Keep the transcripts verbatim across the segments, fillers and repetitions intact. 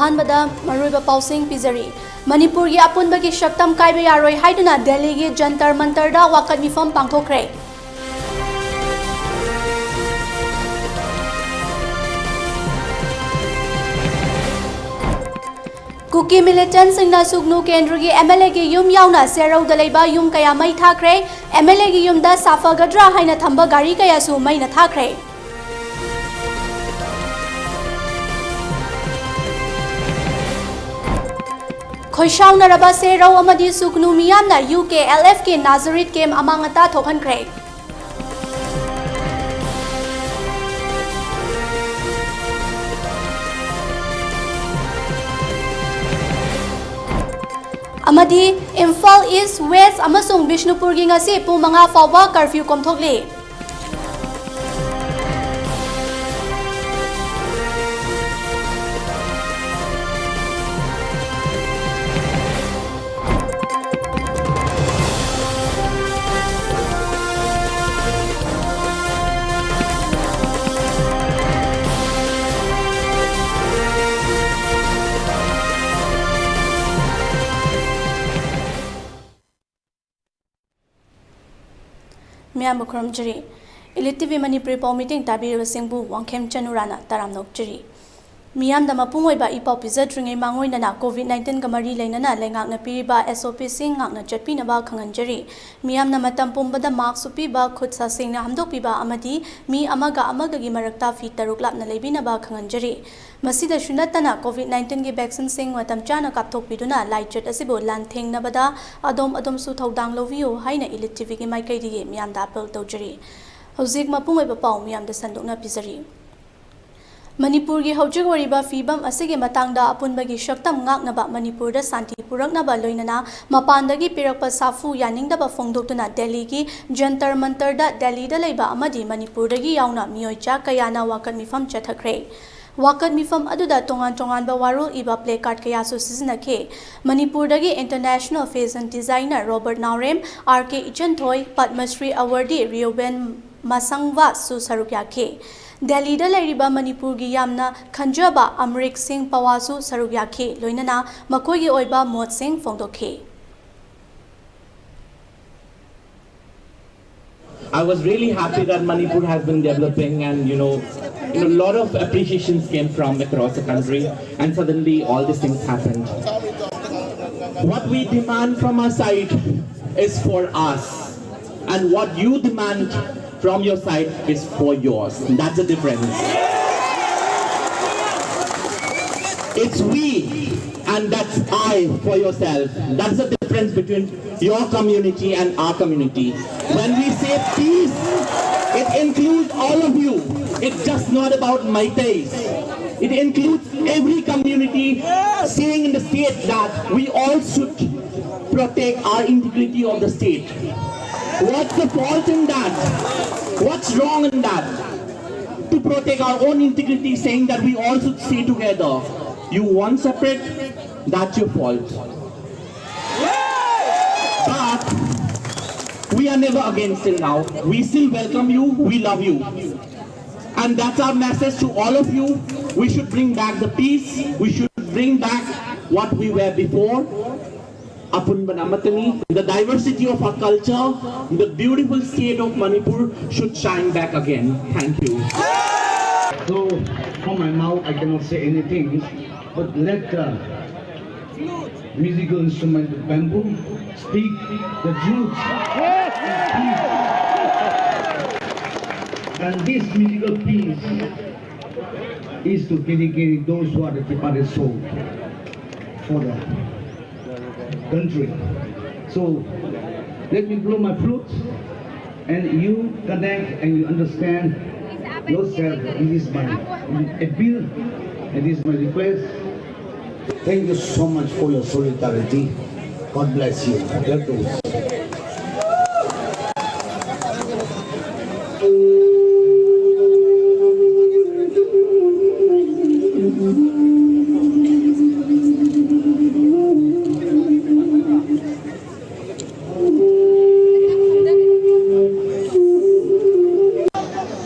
ꯑꯍꯥꯟꯕꯗ ꯃꯔꯨꯑꯣꯏꯕ ꯄꯥꯎꯁꯤꯡ ꯄꯤꯖꯔꯤ꯫ ꯃꯅꯤꯄꯨꯔꯒꯤ ꯑꯄꯨꯟꯕꯒꯤ ꯁꯛꯇꯝ ꯀꯥꯏꯕ ꯌꯥꯔꯣꯏ ꯍꯥꯏꯗꯨꯅ ꯗꯦꯜꯂꯤꯒꯤ ꯖꯟꯇꯔ ꯃꯟꯇꯔꯗ ꯋꯥꯀꯠ ꯃꯤꯐꯝ ꯄꯥꯡꯊꯣꯛꯈ꯭ꯔꯦ꯫ ꯀꯨꯀꯤ ꯃꯤꯂꯤꯇꯦꯟꯠꯁꯤꯡꯅ ꯁꯨꯒꯅꯨ ꯀꯦꯟꯗ꯭ꯔꯒꯤ ꯑꯦꯝ ꯑꯦꯜ ꯑꯦꯒꯤ ꯌꯨꯝ ꯌꯥꯎꯅ ꯁꯦꯔꯧꯗ ꯂꯩꯕ ꯌꯨꯝ ꯀꯌꯥ ꯃꯩ ꯊꯥꯈ꯭ꯔꯦ꯫ ꯑꯦꯝ ꯑꯦꯜ ꯑꯦꯒꯤ ꯌꯨꯝꯗ ꯁꯥꯐꯒꯗ꯭ꯔꯥ ꯍꯥꯏꯅ ꯊꯝꯕ ꯒꯥꯔꯤ ꯀꯌꯥꯁꯨ ꯃꯩꯅ ꯊꯥꯈ꯭ꯔꯦ꯫ ꯈꯣꯏꯁꯥꯎꯅꯔꯕ ꯁꯦꯔꯧ ꯑꯃꯗꯤ ꯁꯨꯒꯅꯨ ꯃꯤꯌꯥꯝꯅ ꯌꯨ ꯀꯦ ꯑꯦꯜ ꯑꯦꯐꯀꯤ ꯅꯥꯖꯔꯤꯠ ꯀꯦꯝ ꯑꯃꯥꯡ ꯑꯇꯥ ꯊꯣꯛꯍꯟꯈ꯭ꯔꯦ꯫ ꯑꯃꯗꯤ ꯏꯝꯐꯥꯜ ꯏꯁ, ꯋꯦꯁ ꯑꯃꯁꯨꯡ ꯕꯤꯁꯅꯨꯄꯨꯔꯒꯤ ꯉꯁꯤ ꯄꯨꯡ ꯃꯉꯥ ꯐꯥꯎꯕ ꯀꯔꯐ꯭ꯌꯨ ꯀꯣꯝꯊꯣꯛꯂꯤ꯫ ꯃꯤꯌꯥꯝꯕꯨ ꯈꯨꯔꯨꯝꯖꯔꯤ꯫ Elite ꯇꯤ ꯚꯤ ꯃꯅꯤꯄꯨꯔꯤ ꯄꯥꯎ ꯃꯤꯇꯤꯡ ꯇꯥꯕꯤꯔꯤꯕꯁꯤꯡꯕꯨ ꯋꯥꯡꯈꯦꯝ ꯆꯅꯨꯔꯥꯅ ꯇꯔꯥꯝꯅ ꯑꯣꯛꯆꯔꯤ꯫ ꯃꯤꯌꯥꯝꯗ ꯃꯄꯨꯡ ꯑꯣꯏꯕ ꯏ ꯄꯥꯎ ꯄꯤꯖꯗ꯭ꯔꯤꯉꯩ ꯃꯥꯡꯑꯣꯏꯅꯅ COVID nineteen ꯒ ꯃꯔꯤ ꯂꯩꯅꯅ ꯂꯩꯉꯥꯛꯅ ꯄꯤꯔꯤꯕ S O P ꯁꯤꯡ ꯉꯥꯛꯅ ꯆꯠꯄꯤꯅꯕ ꯈꯪꯍꯟꯖꯔꯤ꯫ ꯃꯤꯌꯥꯝꯅ ꯃꯇꯝ ꯄꯨꯝꯕꯗ mask ꯎꯞꯄꯤꯕ, ꯈꯨꯠ ꯁꯥ ꯁꯦꯡꯅ ꯍꯥꯝꯗꯣꯛꯄꯤꯕ ꯑꯃꯗꯤ ꯃꯤ ꯑꯃꯒ ꯑꯃꯒꯒꯤ ꯃꯔꯛꯇ feet ꯇꯔꯨꯛ ꯂꯥꯞꯅ ꯂꯩꯕꯤꯅꯕ ꯈꯪꯍꯟꯖꯔꯤ꯫ ꯃꯁꯤꯗꯁꯨ ꯅꯠꯇꯅ, COVID nineteen ꯒꯤ vaccine ꯁꯤꯡ ꯃꯇꯝ ꯆꯥꯅ ꯀꯥꯞꯊꯣꯛꯄꯤꯗꯨꯅ ꯂꯥꯏꯆꯠ ꯑꯁꯤꯕꯨ ꯂꯥꯟꯊꯦꯡꯅꯕꯗ ꯑꯗꯣꯝ ꯑꯗꯣꯝꯁꯨ ꯊꯧꯗꯥꯡ ꯂꯧꯕꯤꯌꯨ ꯍꯥꯏꯅ Elite ꯇꯤ ꯚꯤ ꯒꯤ ꯃꯥꯏꯀꯩꯗꯒꯤ ꯃꯤꯌꯥꯝꯗ appeal ꯇꯧꯖꯔꯤ꯫ ꯍꯧꯖꯤꯛ ꯃꯄꯨꯡ ꯑꯣꯏꯕ ꯄꯥꯎ ꯃꯤꯌꯥꯝꯗ ꯁꯟꯗꯣꯛꯅ ꯄꯤꯖꯔꯤ꯫ ꯃꯅꯤꯄꯨꯔꯒꯤ ꯍꯧꯖꯤꯛ ꯑꯣꯏꯔꯤꯕ ꯐꯤꯕꯝ ꯑꯁꯤꯒꯤ ꯃꯇꯥꯡꯗ ꯑꯄꯨꯟꯕꯒꯤ ꯁꯛꯇꯝ ꯉꯥꯛꯅꯕ, ꯃꯅꯤꯄꯨꯔꯗ ꯁꯥꯟꯇꯤ ꯄꯨꯔꯛꯅꯕ, ꯂꯣꯏꯅꯅ ꯃꯄꯥꯟꯗꯒꯤ ꯄꯤꯔꯛꯄ ꯁꯥꯐꯨ ꯌꯥꯅꯤꯡꯗꯕ ꯐꯣꯡꯗꯣꯛꯇꯨꯅ ꯗꯦꯜꯂꯤꯒꯤ ꯖꯟꯇꯔ ꯃꯟꯇꯔꯗ ꯗꯦꯜꯂꯤꯗ ꯂꯩꯕ ꯑꯃꯗꯤ ꯃꯅꯤꯄꯨꯔꯗꯒꯤ ꯌꯥꯎꯅ ꯃꯤꯑꯣꯏ ꯆꯥ ꯀꯌꯥꯅ ꯋꯥꯀꯠ ꯃꯤꯐꯝ ꯆꯠꯊꯈ꯭ꯔꯦ꯫ ꯋꯥꯀꯠ ꯃꯤꯐꯝ ꯑꯗꯨꯗ ꯇꯣꯉꯥꯟ ꯇꯣꯉꯥꯟꯕ ꯋꯥꯔꯣꯜ ꯏꯕ placard ꯀꯌꯥꯁꯨ ꯁꯤꯖꯤꯟꯅꯈꯤ꯫ ꯃꯅꯤꯄꯨꯔꯗꯒꯤ international fashion designer ꯔꯣꯕꯔꯠ ꯅꯥꯎꯔꯦꯝ, ꯑꯥꯔ ꯀꯦ ꯏꯆꯟꯊꯣꯏ, ꯄꯗꯃ ꯁ꯭ꯔꯤ awardee ꯔꯤꯑꯣꯕꯦꯟ ꯃꯁꯪꯕꯥꯁꯁꯨ ꯁꯔꯨꯛ ꯌꯥꯈꯤ꯫ ꯗꯦꯜꯂꯤꯗ ꯂꯩꯔꯤꯕ ꯃꯅꯤꯄꯨꯔꯒꯤ ꯌꯥꯝꯅ ꯈꯟꯖꯕ ꯑꯃꯔꯤꯛ ꯁꯤꯡ ꯄꯋꯥꯁꯨ ꯁꯔꯨꯛ ꯌꯥꯈꯤ, ꯂꯣꯏꯅꯅ ꯃꯈꯣꯏꯒꯤ ꯑꯣꯏꯕ ꯃꯣꯠꯁꯤꯡ ꯐꯣꯡꯗꯣꯛꯈꯤ꯫ I was really happy that Manipur has been developing and, you know, you know, a lot of appreciations came from across the country, and suddenly all these things happened. What we demand from our side is for us, and what you demand from your side is for yours. That's the difference. It's we and that's I for yourself. That's the difference between your community and our community. When we say peace, it includes all of you. It's just not about Meiteis. It includes every community saying in the state that we all should protect our integrity of the state. What's the fault in that? What's wrong in that? To protect our own integrity, saying that we all should stay together. You want separate? That's your fault. But we are never against till now. We still welcome you. We love you. And that's our message to all of you. We should bring back the peace. We should bring back what we were before. Apunban Amatani, the diversity of our culture, the beautiful state of Manipur should shine back again. Thank you. So, from my mouth, I cannot say anything, but let the musical instrument, the bamboo, speak the truth. And this musical piece is to dedicate those who are the departed soul for the country. So let me blow my flute and you connect and you understand yourself. It is my appeal, it is my request. Thank you so much for your solidarity. God bless you. God bless.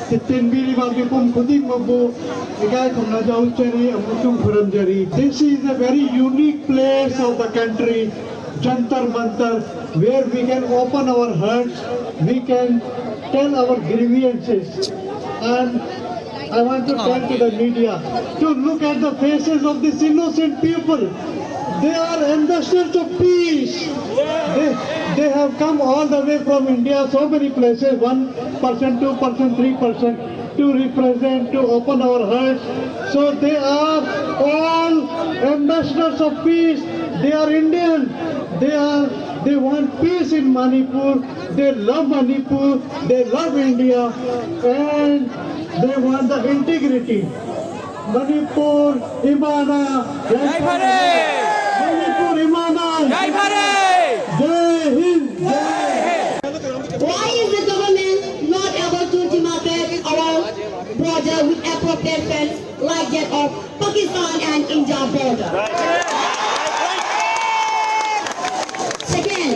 The ꯇꯤꯟꯕꯤꯔꯤꯕ ꯃꯤꯄꯨꯝ ꯈꯨꯗꯤꯡꯃꯛꯄꯨ ꯏꯀꯥꯏ ꯈꯨꯝꯅꯖꯧꯖꯔꯤ ꯑꯃꯁꯨꯡ ꯈꯨꯔꯨꯝꯖꯔꯤ꯫ This is a very unique place of the country, Jantar Mantar, where we can open our hearts, we can tell our grievances. And I want to turn to the media to look at the faces of these innocent people. They are ambassadors of peace. They, they have come all the way from India, so many places, one percent, two percent, three percent, to represent, to open our hearts. So they are all ambassadors of peace. They are Indian. They are, they want peace in Manipur. They love Manipur. They love India. And they want the integrity. Manipur, Imana, Jai Bharat! Manipur, Imana, Jai Bharat! Jai Hind! Why is the government not able to demarcate our border with appropriate fence like that of Pakistan and India border? Second,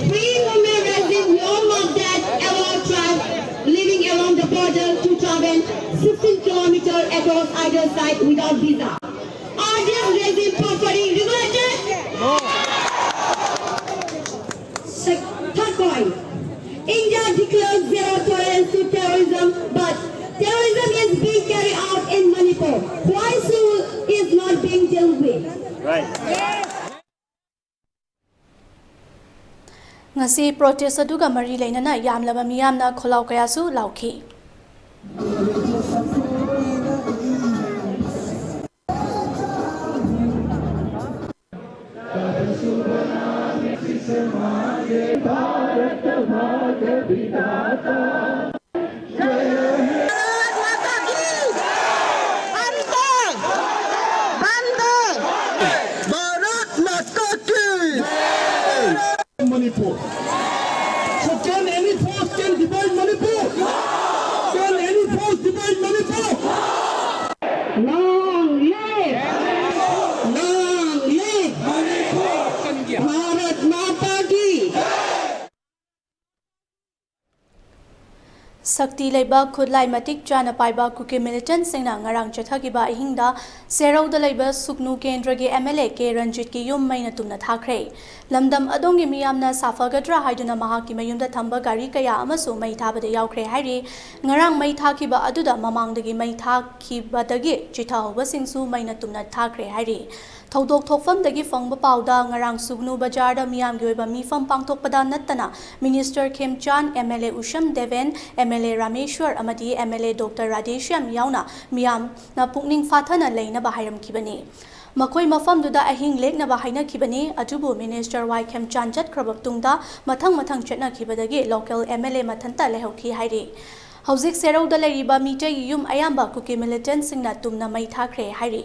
free movement regime no more that allow tribe living along the border to travel sixteen kilometers across either side without visa. Are these regime properly regulated? Sec- Third point, India declares zero tolerance to terrorism, but terrorism is being carried out in Manipur. Why so is not being dealt with? ꯉꯁꯤ protest ꯑꯗꯨꯒ ꯃꯔꯤ ꯂꯩꯅꯅ ꯌꯥꯝꯂꯕ ꯃꯤꯌꯥꯝꯅ ꯈꯣꯜꯂꯥꯎ ꯀꯌꯥꯁꯨ ꯂꯥꯎꯈꯤ꯫ भारत माता की! वंदे! भारत माता की! Manipur. So can any force can divide Manipur? Can any force divide Manipur? Long live! Long live! Bharat माता की! ꯁꯛꯇꯤ ꯂꯩꯕ, ꯈꯨꯠꯂꯥꯏ ꯃꯇꯤꯛ ꯆꯥꯅ ꯄꯥꯏꯕ ꯀꯨꯀꯤ ꯃꯤꯂꯤꯇꯦꯟꯠꯁꯤꯡꯅ ꯉꯔꯥꯡ ꯆꯠꯊꯈꯤꯕ ꯑꯍꯤꯡꯗ ꯁꯦꯔꯧꯗ ꯂꯩꯕ ꯁꯨꯒꯅꯨ ꯀꯦꯟꯗ꯭ꯔꯒꯤ MLA ꯀꯦ ꯔꯟꯖꯤꯠꯀꯤ ꯌꯨꯝ ꯃꯩꯅ ꯇꯨꯝꯅ ꯊꯥꯈ꯭ꯔꯦ꯫ ꯂꯝꯗꯝ ꯑꯗꯣꯝꯒꯤ ꯃꯤꯌꯥꯝꯅ ꯁꯥꯐꯒꯗ꯭ꯔꯥ ꯍꯥꯏꯗꯨꯅ ꯃꯍꯥꯛꯀꯤ ꯃꯌꯨꯝꯗ ꯊꯝꯕ ꯒꯥꯔꯤ ꯀꯌꯥ ꯑꯃꯁꯨ ꯃꯩ ꯊꯥꯕꯗ ꯌꯥꯎꯈ꯭ꯔꯦ ꯍꯥꯏꯔꯤ꯫ ꯉꯔꯥꯡ ꯃꯩ ꯊꯥꯈꯤꯕ ꯑꯗꯨꯗ ꯃꯃꯥꯡꯗꯒꯤ ꯃꯩ ꯊꯥꯈꯤꯕꯗꯒꯤ ꯆꯤꯊꯍꯧꯕꯁꯤꯡꯁꯨ ꯃꯩꯅ ꯇꯨꯝꯅ ꯊꯥꯈ꯭ꯔꯦ ꯍꯥꯏꯔꯤ꯫ ꯊꯧꯗꯣꯛ ꯊꯣꯛꯐꯝꯗꯒꯤ ꯐꯪꯕ ꯄꯥꯎꯗ ꯉꯔꯥꯡ ꯁꯨꯒꯅꯨ ꯕꯖꯥꯔꯗ ꯃꯤꯌꯥꯝꯒꯤ ꯑꯣꯏꯕ ꯃꯤꯐꯝ ꯄꯥꯡꯊꯣꯛꯄꯗ ꯅꯠꯇꯅ ꯃꯤꯅꯤꯁꯇꯔ ꯈꯦꯝꯆꯥꯟ, MLA ꯎꯁꯝ ꯗꯦꯕꯦꯟ, MLA ꯔꯥꯃꯦꯁ꯭ꯋꯔ ꯑꯃꯗꯤ MLA ꯗꯣꯛꯇꯔ ꯔꯥꯙꯦꯁ꯭ꯌꯥꯝ ꯌꯥꯎꯅ ꯃꯤꯌꯥꯝꯅ ꯄꯨꯛꯅꯤꯡ ꯐꯥꯊꯅ ꯂꯩꯅꯕ ꯍꯥꯏꯔꯝꯈꯤꯕꯅꯤ꯫ ꯃꯈꯣꯏ ꯃꯐꯝꯗꯨꯗ ꯑꯍꯤꯡ ꯂꯦꯛꯅꯕ ꯍꯥꯏꯅꯈꯤꯕꯅꯤ, ꯑꯗꯨꯕꯨ ꯃꯤꯅꯤꯁꯇꯔ ꯋꯥꯏ ꯈꯦꯝꯆꯥꯟ ꯆꯠꯈ꯭ꯔꯕ ꯇꯨꯡꯗ ꯃꯊꯪ ꯃꯊꯪ ꯆꯠꯅꯈꯤꯕꯗꯒꯤ ꯂꯣꯀꯦꯜ MLA ꯃꯊꯟꯇ ꯂꯩꯍꯧꯈꯤ ꯍꯥꯏꯔꯤ꯫ ꯍꯧꯖꯤꯛ ꯁꯦꯔꯧꯗ ꯂꯩꯔꯤꯕ ꯃꯤꯇꯩꯒꯤ ꯌꯨꯝ ꯑꯌꯥꯝꯕ ꯀꯨꯀꯤ ꯃꯤꯂꯤꯇꯦꯟꯠꯁꯤꯡꯅ ꯇꯨꯝꯅ ꯃꯩ ꯊꯥꯈ꯭ꯔꯦ ꯍꯥꯏꯔꯤ꯫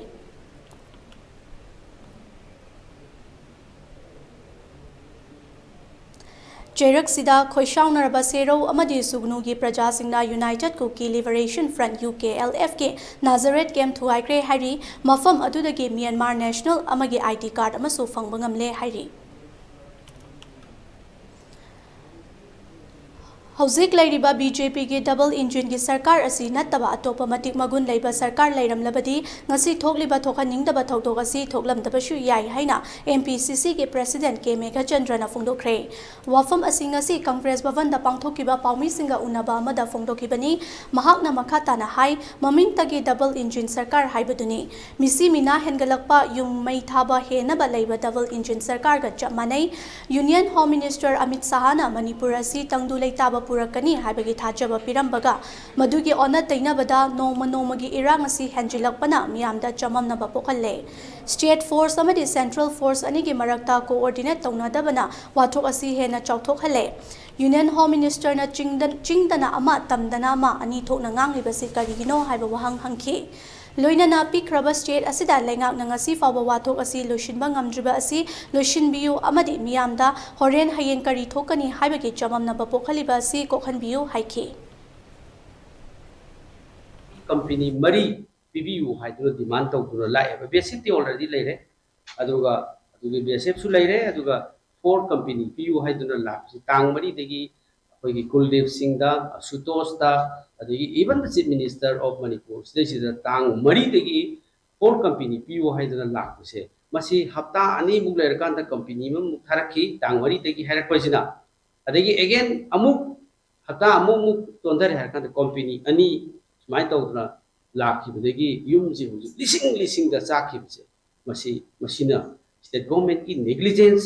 ꯆꯩꯔꯛꯁꯤꯗ ꯈꯣꯏꯁꯥꯎꯅꯔꯕ ꯁꯦꯔꯧ ꯑꯃꯗꯤ ꯁꯨꯒꯅꯨꯒꯤ ꯄ꯭ꯔꯖꯥꯁꯤꯡꯅ United Kuki Liberation Front, UKLF ꯀꯤ ꯅꯥꯖꯔꯦꯠ ꯀꯦꯝꯞ ꯊꯨꯒꯥꯏꯈ꯭ꯔꯦ ꯍꯥꯏꯔꯤ꯫ ꯃꯐꯝ ꯑꯗꯨꯗꯒꯤ ꯃ꯭ꯌꯥꯟꯃꯥꯔ ꯅꯦꯁꯅꯦꯜ ꯑꯃꯒꯤ ID card ꯑꯃꯁꯨ ꯐꯪꯕ ꯉꯝꯂꯦ ꯍꯥꯏꯔꯤ꯫ ꯍꯧꯖꯤꯛ ꯂꯩꯔꯤꯕ BJP ꯒꯤ double engine ꯒꯤ ꯁꯔꯀꯥꯔ ꯑꯁꯤ ꯅꯠꯇꯕ ꯑꯇꯣꯞꯄ ꯃꯇꯤꯛ ꯃꯒꯨꯟ ꯂꯩꯕ ꯁꯔꯀꯥꯔ ꯂꯩꯔꯝꯂꯕꯗꯤ ꯉꯁꯤ ꯊꯣꯛꯂꯤꯕ ꯊꯣꯛꯍꯟꯅꯤꯡꯗꯕ ꯊꯧꯗꯣꯛ ꯑꯁꯤ ꯊꯣꯛꯂꯝꯗꯕꯁꯨ ꯌꯥꯏ ꯍꯥꯏꯅ MPCC ꯒꯤ President ꯀꯦ ꯃꯦꯘꯆꯟꯗ꯭ꯔꯅ ꯐꯣꯡꯗꯣꯛꯈ꯭ꯔꯦ꯫ ꯋꯥꯐꯝ ꯑꯁꯤ ꯉꯁꯤ ꯀꯪꯒ꯭ꯔꯦꯁ ꯚꯕꯟꯗ ꯄꯥꯡꯊꯣꯛꯈꯤꯕ ꯄꯥꯎꯃꯤꯁꯤꯡꯒ ꯎꯅꯕ ꯑꯃꯗ ꯐꯣꯡꯗꯣꯛꯈꯤꯕꯅꯤ꯫ ꯃꯍꯥꯛꯅ ꯃꯈꯥ ꯇꯥꯅ ꯍꯥꯏ, ꯃꯃꯤꯡꯇꯒꯤ double engine ꯁꯔꯀꯥꯔ ꯍꯥꯏꯕꯗꯨꯅꯤ꯫ ꯃꯤꯁꯤ ꯃꯤꯅꯥ ꯍꯦꯟꯒꯠꯂꯛꯄ, ꯌꯨꯝ ꯃꯩ ꯊꯥꯕ ꯍꯦꯟꯅꯕ ꯂꯩꯕ double engine ꯁꯔꯀꯥꯔꯒ ꯆꯞ ꯃꯥꯟꯅꯩ꯫ Union Home Minister Amit ꯁꯥꯍꯅ Manipur ꯑꯁꯤ ꯇꯪꯗꯨ ꯂꯩꯇꯥꯕ ꯄꯨꯔꯛꯀꯅꯤ ꯍꯥꯏꯕꯒꯤ ꯊꯥꯖꯕ ꯄꯤꯔꯝꯕꯒ, ꯃꯗꯨꯒꯤ ꯑꯣꯟꯅ ꯇꯩꯅꯕꯗ ꯅꯣꯡꯃ ꯅꯣꯡꯃꯒꯤ ꯏꯔꯥꯡ ꯑꯁꯤ ꯍꯦꯟꯖꯤꯜꯂꯛꯄꯅ ꯃꯤꯌꯥꯝꯗ ꯆꯃꯝꯅꯕ ꯄꯣꯛꯍꯜꯂꯦ꯫ State force ꯑꯃꯗꯤ central force ꯑꯅꯤꯒꯤ ꯃꯔꯛꯇ coordinate ꯇꯧꯅꯗꯕꯅ ꯋꯥꯊꯣꯛ ꯑꯁꯤ ꯍꯦꯟꯅ ꯆꯥꯎꯊꯣꯛꯍꯜꯂꯦ꯫ Union Home Minister ꯅ ꯆꯤꯡꯗ-, ꯆꯤꯡꯗꯅ ꯑꯃ, ꯇꯝꯗꯅ ꯑꯃ, ꯑꯅꯤ ꯊꯣꯛꯅ ꯉꯥꯡꯂꯤꯕꯁꯤ ꯀꯔꯤꯒꯤꯅꯣ ꯍꯥꯏꯕ ꯋꯥꯍꯪ ꯍꯪꯈꯤ꯫ ꯂꯣꯏꯅꯅ ꯄꯤꯛꯈ꯭ꯔꯕ state ꯑꯁꯤꯗ ꯂꯩꯉꯥꯛꯅ ꯉꯁꯤ ꯐꯥꯎꯕ ꯋꯥꯊꯣꯛ ꯑꯁꯤ ꯂꯣꯏꯁꯤꯟꯕ ꯉꯝꯗ꯭ꯔꯤꯕ ꯑꯁꯤ ꯂꯣꯏꯁꯤꯟꯕꯤꯌꯨ ꯑꯃꯗꯤ ꯃꯤꯌꯥꯝꯗ ꯍꯣꯔꯦꯟ ꯍꯌꯦꯡ ꯀꯔꯤ ꯊꯣꯛꯀꯅꯤ ꯍꯥꯏꯕꯒꯤ ꯆꯃꯝꯅꯕ ꯄꯣꯛꯍꯜꯂꯤꯕ ꯑꯁꯤ ꯀꯣꯛꯍꯟꯕꯤꯌꯨ ꯍꯥꯏꯈꯤ꯫ ꯀꯝꯄꯦꯅꯤ ꯃꯔꯤ ꯄꯤꯕꯤꯌꯨ ꯍꯥꯏꯗꯨꯅ demand ꯇꯧꯗꯨꯅ ꯂꯥꯛꯑꯦꯕ꯫ BSF ꯇꯤ already ꯂꯩꯔꯦ, ꯑꯗꯨꯒ ꯑꯗꯨꯒꯤ BSF ꯁꯨ ꯂꯩꯔꯦ, ꯑꯗꯨꯒ four company ꯄꯤꯌꯨ ꯍꯥꯏꯗꯨꯅ ꯂꯥꯛꯄꯁꯤ ꯇꯥꯡ ꯃꯔꯤꯗꯒꯤ ꯑꯩꯈꯣꯏꯒꯤ ꯀꯨꯜꯗꯤꯞ ꯁꯤꯡꯗ, ꯑꯁꯨꯇꯣꯁꯇ, ꯑꯗꯒꯤ even the Chief Minister of Manipur, ꯁꯤꯗꯩꯁꯤꯗ ꯇꯥꯡ ꯃꯔꯤꯗꯒꯤ ꯀꯣꯔ ꯀꯝꯄꯦꯅꯤ ꯄꯤꯌꯨ ꯍꯥꯏꯗꯅ ꯂꯥꯛꯄꯁꯦ, ꯃꯁꯤ ꯍꯞꯇꯥ ꯑꯅꯤꯃꯨꯛ ꯂꯩꯔꯀꯥꯟꯗ ꯀꯝꯄꯦꯅꯤ ꯑꯃꯃꯨꯛ ꯊꯥꯔꯛꯈꯤ, ꯇꯥꯡ ꯃꯔꯤꯗꯒꯤ ꯍꯥꯏꯔꯛꯄꯁꯤꯅ꯫ ꯑꯗꯒꯤ again ꯑꯃꯨꯛ ꯍꯞꯇꯥ ꯑꯃꯨꯛꯃꯨꯛ ꯆꯣꯟꯊꯔꯦ ꯍꯥꯏꯔꯀꯥꯟꯗ ꯀꯝꯄꯦꯅꯤ ꯑꯅꯤ ꯁꯨꯃꯥꯏꯅ ꯇꯧꯗꯅ ꯂꯥꯛꯈꯤꯕꯗꯒꯤ ꯌꯨꯝꯁꯦ ꯍꯧꯖꯤꯛ ꯂꯤꯁꯤꯡ ꯂꯤꯁꯤꯡꯗ ꯆꯥꯛꯈꯤꯕꯁꯦ, ꯃꯁꯤ, ꯃꯁꯤꯅ state governmentꯀꯤ negligence,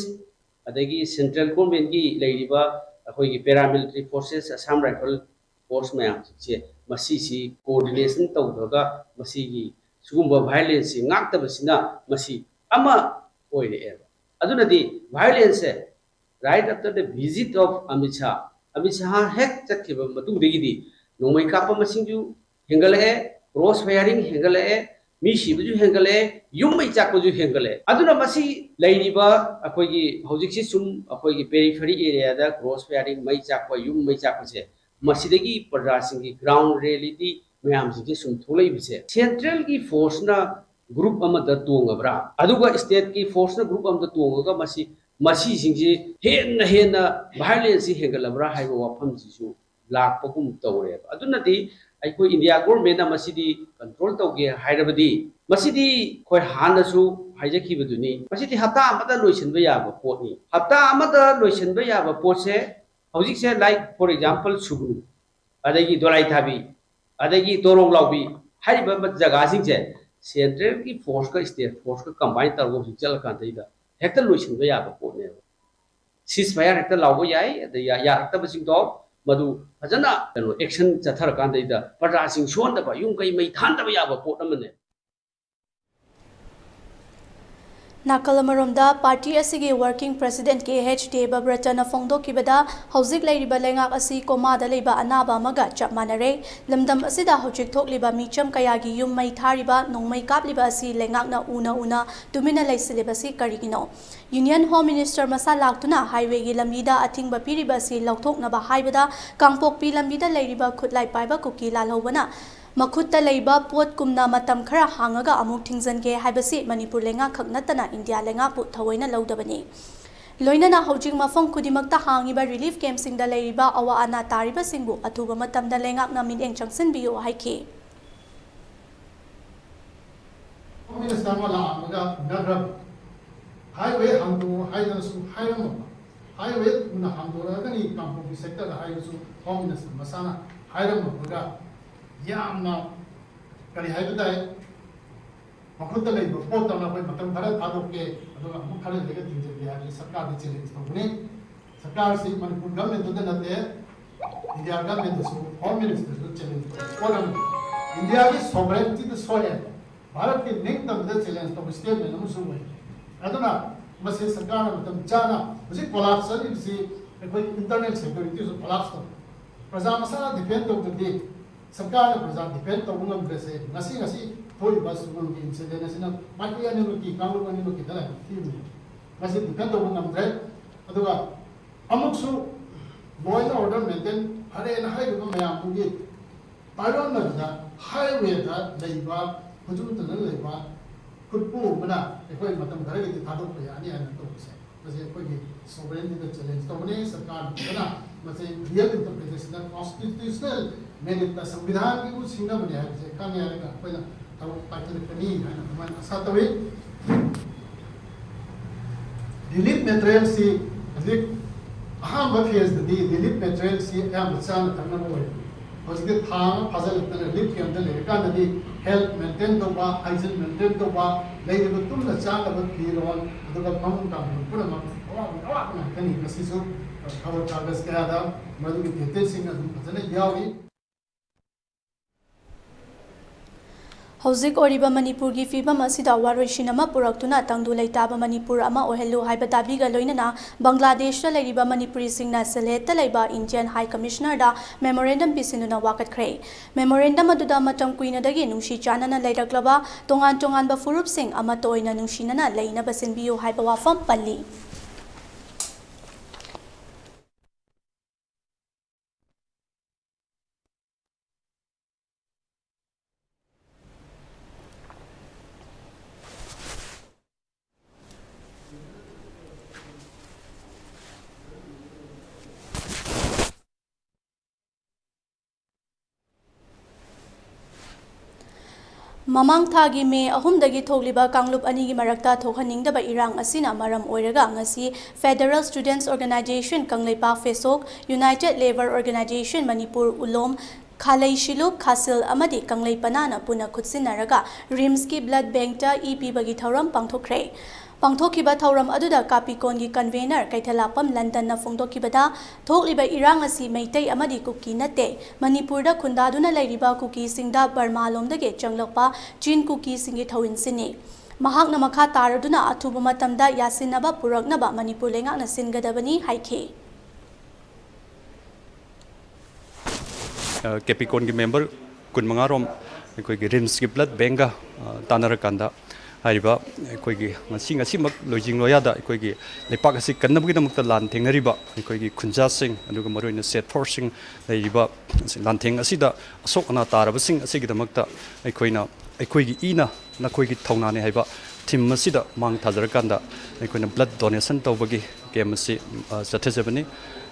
ꯑꯗꯒꯤ central governmentꯀꯤ ꯂꯩꯔꯤꯕ ꯑꯩꯈꯣꯏꯒꯤ paramilitary forces, Assam Rifle Force ꯃꯌꯥꯝꯁꯤꯡꯁꯦ, ꯃꯁꯤꯁꯤ coordination ꯇꯧꯗ꯭ꯔꯒ ꯃꯁꯤꯒꯤ ꯁꯤꯒꯨꯝꯕ violenceꯁꯤ ꯉꯥꯛꯇꯕꯁꯤꯅ ꯃꯁꯤ ꯑꯃ ꯑꯣꯏꯔꯛꯑꯦꯕ꯫ ꯑꯗꯨꯅꯗꯤ violenceꯁꯦ right after the visit of Amit Shah, Amit ꯁꯍꯥ ꯍꯦꯛ ꯆꯠꯈꯤꯕ ꯃꯇꯨꯡꯗꯒꯤꯗꯤ ꯅꯣꯡꯃꯩ ꯀꯥꯞꯄ ꯃꯁꯤꯡꯁꯨ ꯍꯦꯟꯒꯠꯂꯛꯑꯦ, cross firing ꯍꯦꯟꯒꯠꯂꯛꯑꯦ, ꯃꯤ ꯁꯤꯕꯁꯨ ꯍꯦꯟꯒꯠꯂꯛꯑꯦ, ꯌꯨꯝ ꯃꯩ ꯆꯥꯛꯄꯁꯨ ꯍꯦꯟꯒꯠꯂꯛꯑꯦ꯫ ꯑꯗꯨꯅ ꯃꯁꯤ ꯂꯩꯔꯤꯕ ꯑꯩꯈꯣꯏꯒꯤ ꯍꯧꯖꯤꯛꯁꯤ ꯁꯨꯝ ꯑꯩꯈꯣꯏꯒꯤ periphery areaꯗ cross firing, ꯃꯩ ꯆꯥꯛꯄ, ꯌꯨꯝ ꯃꯩ ꯆꯥꯛꯄꯁꯦ, ꯃꯁꯤꯗꯒꯤ ꯄ꯭ꯔꯖꯥꯁꯤꯡꯒꯤ ground reality ꯃꯌꯥꯝꯁꯤꯡꯁꯦ ꯁꯨꯝ ꯊꯣꯛꯂꯛꯏꯕꯁꯦ, centralꯒꯤ forceꯅ group ꯑꯃꯗ ꯇꯣꯡꯉꯕ꯭ꯔꯥ, ꯑꯗꯨꯒ stateꯀꯤ forceꯅ group ꯑꯃꯗ ꯇꯣꯡꯉꯒ ꯃꯁꯤ, ꯃꯁꯤꯁꯤꯡꯁꯤ ꯍꯦꯟꯅ ꯍꯦꯟꯅ violenceꯁꯤ ꯍꯦꯟꯒꯠꯂꯕ꯭ꯔꯥ ꯍꯥꯏꯕ ꯋꯥꯐꯝꯁꯤꯁꯨ ꯂꯥꯛꯄꯒꯨꯝ ꯇꯧꯔꯦꯕ꯫ ꯑꯗꯨꯅꯗꯤ ꯑꯩꯈꯣꯏ India governmentꯅ ꯃꯁꯤꯗꯤ control ꯇꯧꯒꯦ ꯍꯥꯏꯔꯕꯗꯤ, ꯃꯁꯤꯗꯤ ꯑꯩꯈꯣꯏ ꯍꯥꯟꯅꯁꯨ ꯍꯥꯏꯖꯈꯤꯕꯗꯨꯅꯤ, ꯃꯁꯤꯗꯤ ꯍꯞꯇꯥ ꯑꯃꯗ ꯂꯣꯏꯁꯤꯟꯕ ꯌꯥꯕ ꯄꯣꯠꯅꯤ꯫ ꯍꯞꯇꯥ ꯑꯃꯗ ꯂꯣꯏꯁꯤꯟꯕ ꯌꯥꯕ ꯄꯣꯠꯁꯦ ꯍꯧꯖꯤꯛꯁꯦ, like for example, ꯁꯨꯒ꯭ꯔꯨ, ꯑꯗꯒꯤ ꯗꯣꯂꯥꯏꯊꯥꯕꯤ, ꯑꯗꯒꯤ ꯇꯣꯔꯣꯡ ꯂꯥꯎꯕꯤ ꯍꯥꯏꯔꯤꯕ ꯖꯒꯥꯁꯤꯡꯁꯦ centralꯒꯤ forceꯀ state forceꯀ combine ꯇꯧꯔꯒ ꯍꯧꯖꯤꯛ ꯆꯠꯂꯀꯥꯟꯗꯩꯗ ꯍꯦꯛꯇ ꯂꯣꯏꯁꯤꯟꯕ ꯌꯥꯕ ꯄꯣꯠꯅꯦꯕ꯫ Ceasefire ꯍꯦꯛꯇ ꯂꯥꯎꯕ ꯌꯥꯏ, ꯑꯗ ꯌꯥ-, ꯌꯥꯔꯛꯇꯕꯁꯤꯡꯗꯣ ꯃꯗꯨ ꯐꯖꯅ ꯀꯩꯅꯣ action ꯆꯠꯊꯔꯀꯥꯟꯗꯩꯗ ꯄ꯭ꯔꯖꯥꯁꯤꯡ ꯁꯣꯟꯗꯕ, ꯌꯨꯝ ꯀꯩ ꯃꯩ ꯊꯥꯟꯗꯕ ꯌꯥꯕ ꯄꯣꯠ ꯑꯃꯅꯦ꯫ ꯅꯥꯀꯜ ꯑꯃꯔꯣꯝꯗ, ꯄꯥꯔꯇꯤ ꯑꯁꯤꯒꯤ working president ꯀꯦ ꯑꯩꯆ ꯗꯦꯕꯕ꯭ꯔꯇꯅ ꯐꯣꯡꯗꯣꯛꯈꯤꯕꯗ, ꯍꯧꯖꯤꯛ ꯂꯩꯔꯤꯕ ꯂꯩꯉꯥꯛ ꯑꯁꯤ ꯀꯣꯃꯥꯗ ꯂꯩꯕ ꯑꯅꯥꯕ ꯑꯃꯒ ꯆꯞ ꯃꯥꯟꯅꯔꯦ꯫ ꯂꯝꯗꯝ ꯑꯁꯤꯗ ꯍꯧꯖꯤꯛ ꯊꯣꯛꯂꯤꯕ ꯃꯤꯆꯝ ꯀꯌꯥꯒꯤ ꯌꯨꯝ ꯃꯩ ꯊꯥꯔꯤꯕ, ꯅꯣꯡꯃꯩ ꯀꯥꯞꯂꯤꯕ ꯑꯁꯤ ꯂꯩꯉꯥꯛꯅ ꯎꯅ ꯎꯅ ꯇꯨꯃꯤꯟꯅ ꯂꯩꯁꯤꯜꯂꯤꯕꯁꯤ ꯀꯔꯤꯒꯤꯅꯣ? Union Home Minister ꯃꯁꯥ ꯂꯥꯛꯇꯨꯅ highwayꯒꯤ ꯂꯝꯕꯤꯗ ꯑꯊꯤꯡꯕ ꯄꯤꯔꯤꯕ ꯑꯁꯤ ꯂꯧꯊꯣꯛꯅꯕ ꯍꯥꯏꯕꯗ, ꯀꯥꯡꯄꯣꯛꯄꯤ ꯂꯝꯕꯤꯗ ꯂꯩꯔꯤꯕ ꯈꯨꯠꯂꯥꯏ ꯄꯥꯏꯕ ꯀꯨꯀꯤ ꯂꯥꯜꯍꯧꯕꯅ ꯃꯈꯨꯠꯇ ꯂꯩꯕ ꯄꯣꯠꯀꯨꯝꯅ ꯃꯇꯝ ꯈꯔ ꯍꯥꯡꯉꯒ ꯑꯃꯨꯛ ꯊꯤꯡꯖꯤꯟꯒꯦ ꯍꯥꯏꯕꯁꯤ ꯃꯅꯤꯄꯨꯔ ꯂꯩꯉꯥꯛꯈꯛ ꯅꯠꯇꯅ ꯏꯟꯗꯤꯌꯥ ꯂꯩꯉꯥꯛꯄꯨ ꯊꯑꯣꯏꯅ ꯂꯧꯗꯕꯅꯤ꯫ ꯂꯣꯏꯅꯅ ꯍꯧꯖꯤꯛ ꯃꯐꯝ ꯈꯨꯗꯤꯡꯃꯛꯇ ꯍꯥꯡꯉꯤꯕ ꯔꯤꯂꯤꯐ ꯀꯦꯝꯞꯁꯤꯡꯗ ꯂꯩꯔꯤꯕ ꯑꯋꯥ ꯑꯅꯥ ꯇꯥꯔꯤꯕꯁꯤꯡꯕꯨ ꯑꯊꯨꯕ ꯃꯇꯝꯗ ꯂꯩꯉꯥꯛꯅ ꯃꯤꯠꯌꯦꯡ ꯆꯪꯁꯤꯟꯕꯤꯌꯨ ꯍꯥꯏꯈꯤ꯫ ꯍꯣꯝ ꯃꯤꯅꯤꯁꯇꯔ ꯑꯃ ꯂꯥꯛꯑꯝꯃꯒ ꯎꯅꯈ꯭ꯔꯕ꯫ ꯍꯥꯏꯋꯦ ꯍꯥꯡꯗꯣꯛꯑꯣ ꯍꯥꯏꯗꯅꯁꯨ ꯍꯥꯏꯔꯝꯃꯕ꯫ ꯍꯥꯏꯋꯦ ꯊꯨꯅ ꯍꯥꯡꯗꯣꯔꯛꯑꯒꯅꯤ ꯀꯥꯡꯄꯣꯛꯄꯤ ꯁꯦꯛꯇꯔꯗ ꯍꯥꯏꯕꯁꯨ ꯍꯣꯝ ꯃꯤꯅꯤꯁꯇꯔ ꯃꯁꯥꯅ ꯍꯥꯏꯔꯝꯃꯕꯒ ꯌꯥꯝꯅ ꯀꯔꯤ ꯍꯥꯏꯕ ꯇꯥꯏ, ꯃꯈꯨꯠꯇ ꯂꯩꯕ ꯄꯣꯠꯇꯧꯅ ꯑꯩꯈꯣꯏ ꯃꯇꯝ ꯈꯔ ꯊꯥꯗꯣꯛꯀꯦ, ꯑꯗꯨꯒ ꯑꯃꯨꯛ ꯈꯔ ꯂꯩꯔꯒ ꯊꯤꯡꯖꯤꯟꯒꯦ ꯍꯥꯏꯕꯁꯤ ꯁꯔꯀꯥꯔꯗ ꯆꯦꯂꯦꯟꯖ ꯇꯧꯕꯅꯤ꯫ ꯁꯔꯀꯥꯔꯁꯤ ꯃꯅꯤꯄꯨꯔ ꯒꯚꯔꯟꯃꯦꯟꯠꯇꯗ ꯅꯠꯇꯦ, ꯏꯟꯗꯤꯌꯥ ꯒꯚꯔꯟꯃꯦꯟꯠꯇꯁꯨ, ꯍꯣꯝ ꯃꯤꯅꯤꯁꯇꯔꯁꯨ ꯆꯦꯂꯦꯟꯖ ꯇꯧꯕ ꯄꯣꯠ ꯑꯃꯅꯤ꯫ ꯏꯟꯗꯤꯌꯥꯒꯤ ꯁꯣꯚꯔꯦꯟꯇꯤꯗ ꯁꯣꯛꯑꯦ, ꯚꯥꯔꯠꯀꯤ ꯅꯤꯡꯇꯝꯕꯗ ꯆꯦꯂꯦꯟꯖ ꯇꯧꯕ ꯁ꯭ꯇꯦꯠꯃꯦꯟ ꯑꯃꯁꯨ ꯑꯣꯏ꯫ ꯑꯗꯨꯅ ꯃꯁꯤ ꯁꯔꯀꯥꯔꯅ ꯃꯇꯝ ꯆꯥꯅ, ꯍꯧꯖꯤꯛ ꯀꯣꯂꯥꯞꯁ ꯆꯠꯂꯤꯕꯁꯤ ꯑꯩꯈꯣꯏ ꯏꯟꯇꯔꯅꯦꯜ ꯁꯦꯀ꯭ꯌꯨꯔꯤꯇꯤꯁꯨ ꯀꯣꯂꯥꯞꯁ ꯇꯧꯏ꯫ ꯄ꯭ꯔꯖꯥ ꯃꯁꯥ ꯗꯤꯐꯦꯟ ꯇꯧꯗ꯭ꯔꯗꯤ ꯁꯔꯀꯥꯔꯅ ꯄ꯭ꯔꯖꯥ ꯗꯤꯐꯦꯟ ꯇꯧꯕ ꯉꯝꯗ꯭ꯔꯁꯦ꯫ ꯉꯁꯤ, ꯉꯁꯤ ꯊꯣꯛꯏꯕ ꯁꯨꯒꯨꯅꯨꯒꯤ ꯏꯟꯁꯤꯗꯦꯟ ꯑꯁꯤꯅ ꯃꯥꯏꯀꯩ ꯑꯅꯤꯃꯛꯀꯤ, ꯀꯥꯡꯂꯨꯞ ꯑꯅꯤꯃꯛꯀꯤꯗ ꯂꯥꯏꯕꯛ ꯊꯤꯕꯅꯤ꯫ ꯃꯁꯤ ꯗꯤꯐꯦꯟ ꯇꯧꯕ ꯉꯝꯗ꯭ꯔꯦ꯫ ꯑꯗꯨꯒ ꯑꯃꯨꯛꯁꯨ law and order maintain ꯐꯔꯦꯅ ꯍꯥꯏꯔꯤꯕ ꯃꯌꯥꯝꯗꯨꯒꯤ ꯇꯥꯏꯑꯣꯟꯅꯕꯗ ꯍꯥꯏꯋꯦꯗ ꯂꯩꯕ, ꯈꯨꯠꯁꯨ ꯇꯅ ꯂꯩꯕ ꯈꯨꯠꯄꯨ ꯑꯃꯅ ꯑꯩꯈꯣꯏ ꯃꯇꯝ ꯈꯔꯒꯤꯗꯤ ꯊꯥꯗꯣꯛꯄ ꯌꯥꯅꯤ ꯍꯥꯏꯅ ꯇꯧꯕꯁꯦ, ꯃꯁꯤ ꯑꯩꯈꯣꯏꯒꯤ ꯁꯣꯚꯔꯦꯟꯇꯤꯗ ꯆꯦꯂꯦꯟꯖ ꯇꯧꯕꯅꯤ꯫ ꯁꯔꯀꯥꯔꯅ ꯐꯖꯅ ꯃꯁꯤ ꯔꯤꯌꯦꯜ ꯏꯟꯇꯔꯄ꯭ꯔꯤꯇꯦꯁꯟꯗ, ꯀꯣꯟꯁꯇꯤꯇ꯭ꯌꯨꯁꯅꯦꯜ ꯃꯦꯔꯤꯠꯇ ꯁꯪꯕꯤꯙꯥꯟꯒꯤꯕꯨ ꯁꯤꯡꯅꯕꯅꯤ ꯍꯥꯏꯕꯁꯦ ꯈꯪꯉꯦ ꯍꯥꯏꯔꯒ ꯑꯩꯈꯣꯏꯅ ꯊꯕꯛ ꯄꯥꯏꯈꯠꯂꯛꯀꯅꯤ ꯍꯥꯏꯅ ꯑꯗꯨꯃꯥꯏꯅ ꯑꯥꯁꯥ ꯇꯧꯏ꯫ ꯔꯤꯂꯤꯐ ꯃꯦꯇꯔꯤꯌꯦꯜꯁꯤ ꯍꯧꯖꯤꯛ ꯑꯍꯥꯟꯕ ꯐꯦꯖꯇꯗꯤ ꯔꯤꯂꯤꯐ ꯃꯦꯇꯔꯤꯌꯦꯜꯁꯤ ꯑꯌꯥꯝꯕ ꯆꯥꯅ ꯊꯛꯅꯕ ꯑꯣꯏ꯫ ꯍꯧꯖꯤꯛꯇꯤ ꯊꯥ ꯑꯃ ꯐꯥꯖꯤꯜꯂꯛꯇꯅ ꯔꯤꯂꯤꯐ ꯀꯦꯝꯞꯇ ꯂꯩꯔꯀꯥꯟꯗꯗꯤ ꯍꯦꯜꯊ ꯃꯦꯟꯇꯦꯟ ꯇꯧꯕ, ꯍꯥꯏꯖꯤꯟ ꯃꯦꯟꯇꯦꯟ ꯇꯧꯕ, ꯂꯩꯔꯤꯕ ꯇꯨꯝꯅ ꯆꯥꯅꯕ ꯐꯤꯔꯣꯜ, ꯑꯗꯨꯒ ꯐꯃꯨꯡ ꯀꯥꯡꯊꯣꯟ ꯄꯨꯝꯅꯃꯛ ꯑꯋꯥꯕꯒꯤ ꯑꯋꯥꯕ ꯉꯥꯛꯇꯅꯤ꯫ ꯃꯁꯤꯁꯨ ꯈꯕꯔ ꯀꯥꯒꯖ ꯀꯌꯥꯗ ꯃꯗꯨꯒꯤ ꯗꯤꯇꯦꯜꯁꯤꯡ ꯑꯗꯨꯝ ꯐꯖꯅ ꯌꯥꯎꯔꯤ꯫ ꯍꯧꯖꯤꯛ ꯑꯣꯏꯔꯤꯕ ꯃꯅꯤꯄꯨꯔꯒꯤ ꯐꯤꯕꯝ ꯑꯁꯤꯗ ꯋꯥꯔꯣꯏꯁꯤꯟ ꯑꯃ ꯄꯨꯔꯛꯇꯨꯅ ꯇꯪꯗꯨ ꯂꯩꯇꯥꯕ ꯃꯅꯤꯄꯨꯔ ꯑꯃ ꯑꯣꯏꯍꯜꯂꯨ ꯍꯥꯏꯕ ꯗꯥꯕꯤꯒ ꯂꯣꯏꯅꯅ ꯕꯪꯒ꯭ꯂꯥꯗꯦꯁꯇ ꯂꯩꯔꯤꯕ ꯃꯅꯤꯄꯨꯔꯤꯁꯤꯡꯅ ꯁꯤꯜꯍꯦꯠꯇ ꯂꯩꯕ ꯏꯟꯗꯤꯌꯟ ꯍꯥꯏ ꯀꯃꯤꯁꯅꯔꯗ ꯃꯦꯃꯣꯔꯦꯟꯗꯝ ꯄꯤꯁꯤꯟꯗꯨꯅ ꯋꯥꯀꯠꯈ꯭ꯔꯦ꯫ ꯃꯦꯃꯣꯔꯦꯟꯗꯝ ꯑꯗꯨꯗ ꯃꯇꯝ ꯀꯨꯏꯅꯗꯒꯤ ꯅꯨꯡꯁꯤ ꯆꯥꯟꯅꯅ ꯂꯩꯔꯛꯂꯕ ꯇꯣꯉꯥꯟ ꯇꯣꯉꯥꯟꯕ ꯐꯨꯔꯨꯞꯁꯤꯡ ꯑꯃꯠꯇ ꯑꯣꯏꯅ ꯅꯨꯡꯁꯤꯅꯅ ꯂꯩꯅꯕ ꯁꯤꯟꯕꯤꯌꯨ ꯍꯥꯏꯕ ꯋꯥꯐꯝ ꯄꯜꯂꯤ꯫ ꯃꯃꯥꯡ ꯊꯥꯒꯤ ꯃꯦ ꯑꯍꯨꯝꯗꯒꯤ ꯊꯣꯛꯂꯤꯕ ꯀꯥꯡꯂꯨꯞ ꯑꯅꯤꯒꯤ ꯃꯔꯛꯇ ꯊꯣꯛꯍꯟꯅꯤꯡꯗꯕ ꯏꯔꯥꯡ ꯑꯁꯤꯅ ꯃꯔꯝ ꯑꯣꯏꯔꯒ ꯉꯁꯤ Federal Students Organisation Kangleipak, ꯐꯦꯁꯣꯛ, United Labour Organisation Manipur, ꯎꯂꯣꯝ, ꯈꯥꯂꯩ ꯁꯤꯂꯨꯞ, ꯈꯥꯁꯤꯜ ꯑꯃꯗꯤ ꯀꯪꯂꯩ ꯄꯅꯥꯅ ꯄꯨꯟꯅ ꯈꯨꯠꯁꯤꯟꯅꯔꯒ ꯔꯤꯝꯁꯀꯤ ꯕ꯭ꯂꯗ ꯕꯦꯡꯛꯇ ꯏ ꯄꯤꯕꯒꯤ ꯊꯧꯔꯝ ꯄꯥꯡꯊꯣꯛꯈ꯭ꯔꯦ꯫ ꯄꯥꯡꯊꯣꯛꯈꯤꯕ ꯊꯧꯔꯝ ꯑꯗꯨꯗ ꯀꯥꯄꯤꯀꯣꯟꯒꯤ ꯀꯟꯚꯦꯅꯔ ꯀꯩꯊꯦꯜꯂꯥꯛꯄꯝ ꯂꯟꯗꯟꯅ ꯐꯣꯡꯗꯣꯛꯈꯤꯕꯗ, ꯊꯣꯛꯂꯤꯕ ꯏꯔꯥꯡ ꯑꯁꯤ ꯃꯩꯇꯩ ꯑꯃꯗꯤ ꯀꯨꯀꯤ ꯅꯠꯇꯦ, ꯃꯅꯤꯄꯨꯔꯗ ꯈꯨꯟꯗꯥꯗꯨꯅ ꯂꯩꯔꯤꯕ ꯀꯨꯀꯤꯁꯤꯡꯗ ꯕꯔꯃꯥꯂꯣꯝꯗꯒꯤ ꯆꯪꯂꯛꯄ ꯆꯤꯟ ꯀꯨꯀꯤꯁꯤꯡꯒꯤ ꯊꯧꯑꯣꯏꯟꯁꯤꯅꯤ꯫ ꯃꯍꯥꯛꯅ ꯃꯈꯥ ꯇꯥꯔꯗꯨꯅ ꯑꯊꯨꯕ ꯃꯇꯝꯗ ꯌꯥꯁꯤꯟꯅꯕ ꯄꯨꯔꯛꯅꯕ ꯃꯅꯤꯄꯨꯔ ꯂꯩꯉꯥꯛꯅ ꯁꯤꯟꯒꯗꯕꯅꯤ ꯍꯥꯏꯈꯤ꯫ ꯑ, ꯀꯦꯄꯤꯀꯣꯟꯒꯤ ꯃꯦꯝꯕꯔ ꯀꯨꯟꯃꯉꯥꯔꯣꯝ ꯑꯩꯈꯣꯏꯒꯤ ꯔꯤꯝꯁꯀꯤ ꯕ꯭ꯂꯗ ꯕꯦꯡꯒ, ꯑ, ꯇꯥꯟꯅꯔꯀꯥꯟꯗ, ꯍꯥꯏꯔꯤꯕ ꯑꯩꯈꯣꯏꯒꯤ ꯉꯁꯤ, ꯉꯁꯤꯃꯛ ꯂꯣꯏꯖꯤꯡ ꯂꯣꯌꯥꯗ ꯑꯩꯈꯣꯏꯒꯤ ꯂꯩꯄꯥꯛ ꯑꯁꯤ ꯀꯟꯅꯕꯒꯤꯗꯃꯛꯇ ꯂꯥꯟ ꯊꯦꯡꯅꯔꯤꯕ ꯑꯩꯈꯣꯏꯒꯤ ꯈꯨꯟꯖꯥꯁꯤꯡ, ꯑꯗꯨꯒ ꯃꯔꯨꯑꯣꯏꯅ ꯁꯦꯠ ꯐꯣꯔꯁꯁꯤꯡ ꯂꯩꯔꯤꯕ ꯂꯥꯟꯊꯦꯡ ꯑꯁꯤꯗ ꯑꯁꯣꯛ ꯑꯅꯥ ꯇꯥꯔꯕꯁꯤꯡ ꯑꯁꯤꯒꯤꯗꯃꯛꯇ ꯑꯩꯈꯣꯏꯅ "ꯑꯩꯈꯣꯏꯒꯤ ꯏꯅ ꯅꯈꯣꯏꯒꯤ ꯊꯧꯅꯥꯅꯤ" ꯍꯥꯏꯕ ꯊꯤꯝ ꯑꯁꯤꯗ ꯃꯥꯡ ꯊꯥꯖꯔꯀꯥꯟꯗ ꯑꯩꯈꯣꯏꯅ ꯕ꯭ꯂꯗ ꯗꯣꯅꯦꯁꯟ ꯇꯧꯕꯒꯤ ꯀꯦꯝ ꯑꯁꯤ, ꯑ, ꯆꯠꯊꯖꯕꯅꯤ꯫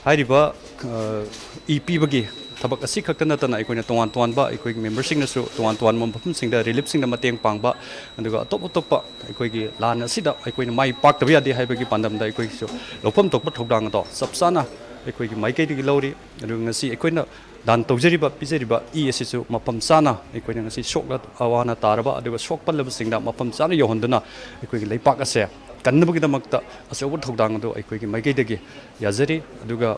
ꯍꯥꯏꯔꯤꯕ, ꯑ, ꯏ ꯄꯤꯕꯒꯤ ꯊꯕꯛ ꯑꯁꯤ ꯈꯛꯇ ꯅꯠꯇꯅ ꯑꯩꯈꯣꯏꯅ ꯇꯣꯉꯥꯟ ꯇꯣꯉꯥꯟꯕ ꯑꯩꯈꯣꯏꯒꯤ ꯃꯦꯝꯕꯔꯁꯤꯡꯅꯁꯨ ꯇꯣꯉꯥꯟ ꯇꯣꯉꯥꯟꯕ ꯃꯐꯝꯁꯤꯡꯗ ꯔꯤꯂꯤꯐꯁꯤꯡꯗ ꯃꯇꯦꯡ ꯄꯥꯡꯕ, ꯑꯗꯨꯒ ꯑꯇꯣꯞ ꯑꯇꯣꯞꯄ ꯑꯩꯈꯣꯏꯒꯤ ꯂꯥꯟ ꯑꯁꯤꯗ ꯑꯩꯈꯣꯏꯅ ꯃꯥꯏ ꯄꯥꯛꯇꯕ ꯌꯥꯗꯦ ꯍꯥꯏꯕꯒꯤ ꯄꯥꯟꯗꯝꯗ ꯑꯩꯈꯣꯏꯒꯤꯁꯨ ꯂꯧꯐꯝ ꯊꯣꯛꯄ ꯊꯧꯗꯥꯡ ꯑꯗꯣ ꯆꯞ ꯆꯥꯅ ꯑꯩꯈꯣꯏꯒꯤ ꯃꯥꯏꯀꯩꯗꯒꯤ ꯂꯧꯔꯤ꯫ ꯑꯗꯨꯒ ꯉꯁꯤ ꯑꯩꯈꯣꯏꯅ ꯗꯥꯟ ꯇꯧꯖꯔꯤꯕ, ꯄꯤꯖꯔꯤꯕ ꯏ ꯑꯁꯤꯁꯨ ꯃꯐꯝ ꯆꯥꯅ ꯑꯩꯈꯣꯏꯅ ꯉꯁꯤ ꯁꯣꯛꯂ ꯑꯋꯥꯅ ꯇꯥꯔꯕ ꯑꯗꯨꯒ ꯁꯣꯛꯄꯜꯂꯕꯁꯤꯡꯗ ꯃꯐꯝ ꯆꯥꯅ ꯌꯧꯍꯟꯗꯨꯅ ꯑꯩꯈꯣꯏꯒꯤ ꯂꯩꯄꯥꯛ ꯑꯁꯦ ꯀꯟꯅꯕꯒꯤꯗꯃꯛꯇ ꯑꯆꯧꯕ ꯊꯧꯗꯥꯡ ꯑꯗꯨ ꯑꯩꯈꯣꯏꯒꯤ ꯃꯥꯏꯀꯩꯗꯒꯤ ꯌꯥꯖꯔꯤ꯫ ꯑꯗꯨꯒ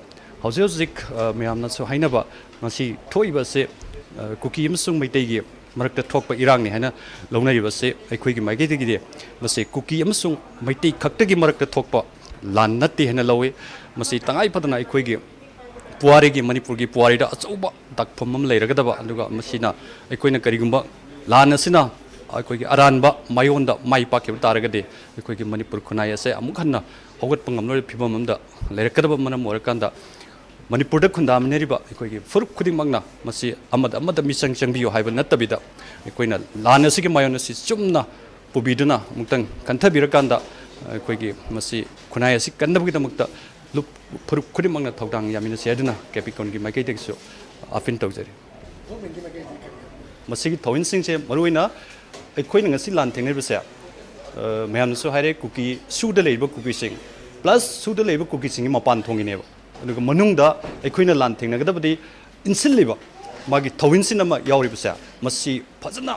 ꯍꯧꯖꯤꯛ ꯍꯧꯖꯤꯛ, ꯑ, ꯃꯌꯥꯝꯅꯁꯨ ꯍꯥꯏꯅꯕ ꯉꯁꯤ ꯊꯣꯛꯏꯕ ꯑꯁꯦ, ꯑ, ꯀꯨꯀꯤ ꯑꯃꯁꯨꯡ ꯃꯩꯇꯩꯒꯤ ꯃꯔꯛꯇ ꯊꯣꯛꯄ ꯏꯔꯥꯡꯅꯤ ꯍꯥꯏꯅ ꯂꯧꯅꯔꯤꯕ ꯑꯁꯤ ꯑꯩꯈꯣꯏꯒꯤ ꯃꯥꯏꯀꯩꯗꯒꯤꯗꯤ ꯃꯁꯤ ꯀꯨꯀꯤ ꯑꯃꯁꯨꯡ ꯃꯩꯇꯩ ꯈꯛꯇꯒꯤ ꯃꯔꯛꯇ ꯊꯣꯛꯄ ꯂꯥꯟ ꯅꯠꯇꯦ ꯍꯥꯏꯅ ꯂꯧꯏ꯫ ꯃꯁꯤ ꯇꯉꯥꯏ ꯐꯗꯅ ꯑꯩꯈꯣꯏꯒꯤ ꯄꯨꯋꯥꯔꯤꯒꯤ, ꯃꯅꯤꯄꯨꯔꯒꯤ ꯄꯨꯋꯥꯔꯤꯗ ꯑꯆꯧꯕ ꯗꯥꯛꯐꯝ ꯑꯃ ꯂꯩꯔꯒꯗꯕ, ꯑꯗꯨꯒ ꯃꯁꯤꯅ ꯑꯩꯈꯣꯏꯅ ꯀꯔꯤꯒꯨꯝꯕ ꯂꯥꯟ ꯑꯁꯤꯅ ꯑꯩꯈꯣꯏꯒꯤ ꯑꯔꯥꯟꯕ ꯃꯥꯏꯑꯣꯟꯗ ꯃꯥꯏ ꯄꯥꯛꯈꯤꯕ ꯇꯥꯔꯒꯗꯤ ꯑꯩꯈꯣꯏꯒꯤ ꯃꯅꯤꯄꯨꯔ ꯈꯨꯟꯅꯥꯏ ꯑꯁꯦ ꯑꯃꯨꯛ ꯍꯟꯅ ꯍꯧꯒꯠꯄ ꯉꯝꯂꯣꯏꯕ ꯐꯤꯕꯝ ꯑꯃꯗ ꯂꯩꯔꯛꯀꯗꯕ ꯃꯔꯝ ꯑꯣꯏꯔꯀꯥꯟꯗ, ꯃꯅꯤꯄꯨꯔꯗ ꯈꯨꯟꯗꯥꯃꯤꯟꯅꯔꯤꯕ ꯑꯩꯈꯣꯏꯒꯤ ꯐꯨꯔꯨꯞ ꯈꯨꯗꯤꯡꯃꯛꯅ ꯃꯁꯤ ꯑꯃꯗ ꯑꯃꯗ ꯃꯤꯆꯪ ꯆꯪꯕꯤꯌꯨ ꯍꯥꯏꯕ ꯅꯠꯇꯕꯤꯗ, ꯑꯩꯈꯣꯏꯅ ꯂꯥꯟ ꯑꯁꯤꯒꯤ ꯃꯥꯏꯑꯣꯟ ꯑꯁꯤ ꯆꯨꯝꯅ ꯄꯨꯕꯤꯗꯨꯅ ꯑꯃꯨꯛꯇꯪ ꯈꯟꯊꯕꯤꯔꯀꯥꯟꯗ, ꯑꯩꯈꯣꯏꯒꯤ ꯃꯁꯤ ꯈꯨꯟꯅꯥꯏ ꯑꯁꯤ ꯀꯟꯅꯕꯒꯤꯗꯃꯛꯇ ꯂꯨꯞ-, ꯐꯨꯔꯨꯞ ꯈꯨꯗꯤꯡꯃꯛꯅ ꯊꯧꯗꯥꯡ ꯌꯥꯃꯤꯟꯅꯁꯤ ꯍꯥꯏꯗꯨꯅ ꯀꯦꯄꯤꯀꯣꯟꯒꯤ ꯃꯥꯏꯀꯩꯗꯒꯤꯁꯨ ꯑꯥꯄꯤꯜ ꯇꯧꯖꯔꯤ꯫ ꯃꯁꯤꯒꯤ ꯊꯧꯑꯣꯏꯟꯁꯤꯡꯁꯦ ꯃꯔꯨꯑꯣꯏꯅ ꯑꯩꯈꯣꯏꯅ ꯉꯁꯤ ꯂꯥꯟ ꯊꯦꯡꯅꯔꯤꯕꯁꯦ, ꯑ, ꯃꯌꯥꯝꯅꯁꯨ ꯍꯥꯏꯔꯦ, ꯀꯨꯀꯤ, ꯁꯨꯗ ꯂꯩꯔꯤꯕ ꯀꯨꯀꯤꯁꯤꯡ, plus ꯁꯨꯗ ꯂꯩꯔꯤꯕ ꯀꯨꯀꯤꯁꯤꯡꯒꯤ ꯃꯄꯥꯟ ꯊꯣꯡꯒꯤꯅꯦꯕ꯫ ꯑꯗꯨꯒ ꯃꯅꯨꯡꯗ ꯑꯩꯈꯣꯏꯅ ꯂꯥꯟ ꯊꯦꯡꯅꯒꯗꯕꯗꯤ ꯏꯟꯁꯤꯜꯂꯤꯕ ꯃꯥꯒꯤ ꯊꯧꯏꯟꯁꯤꯟ ꯑꯃ ꯌꯥꯎꯔꯤꯕꯁꯦ, ꯃꯁꯤ ꯐꯖꯅ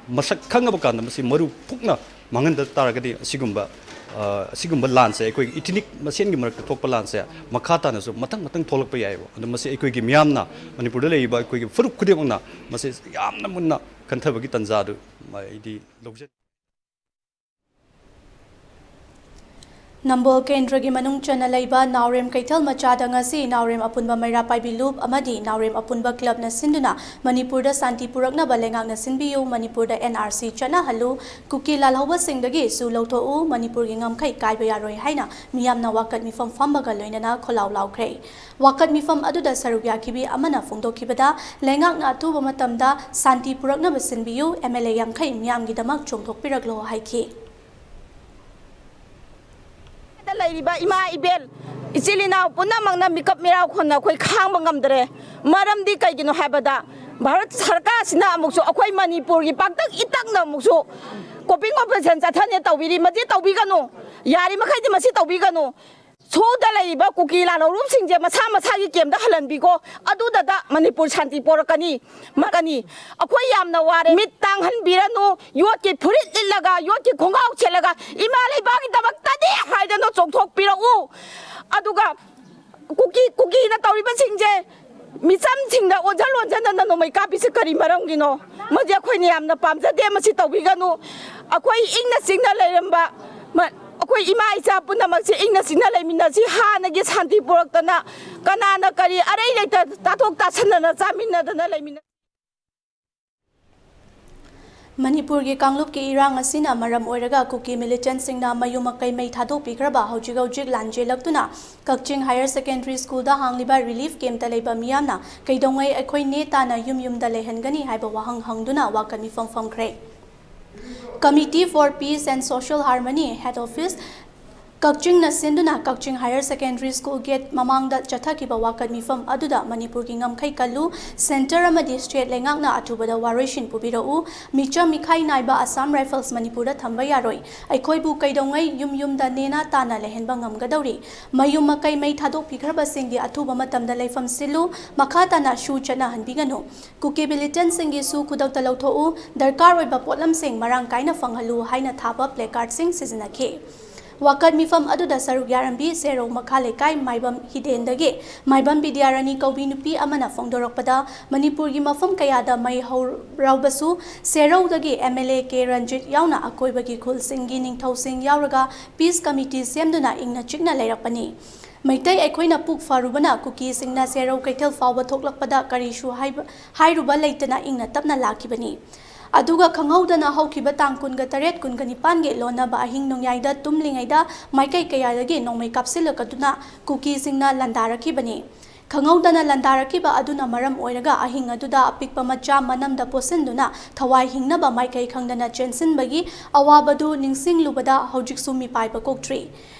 ꯃꯁꯛ ꯈꯪꯉꯕ ꯀꯥꯟꯗ ꯃꯁꯤ ꯃꯔꯨ ꯐꯨꯛꯅ ꯃꯥꯡꯍꯟꯗ ꯇꯥꯔꯒꯗꯤ ꯑꯁꯤꯒꯨꯝꯕ, ꯑ, ꯑꯁꯤꯒꯨꯝꯕ ꯂꯥꯟꯁꯦ, ꯑꯩꯈꯣꯏꯒꯤ ꯏꯊꯤꯅꯤꯛ ꯃꯁꯦꯟꯒꯤ ꯃꯔꯛꯇ ꯊꯣꯛꯄ ꯂꯥꯟꯁꯦ ꯃꯈꯥ ꯇꯥꯅꯁꯨ ꯃꯊꯪ ꯃꯊꯪ ꯊꯣꯛꯂꯛꯄ ꯌꯥꯏꯑꯕ꯫ ꯑꯗꯣ ꯃꯁꯤ ꯑꯩꯈꯣꯏꯒꯤ ꯃꯤꯌꯥꯝꯅ, ꯃꯅꯤꯄꯨꯔꯗ ꯂꯩꯔꯤꯕ ꯑꯩꯈꯣꯏꯒꯤ ꯐꯨꯔꯨꯞ ꯈꯨꯗꯤꯡꯃꯛꯅ ꯃꯁꯤ ꯌꯥꯝꯅ ꯃꯨꯟꯅ ꯈꯟꯊꯕꯒꯤ ꯇꯥꯟꯖꯥꯗꯨ ꯑꯩꯗꯤ ꯂꯧꯖꯩ꯫ ꯅꯝꯕꯣꯜ ꯀꯦꯟꯗ꯭ꯔꯒꯤ ꯃꯅꯨꯡ ꯆꯟꯅ ꯂꯩꯕ ꯅꯥꯎꯔꯦꯝ ꯀꯩꯊꯦꯜ ꯃꯆꯥꯗ ꯉꯁꯤ ꯅꯥꯎꯔꯦꯝ ꯑꯄꯨꯟꯕ ꯃꯩꯔꯥ ꯄꯥꯏꯕꯤ ꯂꯨꯞ ꯑꯃꯗꯤ ꯅꯥꯎꯔꯦꯝ ꯑꯄꯨꯟꯕ ꯀ꯭ꯂꯕꯅ ꯁꯤꯟꯗꯨꯅ ꯃꯅꯤꯄꯨꯔꯗ ꯁꯥꯟꯇꯤ ꯄꯨꯔꯛꯅꯕ ꯂꯩꯉꯥꯛꯅ ꯁꯤꯟꯕꯤꯌꯨ, ꯃꯅꯤꯄꯨꯔꯗ ꯑꯦꯟ ꯑꯥꯔ ꯁꯤ ꯆꯠꯅꯍꯜꯂꯨ, ꯀꯨꯀꯤ ꯂꯥꯜꯍꯧꯕꯁꯤꯡꯗꯒꯤ ꯁꯨ ꯂꯧꯊꯣꯛꯎ, ꯃꯅꯤꯄꯨꯔꯒꯤ ꯉꯝꯈꯩ ꯀꯥꯏꯕ ꯌꯥꯔꯣꯏ ꯍꯥꯏꯅ ꯃꯤꯌꯥꯝꯅ ꯋꯥꯀꯠ ꯃꯤꯐꯝ ꯐꯝꯕꯒ ꯂꯣꯏꯅꯅ ꯈꯣꯜꯂꯥꯎ ꯂꯥꯎꯈ꯭ꯔꯦ꯫ ꯋꯥꯀꯠ ꯃꯤꯐꯝ ꯑꯗꯨꯗ ꯁꯔꯨꯛ ꯌꯥꯈꯤꯕꯤ ꯑꯃꯅ ꯐꯣꯡꯗꯣꯛꯈꯤꯕꯗ, ꯂꯩꯉꯥꯛꯅ ꯑꯊꯨꯕ ꯃꯇꯝꯗ ꯁꯥꯟꯇꯤ ꯄꯨꯔꯛꯅꯕ ꯁꯤꯟꯕꯤꯌꯨ, ꯑꯦꯝ ꯑꯦꯜ ꯑꯦ ꯌꯥꯡꯈꯩ ꯃꯤꯌꯥꯝꯒꯤꯗꯃꯛ ꯆꯣꯡꯊꯣꯛꯄꯤꯔꯛꯂꯣ ꯍꯥꯏꯈꯤ꯫ ꯗ ꯂꯩꯔꯤꯕ ꯏꯃꯥ ꯏꯕꯦꯜ, ꯏꯆꯤꯜ ꯏꯅꯥꯎ ꯄꯨꯝꯅꯃꯛꯅ ꯃꯤꯀꯞ ꯃꯤꯔꯥꯎ ꯈꯣꯟꯅ ꯑꯩꯈꯣꯏ ꯈꯥꯡꯕ ꯉꯝꯗ꯭ꯔꯦ꯫ ꯃꯔꯝꯗꯤ ꯀꯩꯒꯤꯅꯣ ꯍꯥꯏꯕꯗ, ꯚꯥꯔꯠ ꯁꯔꯀꯥꯔꯁꯤꯅ ꯑꯃꯨꯛꯁꯨ ꯑꯩꯈꯣꯏ ꯃꯅꯤꯄꯨꯔꯒꯤ ꯄꯥꯛꯇꯛ ꯏꯇꯛꯅ ꯑꯃꯨꯛꯁꯨ ꯀꯣꯄꯤꯡ ꯑꯣꯄꯔꯦꯁꯟ ꯆꯠꯊꯅꯦ ꯇꯧꯕꯤꯔꯤ꯫ ꯃꯁꯤ ꯇꯧꯕꯤꯒꯅꯨ, ꯌꯥꯔꯤꯃꯈꯩꯗꯤ ꯃꯁꯤ ꯇꯧꯕꯤꯒꯅꯨ꯫ ꯁꯨꯗ ꯂꯩꯔꯤꯕ ꯀꯨꯀꯤ ꯂꯥꯜꯍꯧꯔꯨꯞꯁꯤꯡꯁꯦ ꯃꯁꯥ ꯃꯁꯥꯒꯤ ꯀꯦꯝꯗ ꯍꯜꯍꯟꯕꯤꯀꯣ, ꯑꯗꯨꯗꯀ ꯃꯅꯤꯄꯨꯔ ꯁꯥꯟꯇꯤ ꯄꯣꯔꯛꯀꯅꯤ꯫ ꯃꯀꯅꯤ꯫ ꯑꯩꯈꯣꯏ ꯌꯥꯝꯅ ꯋꯥꯔꯦ꯫ ꯃꯤꯠ ꯇꯥꯡꯍꯟꯕꯤꯔꯅꯨ꯫ ꯌꯣꯠꯀꯤ ꯐꯨꯔꯤꯠ ꯂꯤꯠꯂꯒ, ꯌꯣꯠꯀꯤ ꯈꯣꯡꯒ꯭ꯔꯥꯎ ꯁꯦꯠꯂꯒ ꯏꯃꯥ ꯂꯩꯕꯥꯛꯀꯤꯗꯃꯛꯇꯅꯤ ꯍꯥꯏꯗꯅ ꯆꯣꯡꯊꯣꯛꯄꯤꯔꯛꯎ꯫ ꯑꯗꯨꯒ ꯀꯨꯀꯤ, ꯀꯨꯀꯤꯅ ꯇꯧꯔꯤꯕꯁꯤꯡꯁꯦ ꯃꯤꯆꯝꯁꯤꯡꯗ ꯑꯣꯟꯁꯤꯟ ꯑꯣꯟꯁꯤꯟꯗꯅ ꯅꯣꯡꯃꯩ ꯀꯥꯞꯄꯤꯁꯦ ꯀꯔꯤ ꯃꯔꯝꯒꯤꯅꯣ? ꯃꯁꯤ ꯑꯩꯈꯣꯏꯅ ꯌꯥꯝꯅ ꯄꯥꯝꯖꯗꯦ꯫ ꯃꯁꯤ ꯇꯧꯕꯤꯒꯅꯨ꯫ ꯑꯩꯈꯣꯏ ꯏꯪꯅ ꯆꯤꯛꯅ ꯂꯩꯔꯝꯕ, ꯃ-, ꯑꯩꯈꯣꯏ ꯏꯃꯥ ꯏꯆꯥ ꯄꯨꯝꯅꯃꯛꯁꯦ ꯏꯪꯅ ꯆꯤꯛꯅ ꯂꯩꯃꯤꯟꯅꯁꯤ꯫ ꯍꯥꯟꯅꯒꯤ ꯁꯥꯟꯇꯤ ꯄꯨꯔꯛꯇꯅ ꯀꯅꯥꯅ ꯀꯔꯤ ꯑꯔꯩ ꯂꯩꯇ ꯇꯥꯊꯣꯛ ꯇꯥꯁꯤꯟꯅꯅ ꯆꯥꯃꯤꯟꯅꯗꯅ ꯂꯩꯃꯤꯟꯅ ꯃꯅꯤꯄꯨꯔꯒꯤ ꯀꯥꯡꯂꯨꯞꯀꯤ ꯏꯔꯥꯡ ꯑꯁꯤꯅ ꯃꯔꯝ ꯑꯣꯏꯔꯒ ꯀꯨꯀꯤ ꯃꯤꯂꯤꯇꯦꯟꯠꯁꯤꯡꯅ ꯃꯌꯨꯝ ꯃꯀꯩ ꯃꯩ ꯊꯥꯗꯣꯛꯄꯤꯈ꯭ꯔꯕ ꯍꯧꯖꯤꯛ ꯍꯧꯖꯤꯛ ꯂꯥꯟ ꯆꯦꯜꯂꯛꯇꯨꯅ ꯀꯛꯆꯤꯡ ꯍꯥꯌꯔ ꯁꯦꯀꯦꯟꯗꯔꯤ ꯁ꯭ꯀꯨꯜꯗ ꯍꯥꯡꯂꯤꯕ ꯔꯤꯂꯤꯐ ꯀꯦꯝꯞꯇ ꯂꯩꯕ ꯃꯤꯌꯥꯝꯅ ꯀꯩꯗꯧꯉꯩ ꯑꯩꯈꯣꯏ ꯅꯦ ꯇꯥꯅ ꯌꯨꯝ ꯌꯨꯝꯗ ꯂꯩꯍꯟꯒꯅꯤ ꯍꯥꯏꯕ ꯋꯥꯍꯪ ꯍꯪꯗꯨꯅ ꯋꯥꯀꯠ ꯃꯤꯐꯝ ꯐꯝꯈ꯭ꯔꯦ꯫ Committee for Peace and Social Harmony, Head Office, ꯀꯛꯆꯤꯡꯅ ꯁꯤꯟꯗꯨꯅ ꯀꯛꯆꯤꯡ Higher Secondary School gate ꯃꯃꯥꯡꯗ ꯆꯠꯊꯈꯤꯕ ꯋꯥꯀꯠ ꯃꯤꯐꯝ ꯑꯗꯨꯗ ꯃꯅꯤꯄꯨꯔꯒꯤ ꯉꯝꯈꯩ ꯀꯜꯂꯨ, centre ꯑꯃꯗꯤ state ꯂꯩꯉꯥꯛꯅ ꯑꯊꯨꯕꯗ ꯋꯥꯔꯣꯏꯁꯤꯟ ꯄꯨꯕꯤꯔꯛꯎ, ꯃꯤꯆꯝ ꯃꯤꯈꯥꯏ ꯅꯥꯏꯕ Assam Rifles ꯃꯅꯤꯄꯨꯔꯗ ꯊꯝꯕ ꯌꯥꯔꯣꯏ, ꯑꯩꯈꯣꯏꯕꯨ ꯀꯩꯗꯧꯉꯩ ꯌꯨꯝ ꯌꯨꯝꯗ ꯅꯦꯅꯥ ꯇꯥꯅ ꯂꯩꯍꯟꯕ ꯉꯝꯒꯗꯧꯔꯤ, ꯃꯌꯨꯝ ꯃꯀꯩ ꯃꯩ ꯊꯥꯗꯣꯛꯄꯤꯈ꯭ꯔꯕꯁꯤꯡꯒꯤ ꯑꯊꯨꯕ ꯃꯇꯝꯗ ꯂꯩꯐꯝ ꯁꯤꯜꯂꯨ, ꯃꯈꯥ ꯇꯥꯅ ꯁꯨ ꯆꯠꯅꯍꯟꯕꯤꯒꯅꯨ, ꯀꯨꯀꯤ militantꯁꯤꯡꯒꯤꯁꯨ ꯈꯨꯗꯛꯇ ꯂꯧꯊꯣꯛꯎ, ꯗꯔꯀꯥꯔ ꯑꯣꯏꯕ ꯄꯣꯠꯂꯝꯁꯤꯡ ꯃꯔꯥꯡ ꯀꯥꯏꯅ ꯐꯪꯍꯜꯂꯨ ꯍꯥꯏꯅ ꯊꯥꯕ placardꯁꯤꯡ ꯁꯤꯖꯤꯟꯅꯈꯤ꯫ ꯋꯥꯀꯠ ꯃꯤꯐꯝ ꯑꯗꯨꯗ ꯁꯔꯨꯛ ꯌꯥꯔꯝꯕꯤ ꯁꯦꯔꯧ ꯃꯈꯥ ꯂꯩꯀꯥꯏ ꯃꯥꯏꯕꯝ ꯍꯤꯗꯦꯟꯗꯒꯤ ꯃꯥꯏꯕꯝ ꯕꯤꯗ꯭ꯌꯥꯔꯥꯅꯤ ꯀꯧꯕꯤ ꯅꯨꯄꯤ ꯑꯃꯅ ꯐꯣꯡꯗꯣꯔꯛꯄꯗ, ꯃꯅꯤꯄꯨꯔꯒꯤ ꯃꯐꯝ ꯀꯌꯥꯗ ꯃꯩ ꯍꯧꯔꯕꯁꯨ ꯁꯦꯔꯧꯗꯒꯤ MLA ꯀꯦ ꯔꯟꯖꯤꯠ ꯌꯥꯎꯅ ꯑꯀꯣꯏꯕꯒꯤ ꯈꯨꯜꯁꯤꯡꯒꯤ ꯅꯤꯡꯊꯧꯁꯤꯡ ꯌꯥꯎꯔꯒ peace committee ꯁꯦꯝꯗꯨꯅ ꯏꯪꯅ ꯆꯤꯛꯅ ꯂꯩꯔꯛꯄꯅꯤ꯫ ꯃꯩꯇꯩ ꯑꯩꯈꯣꯏꯅ ꯄꯨꯛ ꯐꯔꯨꯕꯅ ꯀꯨꯀꯤꯁꯤꯡꯅ ꯁꯦꯔꯧ ꯀꯩꯊꯦꯜ ꯐꯥꯎꯕ ꯊꯣꯛꯂꯛꯄꯗ ꯀꯔꯤꯁꯨ ꯍꯥꯏꯕ-, ꯍꯥꯏꯔꯨꯕ ꯂꯩꯇꯅ ꯏꯪꯅ ꯇꯞꯅ ꯂꯥꯛꯈꯤꯕꯅꯤ꯫ ꯑꯗꯨꯒ ꯈꯪꯍꯧꯗꯅ ꯍꯧꯈꯤꯕ ꯇꯥꯡ ꯀꯨꯟꯒ ꯇꯔꯦꯠ, ꯀꯨꯟꯒ ꯅꯤꯄꯥꯟꯒꯤ ꯂꯣꯟꯅꯕ ꯑꯍꯤꯡ ꯅꯣꯡꯌꯥꯏꯗ ꯇꯨꯝꯂꯤꯉꯩꯗ ꯃꯥꯏꯀꯩ ꯀꯌꯥꯗꯒꯤ ꯅꯣꯡꯃꯩ ꯀꯥꯞꯁꯤꯜꯂꯛꯇꯨꯅ ꯀꯨꯀꯤꯁꯤꯡꯅ ꯂꯥꯟꯗꯥꯔꯛꯈꯤꯕꯅꯤ꯫ ꯈꯪꯍꯧꯗꯅ ꯂꯥꯟꯗꯥꯔꯛꯈꯤꯕ ꯑꯗꯨꯅ ꯃꯔꯝ ꯑꯣꯏꯔꯒ ꯑꯍꯤꯡ ꯑꯗꯨꯗ ꯑꯄꯤꯛꯄ ꯃꯆꯥ ꯃꯅꯝꯗ ꯄꯣꯠꯁꯤꯟꯗꯨꯅ ꯊꯋꯥꯏ ꯍꯤꯡꯅꯕ ꯃꯥꯏꯀꯩ ꯈꯪꯗꯅ ꯆꯦꯟꯁꯤꯟꯕꯒꯤ ꯑꯋꯥꯕꯗꯨ ꯅꯤꯡꯁꯤꯡꯂꯨꯕꯗ ꯍꯧꯖꯤꯛꯁꯨ ꯃꯤꯄꯥꯏꯕ ꯀꯣꯛꯇ꯭ꯔꯤ꯫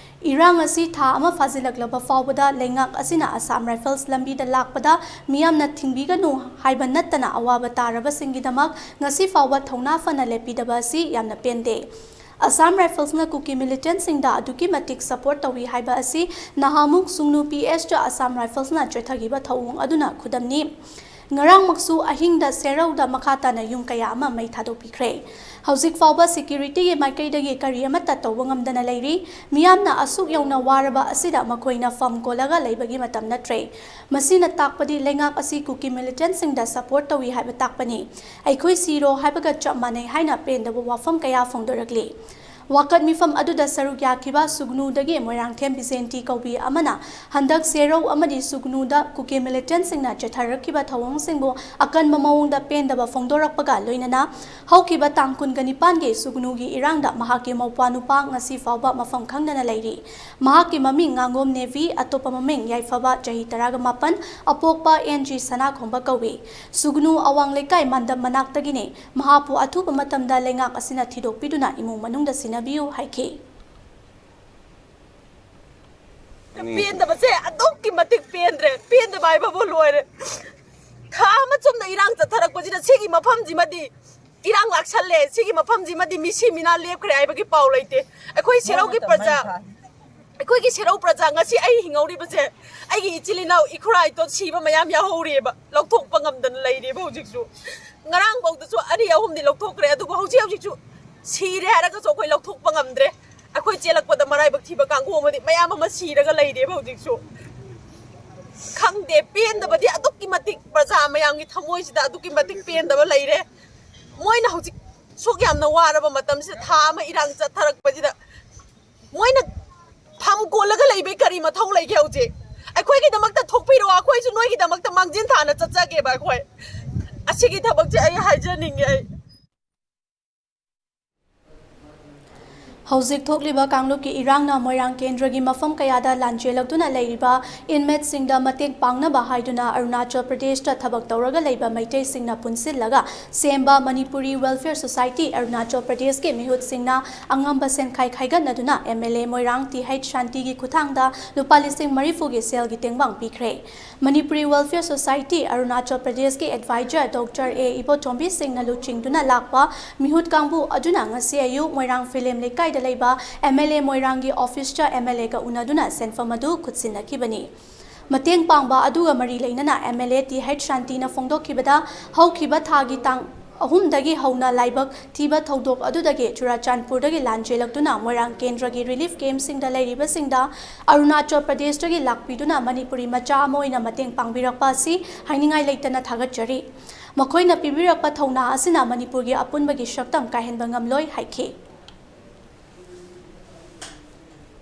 ꯏꯔꯥꯡ ꯑꯁꯤ ꯊꯥ ꯑꯃ ꯐꯥꯖꯤꯜꯂꯛꯂꯕ ꯐꯥꯎꯕꯗ ꯂꯩꯉꯥꯛ ꯑꯁꯤꯅ Assam Rifles ꯂꯝꯕꯤꯗ ꯂꯥꯛꯄꯗ ꯃꯤꯌꯥꯝꯅ ꯊꯤꯡꯕꯤꯒꯅꯨ ꯍꯥꯏꯕ ꯅꯠꯇꯅ ꯑꯋꯥꯕ ꯇꯥꯔꯕꯁꯤꯡꯒꯤꯗꯃꯛ ꯉꯁꯤ ꯐꯥꯎꯕ ꯊꯧꯅꯥ ꯐꯅ ꯂꯦꯞꯄꯤꯗꯕ ꯑꯁꯤ ꯌꯥꯝꯅ ꯄꯦꯟꯗꯦ꯫ Assam Riflesꯅ ꯀꯨꯀꯤ militantꯁꯤꯡꯗ ꯑꯗꯨꯛꯀꯤ ꯃꯇꯤꯛ support ꯇꯧꯏ ꯍꯥꯏꯕ ꯑꯁꯤ ꯅꯍꯥꯃꯨꯛ ꯁꯨꯡꯅꯨ PHꯇ Assam Riflesꯅ ꯆꯠꯊꯈꯤꯕ ꯊꯧꯑꯣꯡ ꯑꯗꯨꯅ ꯈꯨꯗꯝꯅꯤ꯫ ꯉꯔꯥꯡꯃꯛꯁꯨ ꯑꯍꯤꯡꯗ ꯁꯦꯔꯧꯗ ꯃꯈꯥ ꯇꯥꯅ ꯌꯨꯝ ꯀꯌꯥ ꯑꯃ ꯃꯩ ꯊꯥꯗꯣꯛꯄꯤꯈ꯭ꯔꯦ꯫ ꯍꯧꯖꯤꯛ ꯐꯥꯎꯕ securityꯒꯤ ꯃꯥꯏꯀꯩꯗꯒꯤ ꯀꯔꯤ ꯑꯃꯠꯇ ꯇꯧꯕ ꯉꯝꯗꯅ ꯂꯩꯔꯤ꯫ ꯃꯤꯌꯥꯝꯅ ꯑꯁꯨꯛ ꯌꯧꯅ ꯋꯥꯔꯕ ꯑꯁꯤꯗ ꯃꯈꯣꯏꯅ ꯐꯝ ꯀꯣꯜꯂꯒ ꯂꯩꯕꯒꯤ ꯃꯇꯝ ꯅꯠꯇ꯭ꯔꯦ꯫ ꯃꯁꯤꯅ ꯇꯥꯛꯄꯗꯤ ꯂꯩꯉꯥꯛ ꯑꯁꯤ ꯀꯨꯀꯤ militantꯁꯤꯡꯗ support ꯇꯧꯏ ꯍꯥꯏꯕ ꯇꯥꯛꯄꯅꯤ꯫ ꯑꯩꯈꯣꯏ ꯁꯤꯔꯣ ꯍꯥꯏꯕꯒ ꯆꯞ ꯃꯥꯟꯅꯩ ꯍꯥꯏꯅ ꯄꯦꯟꯗꯕ ꯋꯥꯐꯝ ꯀꯌꯥ ꯐꯣꯡꯗꯣꯔꯛꯂꯤ꯫ ꯋꯥꯀꯠ ꯃꯤꯐꯝ ꯑꯗꯨꯗ ꯁꯔꯨꯛ ꯌꯥꯈꯤꯕ ꯁꯨꯒꯅꯨꯗꯒꯤ ꯃꯣꯏꯔꯥꯡꯊꯦꯝ ꯕꯤꯖꯦꯟꯇꯤ ꯀꯧꯕꯤ ꯑꯃꯅ ꯍꯟꯗꯛ ꯁꯦꯔꯧ ꯑꯃꯗꯤ ꯁꯨꯒꯅꯨꯗ ꯀꯨꯀꯤ militantꯁꯤꯡꯅ ꯆꯠꯊꯔꯛꯈꯤꯕ ꯊꯧꯑꯣꯡꯁꯤꯡꯕꯨ ꯑꯀꯟꯕ ꯃꯑꯣꯡꯗ ꯄꯦꯟꯗꯕ ꯐꯣꯡꯗꯣꯔꯛꯄꯒ ꯂꯣꯏꯅꯅ ꯍꯧꯈꯤꯕ ꯇꯥꯡ ꯀꯨꯟꯒ ꯅꯤꯄꯥꯟꯒꯤ ꯁꯨꯒꯅꯨꯒꯤ ꯏꯔꯥꯡꯗ ꯃꯍꯥꯛꯀꯤ ꯃꯧꯄ꯭ꯋꯥ ꯅꯨꯄꯥ ꯉꯁꯤ ꯐꯥꯎꯕ ꯃꯐꯝ ꯈꯪꯗꯅ ꯂꯩꯔꯤ꯫ ꯃꯍꯥꯛꯀꯤ ꯃꯃꯤꯡ ꯉꯥꯉꯣꯝ ꯅꯦꯕꯤ, ꯑꯇꯣꯞꯄ ꯃꯃꯤꯡ ꯌꯥꯏꯐꯕ, ꯆꯍꯤ ꯇꯔꯥꯒ ꯃꯥꯄꯟ, ꯑꯄꯣꯛꯄ ꯑꯦꯟ ꯖꯤ ꯁꯅꯥꯈꯣꯝꯕ ꯀꯧꯏ꯫ ꯁꯨꯒꯅꯨ ꯑꯋꯥꯡ ꯂꯩꯀꯥꯏ ꯃꯥꯟꯗꯝ ꯃꯅꯥꯛꯇꯒꯤꯅꯤ꯫ ꯃꯍꯥꯛꯄꯨ ꯑꯊꯨꯕ ꯃꯇꯝꯗ ꯂꯩꯉꯥꯛ ꯑꯁꯤꯅ ꯊꯤꯗꯣꯛꯄꯤꯗꯨꯅ ꯏꯃꯨꯡ ꯃꯅꯨꯡꯗ ꯁꯤꯟꯅꯕꯤꯌꯨ ꯍꯥꯏꯈꯤ꯫ ꯄꯦꯟꯗꯕꯁꯦ ꯑꯗꯨꯛꯀꯤ ꯃꯇꯤꯛ ꯄꯦꯟꯗ꯭ꯔꯦ꯫ ꯄꯦꯟꯗꯕ ꯍꯥꯏꯕꯕꯨ ꯂꯣꯏꯔꯦ꯫ ꯊꯥ ꯑꯃ ꯆꯨꯝꯅ ꯏꯔꯥꯡ ꯆꯠꯊꯔꯛꯄꯁꯤꯗ ꯁꯤꯒꯤ ꯃꯐꯝꯁꯤꯃꯗꯤ ꯏꯔꯥꯡ ꯂꯥꯛꯁꯜꯂꯦ, ꯁꯤꯒꯤ ꯃꯐꯝꯁꯤꯃꯗꯤ ꯃꯤꯁꯤ ꯃꯤꯅꯥ ꯂꯦꯞꯈ꯭ꯔꯦ ꯍꯥꯏꯕꯒꯤ ꯄꯥꯎ ꯂꯩꯇꯦ꯫ ꯑꯩꯈꯣꯏ ꯁꯦꯔꯧꯒꯤ ꯄ꯭ꯔꯖꯥ, ꯑꯩꯈꯣꯏꯒꯤ ꯁꯦꯔꯧ ꯄ꯭ꯔꯖꯥ ꯉꯁꯤ ꯑꯩ ꯍꯤꯡꯍꯧꯔꯤꯕꯁꯦ ꯑꯩꯒꯤ ꯏꯆꯤꯜ ꯏꯅꯥꯎ ꯏꯈꯨꯔꯥ ꯏꯇꯣꯟ ꯁꯤꯕ ꯃꯌꯥꯝ ꯌꯥꯎꯍꯧꯔꯤꯑꯕ, ꯂꯧꯊꯣꯛꯄ ꯉꯝꯗꯅ ꯂꯩꯔꯤꯑꯕ ꯍꯧꯖꯤꯛꯁꯨ꯫ ꯉꯔꯥꯡꯐꯧꯗꯁꯨ ꯑꯅꯤ ꯑꯍꯨꯝꯗꯤ ꯂꯧꯊꯣꯛꯈ꯭ꯔꯦ, ꯑꯗꯨꯕꯨ ꯍꯧꯖꯤꯛ ꯍꯧꯖꯤꯛꯁꯨ ꯁꯤꯔꯦ ꯍꯥꯏꯔꯒꯁꯨ ꯑꯩꯈꯣꯏ ꯂꯧꯊꯣꯛꯄ ꯉꯝꯗ꯭ꯔꯦ꯫ ꯑꯩꯈꯣꯏ ꯆꯦꯜꯂꯛꯄꯗ ꯃꯔꯥꯏꯕꯛ ꯊꯤꯕ ꯀꯥꯡꯕꯨ ꯑꯃꯗꯤ ꯃꯌꯥꯝ ꯑꯃ ꯁꯤꯔꯒ ꯂꯩꯔꯦꯕ ꯍꯧꯖꯤꯛꯁꯨ꯫ ꯈꯪꯗꯦ, ꯄꯦꯟꯗꯕꯗꯤ ꯑꯗꯨꯛꯀꯤ ꯃꯇꯤꯛ ꯄ꯭ꯔꯖꯥ ꯃꯌꯥꯝꯒꯤ ꯊꯃꯣꯏꯁꯤꯗ ꯑꯗꯨꯛꯀꯤ ꯃꯇꯤꯛ ꯄꯦꯟꯗꯕ ꯂꯩꯔꯦ꯫ ꯃꯣꯏꯅ ꯍꯧꯖꯤꯛ ꯁꯨꯛ ꯌꯥꯝꯅ ꯋꯥꯔꯕ ꯃꯇꯝꯁꯤꯗ, ꯊꯥ ꯑꯃ ꯏꯔꯥꯡ ꯆꯠꯊꯔꯛꯄꯁꯤꯗ ꯃꯣꯏꯅ ꯐꯝ ꯀꯣꯜꯂꯒ ꯂꯩꯕꯩ ꯀꯔꯤ ꯃꯊꯧ ꯂꯩꯒꯦ ꯍꯧꯖꯤꯛ? ꯑꯩꯈꯣꯏꯒꯤꯗꯃꯛꯇ ꯊꯣꯛꯄꯤꯔꯛꯑꯣ, ꯑꯩꯈꯣꯏꯁꯨ ꯅꯣꯏꯒꯤꯗꯃꯛꯇ ꯃꯥꯡꯖꯤꯟ ꯊꯥꯅ ꯆꯠꯆꯒꯦꯕ ꯑꯩꯈꯣꯏ꯫ ꯑꯁꯤꯒꯤ ꯊꯕꯛꯁꯦ ꯑꯩ ꯍꯥꯏꯖꯅꯤꯡꯉꯦ ꯑꯩ꯫ ꯍꯧꯖꯤꯛ ꯊꯣꯛꯂꯤꯕ ꯀꯥꯡꯂꯨꯞꯀꯤ ꯏꯔꯥꯡꯅ ꯃꯣꯏꯔꯥꯡ ꯀꯦꯟꯗ꯭ꯔꯒꯤ ꯃꯐꯝ ꯀꯌꯥꯗ ꯂꯥꯟꯖꯦꯜꯂꯛꯇꯨꯅ ꯂꯩꯔꯤꯕ inmateꯁꯤꯡꯗ ꯃꯇꯦꯡ ꯄꯥꯡꯅꯕ ꯍꯥꯏꯗꯨꯅ ꯑꯔꯨꯅꯥꯆꯜ ꯄ꯭ꯔꯗꯦꯁꯇ ꯊꯕꯛ ꯇꯧꯔꯒ ꯂꯩꯕ ꯃꯩꯇꯩꯁꯤꯡꯅ ꯄꯨꯟꯁꯤꯜꯂꯒ ꯁꯦꯝꯕ ꯃꯅꯤꯄꯨꯔꯤ Welfare Society ꯑꯔꯨꯅꯥꯆꯜ ꯄ꯭ꯔꯗꯦꯁꯀꯤ ꯃꯤꯍꯨꯠꯁꯤꯡꯅ ꯑꯉꯝꯕ ꯁꯦꯟꯈꯥꯏ ꯈꯥꯏꯒꯠꯅꯗꯨꯅ MLA ꯃꯣꯏꯔꯥꯡ ꯇꯤ ꯍꯩꯆ ꯁꯥꯟꯇꯤꯒꯤ ꯈꯨꯠꯊꯥꯡꯗ ꯂꯨꯄꯥ ꯂꯤꯁꯤꯡ ꯃꯔꯤꯐꯨꯒꯤ ꯁꯦꯜꯒꯤ ꯇꯦꯡꯕꯥꯡ ꯄꯤꯈ꯭ꯔꯦ꯫ ꯃꯅꯤꯄꯨꯔꯤ Welfare Society ꯑꯔꯨꯅꯥꯆꯜ ꯄ꯭ꯔꯗꯦꯁꯀꯤ advisor Doctor ꯑꯦ ꯏꯕꯣꯇꯣꯝꯕꯤ ꯁꯤꯡꯅ ꯂꯨꯆꯤꯡꯗꯨꯅ ꯂꯥꯛꯄ ꯃꯤꯍꯨꯠ ꯀꯥꯡꯕꯨ ꯑꯗꯨꯅ ꯉꯁꯤ ꯑꯌꯨꯛ ꯃꯣꯏꯔꯥꯡ ꯐꯤꯂꯦꯝ ꯂꯩꯀꯥꯏꯗ ꯂꯩꯕ MLA ꯃꯣꯏꯔꯥꯡꯒꯤ officeꯇ MLAꯒ ꯎꯅꯗꯨꯅ ꯁꯦꯟꯐꯝ ꯑꯗꯨ ꯈꯨꯠꯁꯤꯟꯅꯈꯤꯕꯅꯤ꯫ ꯃꯇꯦꯡ ꯄꯥꯡꯕ ꯑꯗꯨꯒ ꯃꯔꯤ ꯂꯩꯅꯅ MLA ꯇꯤ ꯍꯩꯆ ꯁꯥꯟꯇꯤꯅ ꯐꯣꯡꯗꯣꯛꯈꯤꯕꯗ, ꯍꯧꯈꯤꯕ ꯊꯥꯒꯤ ꯇꯥꯡ ꯑꯍꯨꯝꯗꯒꯤ ꯍꯧꯅ ꯂꯥꯏꯕꯛ ꯊꯤꯕ ꯊꯧꯗꯣꯛ ꯑꯗꯨꯗꯒꯤ ꯆꯨꯔꯥꯆꯥꯟꯄꯨꯔꯗꯒꯤ ꯂꯥꯟꯖꯦꯜꯂꯛꯇꯨꯅ ꯃꯣꯏꯔꯥꯡ ꯀꯦꯟꯗ꯭ꯔꯒꯤ relief campꯁꯤꯡꯗ ꯂꯩꯔꯤꯕꯁꯤꯡꯗ ꯑꯔꯨꯅꯥꯆꯜ ꯄ꯭ꯔꯗꯦꯁꯇꯒꯤ ꯂꯥꯛꯄꯤꯗꯨꯅ ꯃꯅꯤꯄꯨꯔꯤ ꯃꯆꯥ ꯑꯃ ꯑꯣꯏꯅ ꯃꯇꯦꯡ ꯄꯥꯡꯕꯤꯔꯛꯄ ꯑꯁꯤ ꯍꯥꯏꯅꯤꯡꯉꯥꯏ ꯂꯩꯇꯅ ꯊꯥꯒꯠꯆꯔꯤ꯫ ꯃꯈꯣꯏꯅ ꯄꯤꯕꯤꯔꯛꯄ ꯊꯧꯅꯥ ꯑꯁꯤꯅ ꯃꯅꯤꯄꯨꯔꯒꯤ ꯑꯄꯨꯟꯕꯒꯤ ꯁꯛꯇꯝ ꯀꯥꯏꯍꯟꯕ ꯉꯝꯂꯣꯏ ꯍꯥꯏꯈꯤ꯫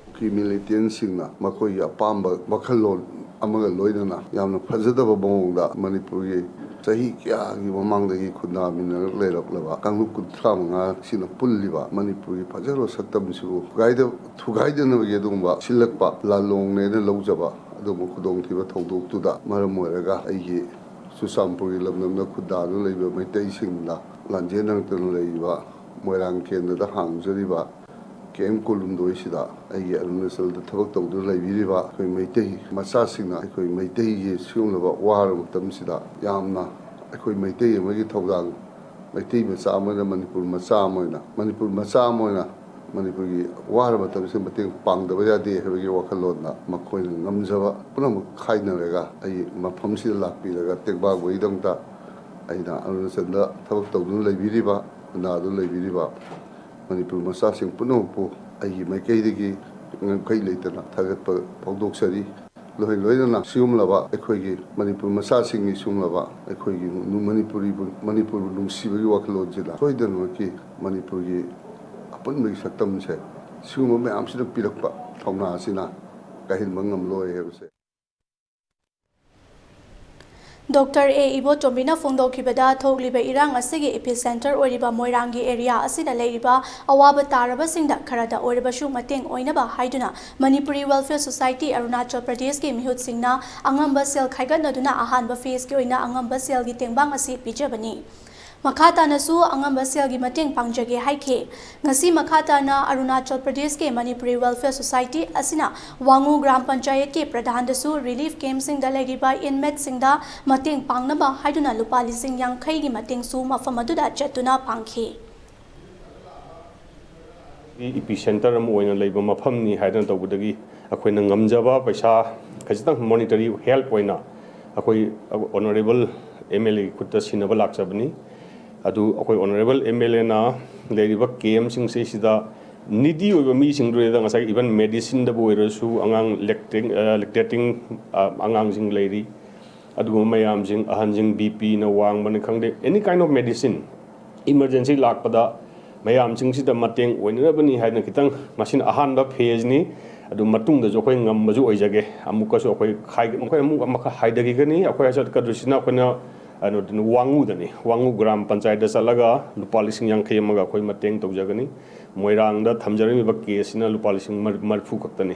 ꯀꯨꯀꯤ militantꯁꯤꯡꯅ ꯃꯈꯣꯏꯒꯤ ꯑꯄꯥꯝꯕ ꯋꯥꯈꯜꯂꯣꯟ ꯑꯃꯒ ꯂꯣꯏꯅꯅ ꯌꯥꯝꯅ ꯐꯖꯗꯕ ꯃꯑꯣꯡꯗ ꯃꯅꯤꯄꯨꯔꯒꯤ ꯆꯍꯤ ꯀꯌꯥꯒꯤ ꯃꯃꯥꯡꯗꯒꯤ ꯈꯨꯟꯗꯥꯃꯤꯟꯅꯔꯛ ꯂꯩꯔꯛꯂꯕ ꯀꯥꯡꯂꯨꯞ ꯀꯨꯟꯊ꯭ꯔꯥ ꯃꯉꯥꯁꯤꯅ ꯄꯨꯜꯂꯤꯕ ꯃꯅꯤꯄꯨꯔꯒꯤ ꯐꯖꯈ꯭ꯔꯕ ꯁꯛꯇꯝꯁꯤꯕꯨ ꯊꯨꯒꯥꯏꯗ-, ꯊꯨꯒꯥꯏꯗꯅꯕꯒꯤ ꯑꯗꯨꯒꯨꯝꯕ ꯁꯤꯜꯂꯛꯄ ꯂꯥꯜꯂꯣꯡꯅꯦꯅ ꯂꯧꯖꯕ ꯑꯗꯨꯒꯨꯝꯕ ꯈꯨꯗꯣꯡꯊꯤꯕ ꯊꯧꯗꯣꯛꯇꯨꯗ ꯃꯔꯝ ꯑꯣꯏꯔꯒ ꯑꯩꯒꯤ ꯆꯨꯔꯆꯥꯟꯄꯨꯔꯒꯤ ꯂꯝꯗꯝꯗ ꯈꯨꯟꯗꯥꯗꯨꯅ ꯂꯩꯕ ꯃꯩꯇꯩꯁꯤꯡꯅ ꯂꯥꯟꯖꯦꯟꯅꯔꯛꯇꯨꯅ ꯂꯩꯔꯤꯕ ꯃꯣꯏꯔꯥꯡ ꯀꯦꯟꯗ꯭ꯔꯗ ꯍꯥꯡꯖꯔꯤꯕ ꯀꯦ ꯑꯦꯝ ꯀꯨꯟꯍꯨꯝꯗꯣꯏꯁꯤꯗ ꯑꯩꯒꯤ ꯑꯔꯨꯅꯥꯆꯜꯗ ꯊꯕꯛ ꯇꯧꯗꯨꯅ ꯂꯩꯕꯤꯔꯤꯕ ꯑꯩꯈꯣꯏ ꯃꯩꯇꯩ ꯃꯆꯥꯁꯤꯡꯅ ꯑꯩꯈꯣꯏ ꯃꯩꯇꯩꯒꯤ ꯁꯤꯒꯨꯝꯂꯕ ꯋꯥꯔꯕ ꯃꯇꯝꯁꯤꯗ ꯌꯥꯝꯅ ꯑꯩꯈꯣꯏ ꯃꯩꯇꯩ ꯑꯃꯒꯤ ꯊꯧꯗꯥꯡ, ꯃꯩꯇꯩ ꯃꯆꯥ ꯑꯃ ꯑꯣꯏꯅ, ꯃꯅꯤꯄꯨꯔ ꯃꯆꯥ ꯑꯃ ꯑꯣꯏꯅ, ꯃꯅꯤꯄꯨꯔ ꯃꯆꯥ ꯑꯃ ꯑꯣꯏꯅ ꯃꯅꯤꯄꯨꯔꯒꯤ ꯋꯥꯔꯕ ꯃꯇꯝꯁꯤꯗ ꯃꯇꯦꯡ ꯄꯥꯡꯗꯕ ꯌꯥꯗꯦ ꯍꯥꯏꯕꯒꯤ ꯋꯥꯈꯜꯂꯣꯟꯗ ꯃꯈꯣꯏꯅ ꯉꯝꯖꯕ ꯄꯨꯝꯅꯃꯛ ꯈꯥꯏꯅꯔꯒ ꯑꯩ ꯃꯐꯝꯁꯤꯗ ꯂꯥꯛꯄꯤꯔꯒ ꯇꯦꯡꯕꯥꯡꯕꯒꯤꯗꯃꯛꯇ ꯑꯩꯅ ꯑꯔꯨꯅꯥꯆꯜꯗ ꯊꯕꯛ ꯇꯧꯗꯨꯅ ꯂꯩꯕꯤꯔꯤꯕ, ꯎꯅꯥꯗꯨꯅ ꯂꯩꯕꯤꯔꯤꯕ ꯃꯅꯤꯄꯨꯔ ꯃꯆꯥꯁꯤꯡ ꯄꯨꯝꯅꯃꯛꯄꯨ ꯑꯩꯒꯤ ꯃꯥꯏꯀꯩꯗꯒꯤ ꯉꯝꯈꯩ ꯂꯩꯇꯅ ꯊꯥꯒꯠꯄ ꯐꯣꯡꯗꯣꯛꯆꯔꯤ꯫ ꯂꯣꯏ ꯂꯣꯏꯅꯅ ꯁꯤꯒꯨꯝꯂꯕ ꯑꯩꯈꯣꯏꯒꯤ ꯃꯅꯤꯄꯨꯔ ꯃꯆꯥꯁꯤꯡꯒꯤ ꯁꯤꯒꯨꯝꯂꯕ ꯑꯩꯈꯣꯏꯒꯤ ꯅꯨ-, ꯃꯅꯤꯄꯨꯔꯤꯕꯨ, ꯃꯅꯤꯄꯨꯔꯕꯨ ꯅꯨꯡꯁꯤꯕꯒꯤ ꯋꯥꯈꯜꯂꯣꯟꯁꯤꯅ ꯁꯣꯏꯗꯅꯃꯛꯀꯤ ꯃꯅꯤꯄꯨꯔꯒꯤ ꯑꯄꯨꯟꯕꯒꯤ ꯁꯛꯇꯝꯁꯦ ꯁꯤꯒꯨꯝꯕ ꯃꯌꯥꯝꯁꯤꯅ ꯄꯤꯔꯛꯄ ꯊꯧꯅꯥ ꯑꯁꯤꯅ ꯀꯥꯏꯍꯟꯕ ꯉꯝꯂꯣꯏ ꯍꯥꯏꯕꯁꯦ꯫ ꯗꯣꯛꯇꯔ ꯑꯦ ꯏꯕꯣꯇꯣꯝꯕꯤꯅ ꯐꯣꯡꯗꯣꯛꯈꯤꯕꯗ, ꯊꯣꯛꯂꯤꯕ ꯏꯔꯥꯡ ꯑꯁꯤꯒꯤ ꯏꯄꯤꯁꯦꯟꯇꯔ ꯑꯣꯏꯔꯤꯕ ꯃꯣꯏꯔꯥꯡꯒꯤ ꯑꯦꯔꯤꯌꯥ ꯑꯁꯤꯗ ꯂꯩꯔꯤꯕ ꯑꯋꯥꯕ ꯇꯥꯔꯕꯁꯤꯡꯗ ꯈꯔꯗ ꯑꯣꯏꯔꯕꯁꯨ ꯃꯇꯦꯡ ꯑꯣꯏꯅꯕ ꯍꯥꯏꯗꯨꯅ ꯃꯅꯤꯄꯨꯔꯤ ꯋꯦꯜꯐꯤꯌꯔ ꯁꯣꯁꯥꯏꯇꯤ ꯑꯔꯨꯅꯥꯆꯜ ꯄ꯭ꯔꯗꯦꯁꯀꯤ ꯃꯤꯍꯨꯠꯁꯤꯡꯅ ꯑꯉꯝꯕ ꯁꯦꯜ ꯈꯥꯏꯒꯠꯅꯗꯨꯅ ꯑꯍꯥꯟꯕ ꯐꯦꯖꯀꯤ ꯑꯣꯏꯅ ꯑꯉꯝꯕ ꯁꯦꯜꯒꯤ ꯇꯦꯡꯕꯥꯡ ꯑꯁꯤ ꯄꯤꯖꯕꯅꯤ꯫ ꯃꯈꯥ ꯇꯥꯅꯁꯨ ꯑꯉꯝꯕ ꯁꯦꯜꯒꯤ ꯃꯇꯦꯡ ꯄꯥꯡꯖꯒꯦ ꯍꯥꯏꯈꯤ꯫ ꯉꯁꯤ ꯃꯈꯥ ꯇꯥꯅ ꯑꯔꯨꯅꯥꯆꯜ ꯄ꯭ꯔꯗꯦꯁꯀꯤ ꯃꯅꯤꯄꯨꯔꯤ ꯋꯦꯜꯐꯤꯌꯔ ꯁꯣꯁꯥꯏꯇꯤ ꯑꯁꯤꯅ ꯋꯥꯉꯨ ꯒ꯭ꯔꯥꯝ ꯄꯟꯆꯥꯌꯠꯀꯤ ꯄ꯭ꯔꯙꯥꯟꯗꯁꯨ ꯔꯤꯂꯤꯐ ꯀꯦꯝꯞꯁꯤꯡꯗ ꯂꯩꯔꯤꯕ ꯏꯟꯃꯦꯠꯁꯤꯡꯗ ꯃꯇꯦꯡ ꯄꯥꯡꯅꯕ ꯍꯥꯏꯗꯨꯅ ꯂꯨꯄꯥ ꯂꯤꯁꯤꯡ ꯌꯥꯡꯈꯩꯒꯤ ꯃꯇꯦꯡꯁꯨ ꯃꯐꯝ ꯑꯗꯨꯗ ꯆꯠꯇꯨꯅ ꯄꯥꯡꯈꯤ꯫ ꯏꯄꯤ ꯁꯦꯟꯇꯔ ꯑꯃ ꯑꯣꯏꯅ ꯂꯩꯕ ꯃꯐꯝꯅꯤ ꯍꯥꯏꯗꯅ ꯇꯧꯕꯗꯒꯤ ꯑꯩꯈꯣꯏꯅ ꯉꯝꯖꯕ ꯄꯩꯁꯥ ꯈꯖꯤꯛꯇꯪ ꯃꯣꯅꯤꯇꯔꯤ ꯍꯦꯜꯞ ꯑꯣꯏꯅ ꯑꯩꯈꯣꯏ ꯑꯣꯅꯔꯦꯕꯜ ꯑꯦꯝ ꯑꯦꯜ ꯑꯦꯒꯤ ꯈꯨꯠꯇ ꯁꯤꯟꯅꯕ ꯂꯥꯛꯆꯕꯅꯤ꯫ ꯑꯗꯨ ꯑꯩꯈꯣꯏ ꯑꯣꯅꯔꯦꯕꯜ ꯑꯦꯝ ꯑꯦꯜ ꯑꯦꯅ ꯂꯩꯔꯤꯕ ꯀꯦꯝꯞꯁꯤꯡꯁꯤꯗ ꯅꯤꯗꯤ ꯑꯣꯏꯕ ꯃꯤꯁꯤꯡꯗꯨꯗ ꯉꯁꯥꯏ ꯏꯚꯟ ꯃꯦꯗꯤꯁꯤꯟꯗꯕꯨ ꯑꯣꯏꯔꯁꯨ ꯑꯉꯥꯡ ꯂꯦꯛꯇꯦꯛ-, ꯑ, ꯂꯦꯛꯇꯦꯇꯤꯡ, ꯑ, ꯑꯉꯥꯡꯁꯤꯡ ꯂꯩꯔꯤ꯫ ꯑꯗꯨꯒꯨꯝꯕ ꯃꯌꯥꯝꯁꯤꯡ, ꯑꯍꯟꯁꯤꯡ ꯕꯤ ꯄꯤꯅ ꯋꯥꯡꯕꯅꯤ ꯈꯪꯗꯦ, any kind of medicine, emergency ꯂꯥꯛꯄꯗ ꯃꯌꯥꯝꯁꯤꯡꯁꯤꯗ ꯃꯇꯦꯡ ꯑꯣꯏꯅꯅꯕꯅꯤ ꯍꯥꯏꯗꯅ ꯈꯤꯇꯪ ꯃꯁꯤꯅ ꯑꯍꯥꯟꯕ ꯐꯦꯖꯅꯤ꯫ ꯑꯗꯨ ꯃꯇꯨꯡꯗꯁꯨ ꯑꯩꯈꯣꯏ ꯉꯝꯕꯁꯨ ꯑꯣꯏꯖꯒꯦ꯫ ꯑꯃꯨꯛꯀꯁꯨ ꯑꯩꯈꯣꯏ ꯈꯥꯏ-, ꯃꯈꯣꯏ ꯑꯃꯨꯛ ꯑꯃꯈꯛ ꯍꯥꯏꯊꯈꯤꯒꯅꯤ꯫ ꯑꯩꯈꯣꯏ ꯆꯠꯀꯗꯣꯏꯁꯤꯅ ꯑꯩꯈꯣꯏꯅ ꯀꯩꯅꯣꯗꯨꯅ, ꯋꯥꯉꯨꯗꯅꯤ, ꯋꯥꯉꯨ ꯒ꯭ꯔꯥꯝ ꯄꯟꯆꯥꯌꯠꯇ ꯆꯠꯂꯒ ꯂꯨꯄꯥ ꯂꯤꯁꯤꯡ ꯌꯥꯡꯈꯩ ꯑꯃꯒ ꯑꯩꯈꯣꯏ ꯃꯇꯦꯡ ꯇꯧꯖꯒꯅꯤ꯫ ꯃꯣꯏꯔꯥꯡꯗ ꯊꯝꯖꯔꯝꯃꯤꯕ ꯀꯦꯁꯁꯤꯅ ꯂꯨꯄꯥ ꯂꯤꯁꯤꯡ ꯃꯔ-, ꯃꯔꯤꯐꯨ ꯈꯛꯇꯅꯤ꯫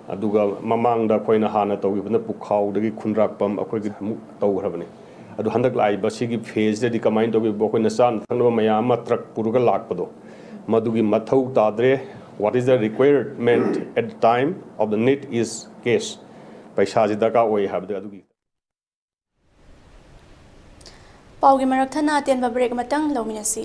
ꯑꯗꯨꯒ ꯃꯃꯥꯡꯗ ꯑꯩꯈꯣꯏꯅ ꯍꯥꯟꯅ ꯇꯧꯈꯤꯕꯅ ꯄꯨꯈꯥꯎꯗꯒꯤ ꯈꯨꯟꯗ꯭ꯔꯥꯛꯄꯝ ꯑꯩꯈꯣꯏꯒꯤ ꯑꯃꯨꯛ ꯇꯧꯈ꯭ꯔꯕꯅꯤ꯫ ꯑꯗꯨ ꯍꯟꯗꯛ ꯂꯥꯛꯏꯕ ꯁꯤꯒꯤ ꯐꯦꯖꯇꯗꯤ ꯀꯃꯥꯏꯅ ꯇꯧꯒꯦꯕꯨ, ꯑꯩꯈꯣꯏꯅ ꯆꯥꯅ ꯊꯛꯅꯕ ꯃꯌꯥꯝ ꯑꯃ ꯇ꯭ꯔꯛ ꯄꯨꯔꯒ ꯂꯥꯛꯄꯗꯣ, ꯃꯗꯨꯒꯤ ꯃꯊꯧ ꯇꯥꯗ꯭ꯔꯦ꯫ What is the requirement at the time of the need is cash? ꯄꯩꯁꯥꯁꯤ ꯗꯔꯀꯥꯔ ꯑꯣꯏ ꯍꯥꯏꯕꯗꯨ ꯑꯗꯨꯒꯤ꯫ ꯄꯥꯎꯒꯤ ꯃꯔꯛ ꯊꯠꯅ ꯑꯇꯦꯟꯕ ꯕ꯭ꯔꯦꯛ ꯑꯃꯇꯪ ꯂꯧꯃꯤꯟꯅꯁꯤ꯫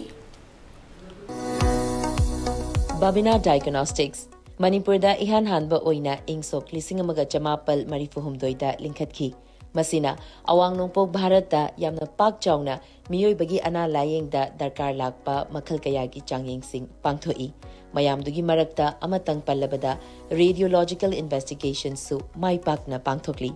ꯕꯥꯕꯤꯅꯥ ꯗꯥꯏꯒꯅꯣꯁꯇꯤꯛꯁ, ꯃꯅꯤꯄꯨꯔꯗ ꯏꯍꯥꯟ ꯍꯥꯟꯕ ꯑꯣꯏꯅ ꯏꯪ ꯁꯣꯛ ꯂꯤꯁꯤꯡ ꯑꯃꯒ ꯆꯃꯥꯄꯜ ꯃꯔꯤꯐꯨ ꯍꯨꯝꯗꯣꯏꯗ ꯂꯤꯡꯈꯠꯈꯤ꯫ ꯃꯁꯤꯅ ꯑꯋꯥꯡ ꯅꯣꯡꯄꯣꯛ ꯚꯥꯔꯠꯇ ꯌꯥꯝꯅ ꯄꯥꯛ ꯆꯥꯎꯅ ꯃꯤꯑꯣꯏꯕꯒꯤ ꯑꯅꯥ ꯂꯥꯌꯦꯡꯗ ꯗꯔꯀꯥꯔ ꯂꯥꯛꯄ ꯃꯈꯜ ꯀꯌꯥꯒꯤ ꯆꯥꯡꯌꯦꯡꯁꯤꯡ ꯄꯥꯡꯊꯣꯛꯏ꯫ ꯃꯌꯥꯝꯗꯨꯒꯤ ꯃꯔꯛꯇ ꯑꯃꯇꯪ ꯄꯜꯂꯕꯗ, ꯔꯦꯗꯤꯑꯣꯂꯣꯖꯤꯀꯦꯜ ꯏꯟꯚꯦꯁꯇꯤꯒꯦꯁꯟꯁꯨ ꯃꯥꯏ ꯄꯥꯛꯅ ꯄꯥꯡꯊꯣꯛꯂꯤ꯫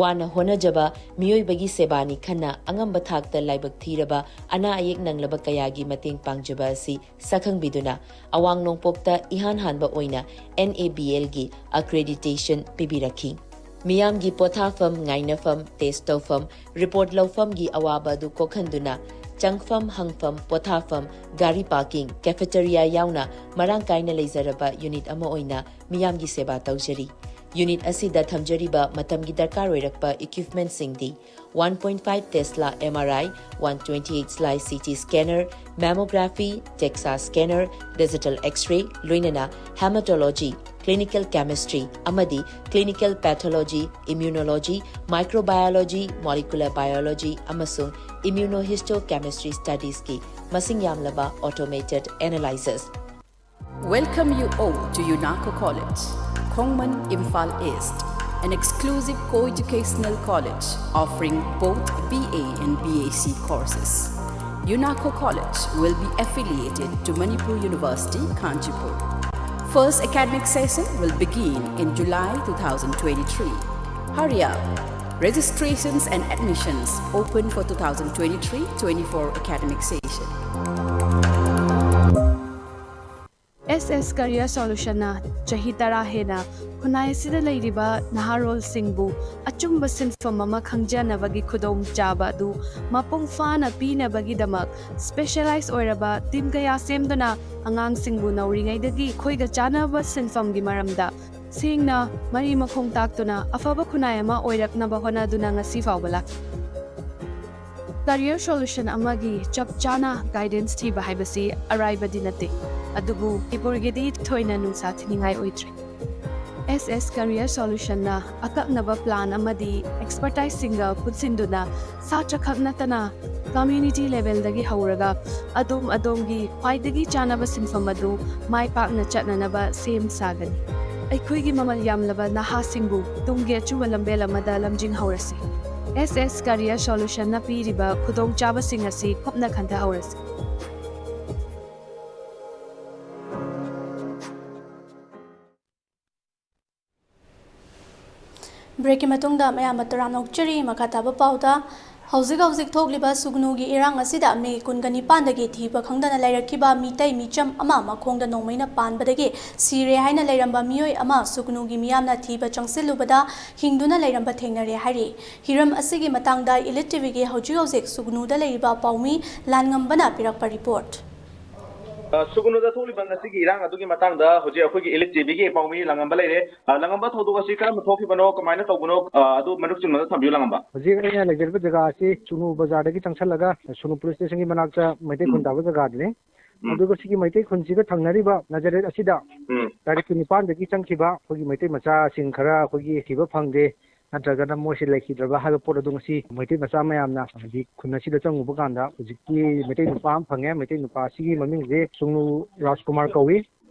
ꯋꯥꯅ ꯍꯣꯠꯅꯖꯕ ꯃꯤꯑꯣꯏꯕꯒꯤ ꯁꯦꯕꯥꯅꯤ ꯈꯟꯅ ꯑꯉꯝꯕ ꯊꯥꯛꯇ ꯂꯥꯏꯕꯛ ꯊꯤꯔꯕ ꯑꯅꯥ ꯑꯌꯦꯛ ꯅꯪꯂꯕ ꯀꯌꯥꯒꯤ ꯃꯇꯦꯡ ꯄꯥꯡꯖꯕ ꯑꯁꯤ ꯁꯛꯈꯪꯕꯤꯗꯨꯅ ꯑꯋꯥꯡ ꯅꯣꯡꯄꯣꯛꯇ ꯏꯍꯥꯟ ꯍꯥꯟꯕ ꯑꯣꯏꯅ N A B L ꯒꯤ accreditation ꯄꯤꯕꯤꯔꯛꯈꯤ꯫ ꯃꯤꯌꯥꯝꯒꯤ ꯄꯣꯊꯥꯐꯝ, ꯉꯥꯏꯅꯐꯝ, ꯇꯦꯁ ꯇꯧꯐꯝ, ꯔꯤꯄꯣꯔꯠ ꯂꯧꯐꯝꯒꯤ ꯑꯋꯥꯕ ꯑꯗꯨ ꯀꯣꯛꯍꯟꯗꯨꯅ ꯆꯪꯐꯝ, ꯍꯪꯐꯝ, ꯄꯣꯊꯥꯐꯝ, ꯒꯥꯔꯤ ꯄꯥꯔꯀꯤꯡ, ꯀꯦꯐꯦꯇꯦꯔꯤꯌꯥ ꯌꯥꯎꯅ ꯃꯔꯥꯡ ꯀꯥꯏꯅ ꯂꯩꯖꯔꯕ ꯌꯨꯅꯤꯠ ꯑꯃ ꯑꯣꯏꯅ ꯃꯤꯌꯥꯝꯒꯤ ꯁꯦꯕꯥ ꯇꯧꯖꯔꯤ꯫ ꯌꯨꯅꯤꯠ ꯑꯁꯤꯗ ꯊꯝꯖꯔꯤꯕ ꯃꯇꯝꯒꯤ ꯗꯔꯀꯥꯔ ꯑꯣꯏꯔꯛꯄ ꯏꯀ꯭ꯋꯤꯞꯃꯦꯟꯠꯁꯤꯡꯗꯤ, one point five Tesla M R I, one twenty-eight slice C T scanner, mammography, DEXA scanner, digital X-ray, ꯂꯣꯏꯅꯅ hematology, clinical chemistry ꯑꯃꯗꯤ clinical pathology, immunology, microbiology, molecular biology ꯑꯃꯁꯨꯡ immunohistochemistry studies ꯀꯤ ꯃꯁꯤꯡ ꯌꯥꯝꯂꯕ automated analyzers꯫ Welcome you all to UNACO College, Khongman, Imphal East, an exclusive co-educational college offering both B A and B A C courses. UNACO College will be affiliated to Manipur University, Kanchipur. First academic session will begin in July two thousand twenty-three. Hurry up! Registrations and admissions open for two thousand twenty-three twenty-four academic session. S S Career Solution ꯅ ꯆꯍꯤ ꯇꯔꯥ ꯍꯦꯟꯅ ꯈꯨꯟꯅꯥꯏ ꯑꯁꯤꯗ ꯂꯩꯔꯤꯕ ꯅꯍꯥꯔꯣꯜꯁꯤꯡꯕꯨ ꯑꯆꯨꯝꯕ ꯁꯤꯟꯐꯝ ꯑꯃ ꯈꯪꯖꯅꯕꯒꯤ ꯈꯨꯗꯣꯡꯆꯥꯕ ꯑꯗꯨ ꯃꯄꯨꯡ ꯐꯥꯅ ꯄꯤꯅꯕꯒꯤꯗꯃꯛ specialize ꯑꯣꯏꯔꯕ team ꯀꯌꯥ ꯁꯦꯝꯗꯨꯅ ꯑꯉꯥꯡꯁꯤꯡꯕꯨ ꯅꯧꯔꯤꯉꯩꯗꯒꯤ ꯑꯩꯈꯣꯏꯒ ꯆꯥꯟꯅꯕ ꯁꯤꯟꯐꯝꯒꯤ ꯃꯔꯝꯗ ꯁꯦꯡꯅ ꯃꯔꯤ ꯃꯈꯣꯡ ꯇꯥꯛꯇꯨꯅ ꯑꯐꯕ ꯈꯨꯟꯅꯥꯏ ꯑꯃ ꯑꯣꯏꯔꯛꯅꯕ ꯍꯣꯠꯅꯗꯨꯅ ꯉꯁꯤ ꯐꯥꯎꯕ ꯂꯥꯛꯂꯤ꯫ Career Solution ꯑꯃꯒꯤ ꯆꯞ ꯆꯥꯅ guidance ꯊꯤꯕ ꯍꯥꯏꯕꯁꯤ ꯑꯔꯥꯏꯕꯗꯤ ꯅꯠꯇꯦ꯫ ꯑꯗꯨꯕꯨ ꯃꯅꯤꯄꯨꯔꯒꯤꯗꯤ ꯊꯣꯏꯅ ꯅꯨꯡꯁꯥ ꯊꯤꯅꯤꯡꯉꯥꯏ ꯑꯣꯏꯗ꯭ꯔꯦ꯫ ꯑꯦꯁ ꯑꯦꯁ Career Solutionꯅ ꯑꯀꯛꯅꯕ plan ꯑꯃꯗꯤ expertiseꯁꯤꯡꯒ ꯄꯨꯟꯁꯤꯟꯗꯨꯅ ꯁꯥꯇ꯭ꯔ ꯈꯛ ꯅꯠꯇꯅ community levelꯗꯒꯤ ꯍꯧꯔꯒ ꯑꯗꯣꯝ ꯑꯗꯣꯝꯒꯤ ꯈ꯭ꯋꯥꯏꯗꯒꯤ ꯆꯥꯅꯕ ꯁꯤꯟꯐꯝ ꯑꯗꯨ ꯃꯥꯏ ꯄꯥꯛꯅ ꯆꯠꯅꯅꯕ ꯁꯦꯝ ꯁꯥꯒꯅꯤ꯫ ꯑꯩꯈꯣꯏꯒꯤ ꯃꯃꯜ ꯌꯥꯝꯂꯕ ꯅꯍꯥꯁꯤꯡꯕꯨ ꯇꯨꯡꯒꯤ ꯑꯆꯨꯝꯕ ꯂꯝꯕꯦꯜ ꯑꯃꯗ ꯂꯝꯖꯤꯡꯍꯧꯔꯁꯤ꯫ ꯑꯦꯁ ꯑꯦꯁ Career Solutionꯅ ꯄꯤꯔꯤꯕ ꯈꯨꯗꯣꯡꯆꯥꯕꯁꯤꯡ ꯑꯁꯤ ꯀꯨꯞꯅ ꯈꯟꯊꯍꯧꯔꯁꯤ꯫ Breakꯀꯤ ꯃꯇꯨꯡꯗ ꯃꯌꯥꯝꯕ ꯇꯔꯥꯝꯅ ꯑꯣꯛꯆꯔꯤ꯫ ꯃꯈꯥ ꯇꯥꯕ ꯄꯥꯎꯗ, ꯍꯧꯖꯤꯛ ꯍꯧꯖꯤꯛ ꯊꯣꯛꯂꯤꯕ ꯁꯨꯒꯅꯨꯒꯤ ꯏꯔꯥꯡ ꯑꯁꯤꯗ ꯃꯦ ꯀꯨꯟꯒ ꯅꯤꯄꯥꯟꯗꯒꯤ ꯊꯤꯕ ꯈꯪꯗꯅ ꯂꯩꯔꯛꯈꯤꯕ ꯃꯤꯇꯩ ꯃꯤꯆꯝ ꯑꯃ ꯃꯈꯣꯡꯗ ꯅꯣꯡꯃꯩꯅ ꯄꯥꯟꯕꯗꯒꯤ ꯁꯤꯔꯦ ꯍꯥꯏꯅ ꯂꯩꯔꯝꯕ ꯃꯤꯑꯣꯏ ꯑꯃ ꯁꯨꯒꯅꯨꯒꯤ ꯃꯤꯌꯥꯝꯅ ꯊꯤꯕ ꯆꯪꯁꯤꯜꯂꯨꯕꯗ ꯍꯤꯡꯗꯨꯅ ꯂꯩꯔꯝꯕ ꯊꯦꯡꯅꯔꯦ ꯍꯥꯏꯔꯤ꯫ ꯍꯤꯔꯝ ꯑꯁꯤꯒꯤ ꯃꯇꯥꯡꯗ Elite TVꯒꯤ ꯍꯧꯖꯤꯛ ꯍꯧꯖꯤꯛ ꯁꯨꯒꯅꯨꯗ ꯂꯩꯔꯤꯕ ꯄꯥꯎꯃꯤ ꯂꯥꯟꯉꯝꯕꯅ ꯄꯤꯔꯛꯄ report꯫ ꯑ, ꯁꯨꯒꯅꯨꯗ ꯊꯣꯛꯂꯤꯕ ꯉꯁꯤꯒꯤ ꯏꯔꯥꯡ ꯑꯗꯨꯒꯤ ꯃꯇꯥꯡꯗ ꯍꯧꯖꯤꯛ ꯑꯩꯈꯣꯏꯒꯤ Elite TVꯒꯤ ꯄꯥꯎꯃꯤ ꯂꯥꯡꯉꯝꯕ ꯂꯩꯔꯦ꯫ ꯑ, ꯂꯥꯡꯉꯝꯕ, ꯊꯧꯗꯣꯛ ꯑꯁꯤ ꯀꯔꯝꯕ ꯊꯣꯛꯈꯤꯕꯅꯣ, ꯀꯃꯥꯏꯅ ꯇꯧꯕꯅꯣ, ꯑ, ꯑꯗꯨ ꯃꯔꯨꯞꯁꯤꯡ ꯑꯃꯗ ꯊꯝꯕꯤꯌꯨ, ꯂꯥꯡꯉꯝꯕ꯫ ꯍꯧꯖꯤꯛ ꯑꯩꯅ ꯂꯩꯖꯔꯤꯕ ꯖꯒꯥ ꯑꯁꯤ ꯁꯨꯒꯅꯨ ꯕꯖꯥꯔꯗꯒꯤ ꯆꯪꯁꯜꯂꯒ ꯁꯨꯒꯅꯨ police stationꯒꯤ ꯃꯅꯥꯛꯇ ꯃꯩꯇꯩ ꯈꯨꯟ ꯎꯝ꯫ ꯇꯥꯕ ꯖꯒꯥꯗꯨꯅꯤ꯫ ꯎꯝ꯫ ꯑꯗꯨꯒ ꯁꯤꯒꯤ ꯃꯩꯇꯩ ꯈꯨꯟꯁꯤꯒ ꯊꯪꯅꯔꯤꯕ ꯅꯥꯖꯔꯦꯠ ꯑꯁꯤꯗ ꯎꯝ꯫ ꯇꯥꯔꯤꯛ ꯀꯨꯟꯅꯤꯄꯥꯟꯗꯒꯤ ꯆꯪꯈꯤꯕ ꯑꯩꯈꯣꯏꯒꯤ ꯃꯩꯇꯩ ꯃꯆꯥꯁꯤꯡ ꯈꯔ ꯑꯩꯈꯣꯏꯒꯤ ꯊꯤꯕ ꯐꯪꯗꯦ, ꯅꯠꯇ꯭ꯔꯒꯅ ꯃꯣꯏꯁꯤ ꯂꯩꯈꯤꯗ꯭ꯔꯕ ꯍꯥꯏꯕ ꯄꯣꯠ ꯑꯗꯨ ꯉꯁꯤ ꯃꯩꯇꯩ ꯃꯆꯥ ꯃꯌꯥꯝꯅ ꯍꯥꯏꯗꯤ ꯈꯨꯟ ꯑꯁꯤꯗ ꯆꯪꯉꯨꯕ ꯀꯥꯟꯗ ꯍꯧꯖꯤꯛꯀꯤ ꯃꯩꯇꯩ ꯅꯨꯄꯥ ꯑꯃ ꯐꯪꯉꯦ꯫ ꯃꯩꯇꯩ ꯅꯨꯄꯥ ꯑꯁꯤꯒꯤ ꯃꯃꯤꯡꯁꯦ ꯁꯨꯡꯅꯨ ꯔꯥꯖꯀꯨꯃꯥꯔ ꯀꯧꯏ꯫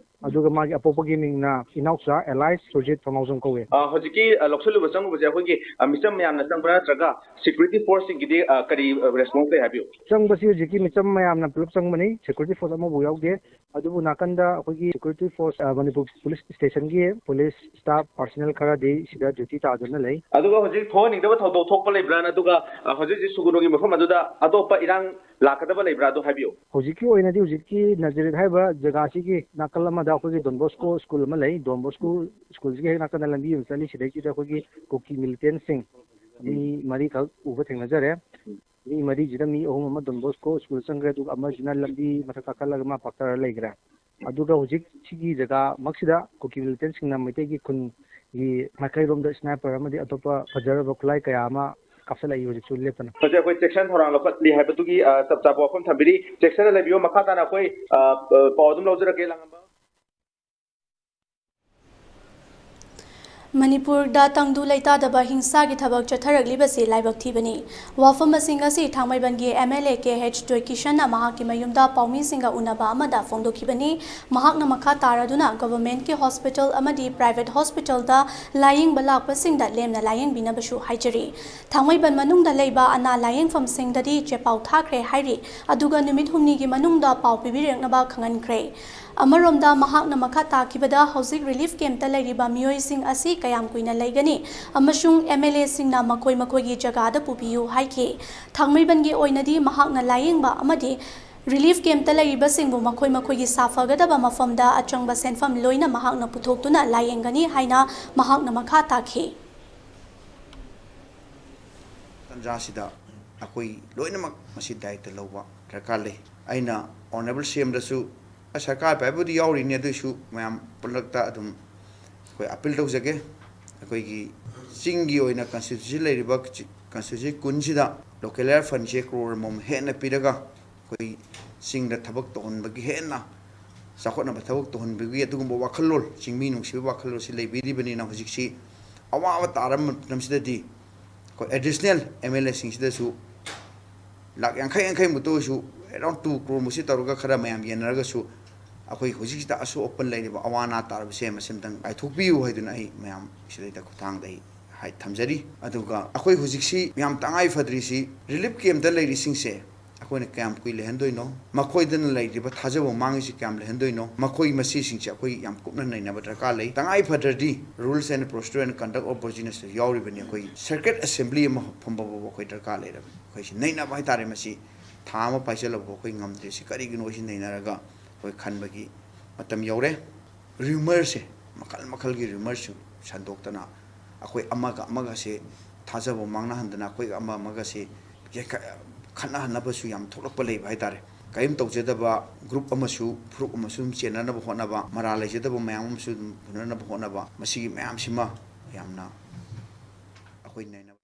ꯑꯗꯨꯒ ꯃꯥꯒꯤ ꯑꯄꯣꯛꯄꯒꯤ ꯃꯤꯡꯅ ꯏꯅꯥꯎꯆꯥ alias ꯁꯨꯔꯖꯤꯠ ꯊꯧꯅꯥꯎꯖꯝ ꯀꯧꯏ꯫ ꯑ, ꯍꯧꯖꯤꯛꯀꯤ, ꯑ, ꯂꯧꯁꯤꯜꯂꯨꯕ ꯆꯪꯉꯨꯕꯁꯦ ꯑꯩꯈꯣꯏꯒꯤ, ꯑ, ꯃꯤꯆꯝ ꯃꯌꯥꯝꯅ ꯆꯪꯕ꯭ꯔꯥ, ꯅꯠꯇ꯭ꯔꯒ security forceꯁꯤꯡꯒꯤꯗꯤ, ꯑ, ꯀꯔꯤ, ꯑ, response ꯂꯩ ꯍꯥꯏꯕꯤꯌꯨ? ꯆꯪꯕꯁꯤ ꯍꯧꯖꯤꯛꯀꯤ ꯃꯤꯆꯝ ꯃꯌꯥꯝꯅ ꯄꯨꯂꯞ ꯆꯪꯕꯅꯤ, security force ꯑꯃꯐꯥꯎ ꯌꯥꯎꯗꯦ꯫ ꯑꯗꯨꯕꯨ ꯅꯥꯀꯟꯗ ꯑꯩꯈꯣꯏꯒꯤ security force, ꯑ, Manipur police stationꯒꯤ police staff personnel ꯈꯔꯗꯤ ꯁꯤꯗ duty ꯇꯥꯗꯨꯅ ꯂꯩ꯫ ꯑꯗꯨꯒ ꯍꯧꯖꯤꯛ ꯊꯣꯛꯍꯟꯅꯤꯡꯗꯕ ꯊꯧꯗꯣꯛ ꯊꯣꯛꯄ ꯂꯩꯕ꯭ꯔꯥ? ꯑꯗꯨꯒ, ꯑ, ꯍꯧꯖꯤꯛ ꯍꯧꯖꯤꯛ ꯁꯨꯒꯅꯨꯒꯤ ꯃꯐꯝ ꯑꯗꯨꯗ ꯑꯇꯣꯞꯄ ꯏꯔꯥꯡ ꯂꯥꯛꯀꯗꯕ ꯂꯩꯕ꯭ꯔꯥ? ꯑꯗꯨ ꯍꯥꯏꯕꯤꯌꯨ꯫ ꯍꯧꯖꯤꯛꯀꯤ ꯑꯣꯏꯅꯗꯤ ꯍꯧꯖꯤꯛꯀꯤ ꯅꯥꯖꯔꯦꯠ ꯍꯥꯏꯔꯤꯕ ꯖꯒꯥꯁꯤꯒꯤ ꯅꯥꯀꯜ ꯑꯃꯗ ꯑꯩꯈꯣꯏꯒꯤ Don Bosco school ꯑꯃ ꯂꯩ꯫ Don Bosco schoolꯁꯤꯒꯤ ꯍꯦꯛ ꯅꯥꯀꯟꯗ ꯂꯝꯕꯤ ꯑꯃ ꯆꯠꯂꯤ꯫ ꯁꯤꯗꯩꯁꯤꯗ ꯑꯩꯈꯣꯏꯒꯤ ꯀꯨꯀꯤ militantꯁꯤꯡ ꯃꯤ ꯎꯝ꯫ ꯃꯔꯤꯈꯛ ꯎꯕ ꯊꯦꯡꯅꯖꯔꯦ꯫ ꯎꯝ꯫ ꯃꯤ ꯃꯔꯤꯁꯤꯗ ꯃꯤ ꯑꯍꯨꯝ ꯑꯃ Don Bosco school ꯆꯪꯈ꯭ꯔꯦ, ꯑꯗꯨꯒ ꯑꯃꯁꯤꯅ ꯂꯝꯕꯤ ꯃꯊꯛ ꯀꯥꯈꯠꯂꯒ ꯃꯥ ꯄꯥꯛꯊꯔ ꯂꯩꯈ꯭ꯔꯦ꯫ ꯑꯗꯨꯒ ꯍꯧꯖꯤꯛ ꯁꯤꯒꯤ ꯖꯒꯥꯃꯛꯁꯤꯗ ꯀꯨꯀꯤ militantꯁꯤꯡꯅ ꯃꯩꯇꯩꯒꯤ ꯈꯨꯟꯒꯤ ꯃꯥꯏꯀꯩꯔꯣꯝꯗ sniper ꯑꯃꯗꯤ ꯑꯇꯣꯞꯄ ꯐꯖꯔꯕ ꯈꯨꯠꯂꯥꯏ ꯀꯌꯥ ꯑꯃ ꯀꯥꯞꯁꯤꯜꯂꯛꯏ ꯍꯧꯖꯤꯛꯁꯨ ꯂꯦꯞꯇꯅ꯫ ꯍꯧꯖꯤꯛ ꯑꯩꯈꯣꯏ ꯆꯦꯛꯁꯤꯟ ꯊꯧꯔꯥꯡ ꯂꯧꯈꯠꯂꯤ ꯍꯥꯏꯕꯗꯨꯒꯤ, ꯑ, ꯆꯞ ꯆꯥꯕ ꯋꯥꯐꯝ ꯊꯝꯕꯤꯔꯤ꯫ ꯆꯦꯛꯁꯤꯟꯅ ꯂꯩꯕꯤꯌꯨ꯫ ꯃꯈꯥ ꯇꯥꯅ ꯑꯩꯈꯣꯏ, ꯑ, ꯑ, ꯄꯥꯎ ꯑꯗꯨꯝ ꯂꯧꯖꯔꯛꯀꯦ, ꯂꯥꯡꯉꯝꯕ꯫ ꯃꯅꯤꯄꯨꯔꯗ ꯇꯪꯗꯨ ꯂꯩꯇꯥꯗꯕ ꯍꯤꯡꯁꯥꯒꯤ ꯊꯕꯛ ꯆꯠꯊꯔꯛꯂꯤꯕꯁꯤ ꯂꯥꯏꯕꯛ ꯊꯤꯕꯅꯤ꯫ ꯋꯥꯐꯝ ꯑꯁꯤꯡ ꯑꯁꯤ ꯊꯥꯡꯃꯩꯕꯟꯒꯤ M L A K H ꯖꯣꯏꯀꯤꯁꯟꯅ ꯃꯍꯥꯛꯀꯤ ꯃꯌꯨꯝꯗ ꯄꯥꯎꯃꯤꯁꯤꯡꯒ ꯎꯅꯕ ꯑꯃꯗ ꯐꯣꯡꯗꯣꯛꯈꯤꯕꯅꯤ꯫ ꯃꯍꯥꯛꯅ ꯃꯈꯥ ꯇꯥꯔꯗꯨꯅ ꯒꯚꯔꯟꯃꯦꯟꯠꯀꯤ ꯍꯣꯁꯄꯤꯇꯥꯜ ꯑꯃꯗꯤ ꯄ꯭ꯔꯥꯏꯚꯦꯠ ꯍꯣꯁꯄꯤꯇꯥꯜꯗ ꯂꯥꯌꯦꯡꯕ ꯂꯥꯛꯄꯁꯤꯡꯗ ꯂꯦꯝꯅ ꯂꯥꯌꯦꯡꯕꯤꯅꯕꯁꯨ ꯍꯥꯏꯖꯔꯤ꯫ ꯊꯥꯡꯃꯩꯕꯟ ꯃꯅꯨꯡꯗ ꯂꯩꯕ ꯑꯅꯥ ꯂꯥꯌꯦꯡꯐꯝꯁꯤꯡꯗꯗꯤ ꯆꯦꯄꯥꯎ ꯊꯥꯈ꯭ꯔꯦ ꯍꯥꯏꯔꯤ, ꯑꯗꯨꯒ ꯅꯨꯃꯤꯠ ꯍꯨꯝꯅꯤꯒꯤ ꯃꯅꯨꯡꯗ ꯄꯥꯎ ꯄꯤꯕꯤꯔꯛꯅꯕ ꯈꯪꯍꯟꯈ꯭ꯔꯦ꯫ ꯑꯃꯔꯣꯝꯗ ꯃꯍꯥꯛꯅ ꯃꯈꯥ ꯇꯥꯈꯤꯕꯗ, ꯍꯧꯖꯤꯛ ꯔꯤꯂꯤꯐ ꯀꯦꯝꯞꯇ ꯂꯩꯔꯤꯕ ꯃꯤꯑꯣꯏꯁꯤꯡ ꯑꯁꯤ ꯀꯌꯥꯝ ꯀꯨꯏꯅ ꯂꯩꯒꯅꯤ ꯑꯃꯁꯨꯡ ꯑꯦꯝ ꯑꯦꯜ ꯑꯦꯁꯤꯡꯅ ꯃꯈꯣꯏ ꯃꯈꯣꯏꯒꯤ ꯖꯒꯥꯗ ꯄꯨꯕꯤꯌꯨ ꯍꯥꯏꯈꯤ꯫ ꯊꯥꯡꯃꯩꯕꯟꯒꯤ ꯑꯣꯏꯅꯗꯤ ꯃꯍꯥꯛꯅ ꯂꯥꯌꯦꯡꯕ ꯑꯃꯗꯤ ꯔꯤꯂꯤꯐ ꯀꯦꯝꯞꯇ ꯂꯩꯔꯤꯕꯁꯤꯡꯕꯨ ꯃꯈꯣꯏ ꯃꯈꯣꯏꯒꯤ ꯁꯥꯐꯒꯗꯕ ꯃꯐꯝꯗ ꯑꯆꯪꯕ ꯁꯦꯟꯐꯝ ꯂꯣꯏꯅ ꯃꯍꯥꯛꯅ ꯄꯨꯊꯣꯛꯇꯨꯅ ꯂꯥꯌꯦꯡꯒꯅꯤ ꯍꯥꯏꯅ ꯃꯍꯥꯛꯅ ꯃꯈꯥ ꯇꯥꯈꯤ꯫ ꯇꯥꯟꯖꯥꯁꯤꯗ ꯑꯩꯈꯣꯏ ꯂꯣꯏꯅꯃꯛ ꯃꯁꯤ ꯗꯥꯌꯤꯠꯇ ꯂꯧꯕ ꯗꯔꯀꯥꯔ ꯂꯩ꯫ ꯑꯩꯅ ꯑꯣꯅꯔꯦꯕꯜ ꯁꯤ ꯑꯦꯝꯗꯁꯨ, ꯑ, ꯁꯔꯀꯥꯔ ꯄꯥꯏꯕꯕꯨꯗꯤ ꯌꯥꯎꯔꯤꯅꯤ, ꯑꯗꯨꯏꯁꯨ ꯃꯌꯥꯝ ꯄꯨꯂꯞꯇ ꯑꯗꯨꯝ ꯑꯩꯈꯣꯏ ꯑꯄꯤꯜ ꯇꯧꯖꯒꯦ꯫ ꯑꯩꯈꯣꯏꯒꯤ ꯆꯤꯡꯒꯤ ꯑꯣꯏꯅ ꯀꯟꯁꯇꯤꯇ꯭ꯌꯨꯟꯁꯤ ꯂꯩꯔꯤꯕ ꯀꯟꯁꯇꯤꯇ꯭ꯌꯨꯟꯁꯤ ꯀꯨꯟꯁꯤꯗ ꯂꯣꯀꯦꯜ ꯑꯦꯔꯤꯌꯥ ꯐꯟꯁꯦ ꯀ꯭ꯔꯣꯔ ꯑꯃꯃꯝ ꯍꯦꯟꯅ ꯄꯤꯔꯒ ꯑꯩꯈꯣꯏ ꯆꯤꯡꯗ ꯊꯕꯛ ꯇꯧꯍꯟꯕꯒꯤ, ꯍꯦꯟꯅ ꯆꯥꯎꯈꯠꯅꯕ ꯊꯕꯛ ꯇꯧꯍꯟꯕꯒꯤ ꯑꯗꯨꯒꯨꯝꯕ ꯋꯥꯈꯜꯂꯣꯟ, ꯆꯤꯡꯃꯤ ꯅꯨꯡꯁꯤꯕ ꯋꯥꯈꯜꯂꯣꯟꯁꯤ ꯂꯩꯕꯤꯔꯤꯕꯅꯤꯅ ꯍꯧꯖꯤꯛꯁꯤ ꯑꯋꯥꯕ ꯇꯥꯔꯕ ꯃꯇꯝꯁꯤꯗꯗꯤ ꯑꯩꯈꯣꯏ ꯑꯦꯗꯤꯁꯅꯦꯜ ꯑꯦꯝ ꯑꯦꯜ ꯑꯦꯁꯤꯡꯁꯤꯗꯁꯨ ꯂꯥꯛ ꯌꯥꯡꯈꯩ ꯌꯥꯡꯈꯩꯃꯨꯛꯇ ꯑꯣꯏꯔꯁꯨ, ꯑꯦꯔꯥꯎꯟ ꯇꯨ ꯀ꯭ꯔꯣꯔꯃꯨꯛꯁꯤ ꯇꯧꯔꯒ ꯈꯔ ꯃꯌꯥꯝ ꯌꯦꯟꯅꯔꯒꯁꯨ ꯑꯩꯈꯣꯏ ꯍꯧꯖꯤꯛꯁꯤꯗ ꯑꯁꯣꯛ ꯑꯄꯟ ꯂꯩꯔꯤꯕ ꯑꯋꯥ ꯑꯅꯥ ꯇꯥꯔꯕꯁꯦ ꯃꯁꯤ ꯑꯃꯇꯪ ꯀꯥꯏꯊꯣꯛꯄꯤꯌꯨ ꯍꯥꯏꯗꯨꯅ ꯑꯩ ꯃꯌꯥꯝ ꯁꯤꯗꯩꯗ ꯈꯨꯠꯊꯥꯡꯗ ꯑꯩ ꯍꯥꯏ ꯊꯝꯖꯔꯤ꯫ ꯑꯗꯨꯒ ꯑꯩꯈꯣꯏ ꯍꯧꯖꯤꯛꯁꯤ ꯌꯥꯝ ꯇꯉꯥꯏ ꯐꯗ꯭ꯔꯤꯁꯤ ꯔꯤꯂꯤꯐ ꯀꯦꯝꯞꯇ ꯂꯩꯔꯤꯁꯤꯡꯁꯦ ꯑꯩꯈꯣꯏꯅ ꯀꯌꯥꯝ ꯀꯨꯏ ꯂꯩꯍꯟꯗꯣꯏꯅꯣ? ꯃꯈꯣꯏꯗꯅ ꯂꯩꯔꯤꯕ ꯊꯥꯖꯕ ꯃꯥꯡꯉꯤꯁꯤ ꯀꯌꯥꯝ ꯂꯩꯍꯟꯗꯣꯏꯅꯣ? ꯃꯈꯣꯏ ꯃꯁꯤꯁꯤꯡꯁꯦ ꯑꯩꯈꯣꯏ ꯌꯥꯝ ꯀꯨꯞꯅ ꯅꯩꯅꯕ ꯗꯔꯀꯥꯔ ꯂꯩ꯫ ꯇꯉꯥꯏ ꯐꯗ꯭ꯔꯗꯤ Rules and Procedure and Conduct of Business ꯌꯥꯎꯔꯤꯕꯅꯤ꯫ ꯑꯩꯈꯣꯏ ꯁꯔꯀ꯭ꯌꯨꯠ ꯑꯦꯁꯦꯝꯕ꯭ꯂꯤ ꯑꯃ ꯐꯝꯕ ꯐꯥꯎꯕ ꯑꯩꯈꯣꯏ ꯗꯔꯀꯥꯔ ꯂꯩꯔꯕꯅꯤ꯫ ꯑꯩꯈꯣꯏꯁꯤ ꯅꯩꯅꯕ ꯍꯥꯏꯇꯥꯔꯦ꯫ ꯃꯁꯤ ꯊꯥ ꯑꯃ ꯄꯥꯏꯁꯤꯜꯂꯕ ꯑꯩꯈꯣꯏ ꯉꯝꯗ꯭ꯔꯤꯁꯤ ꯀꯔꯤꯒꯤꯅꯣ? ꯁꯤ ꯅꯩꯅꯔꯒ ꯑꯩꯈꯣꯏ ꯈꯟꯕꯒꯤ ꯃꯇꯝ ꯌꯧꯔꯦ꯫ ꯔ꯭ꯌꯨꯃꯔꯁꯦ ꯃꯈꯜ ꯃꯈꯜꯒꯤ ꯔ꯭ꯌꯨꯃꯔꯁꯨ ꯁꯟꯗꯣꯛꯇꯅ ꯑꯩꯈꯣꯏ ꯑꯃꯒ ꯑꯃꯒꯁꯦ ꯊꯥꯖꯕ ꯃꯥꯡꯅꯍꯟꯗꯅ ꯑꯩꯈꯣꯏꯒ ꯑꯃ ꯑꯃꯒꯁꯦ ꯌꯩꯈ-, ꯈꯠꯅꯍꯟꯅꯕꯁꯨ ꯌꯥꯝ ꯊꯣꯛꯂꯛꯄ ꯂꯩꯕ ꯍꯥꯏꯇꯥꯔꯦ꯫ ꯀꯔꯤꯝ ꯇꯧꯖꯗꯕ ꯒ꯭ꯔꯨꯞ ꯑꯃꯁꯨ, ꯐꯨꯔꯨꯞ ꯑꯃꯁꯨ ꯑꯗꯨꯝ ꯆꯦꯟꯅꯅꯕ ꯍꯣꯠꯅꯕ, ꯃꯔꯥꯜ ꯂꯩꯖꯗꯕ ꯃꯌꯥꯝ ꯑꯃꯁꯨ ꯑꯗꯨꯝ ꯍꯨꯟꯅꯅꯕ ꯍꯣꯠꯅꯕ, ꯃꯁꯤꯒꯤ ꯃꯌꯥꯝꯁꯤꯃ ꯌꯥꯝꯅ ꯑꯩꯈꯣꯏ ꯅꯩꯅꯕ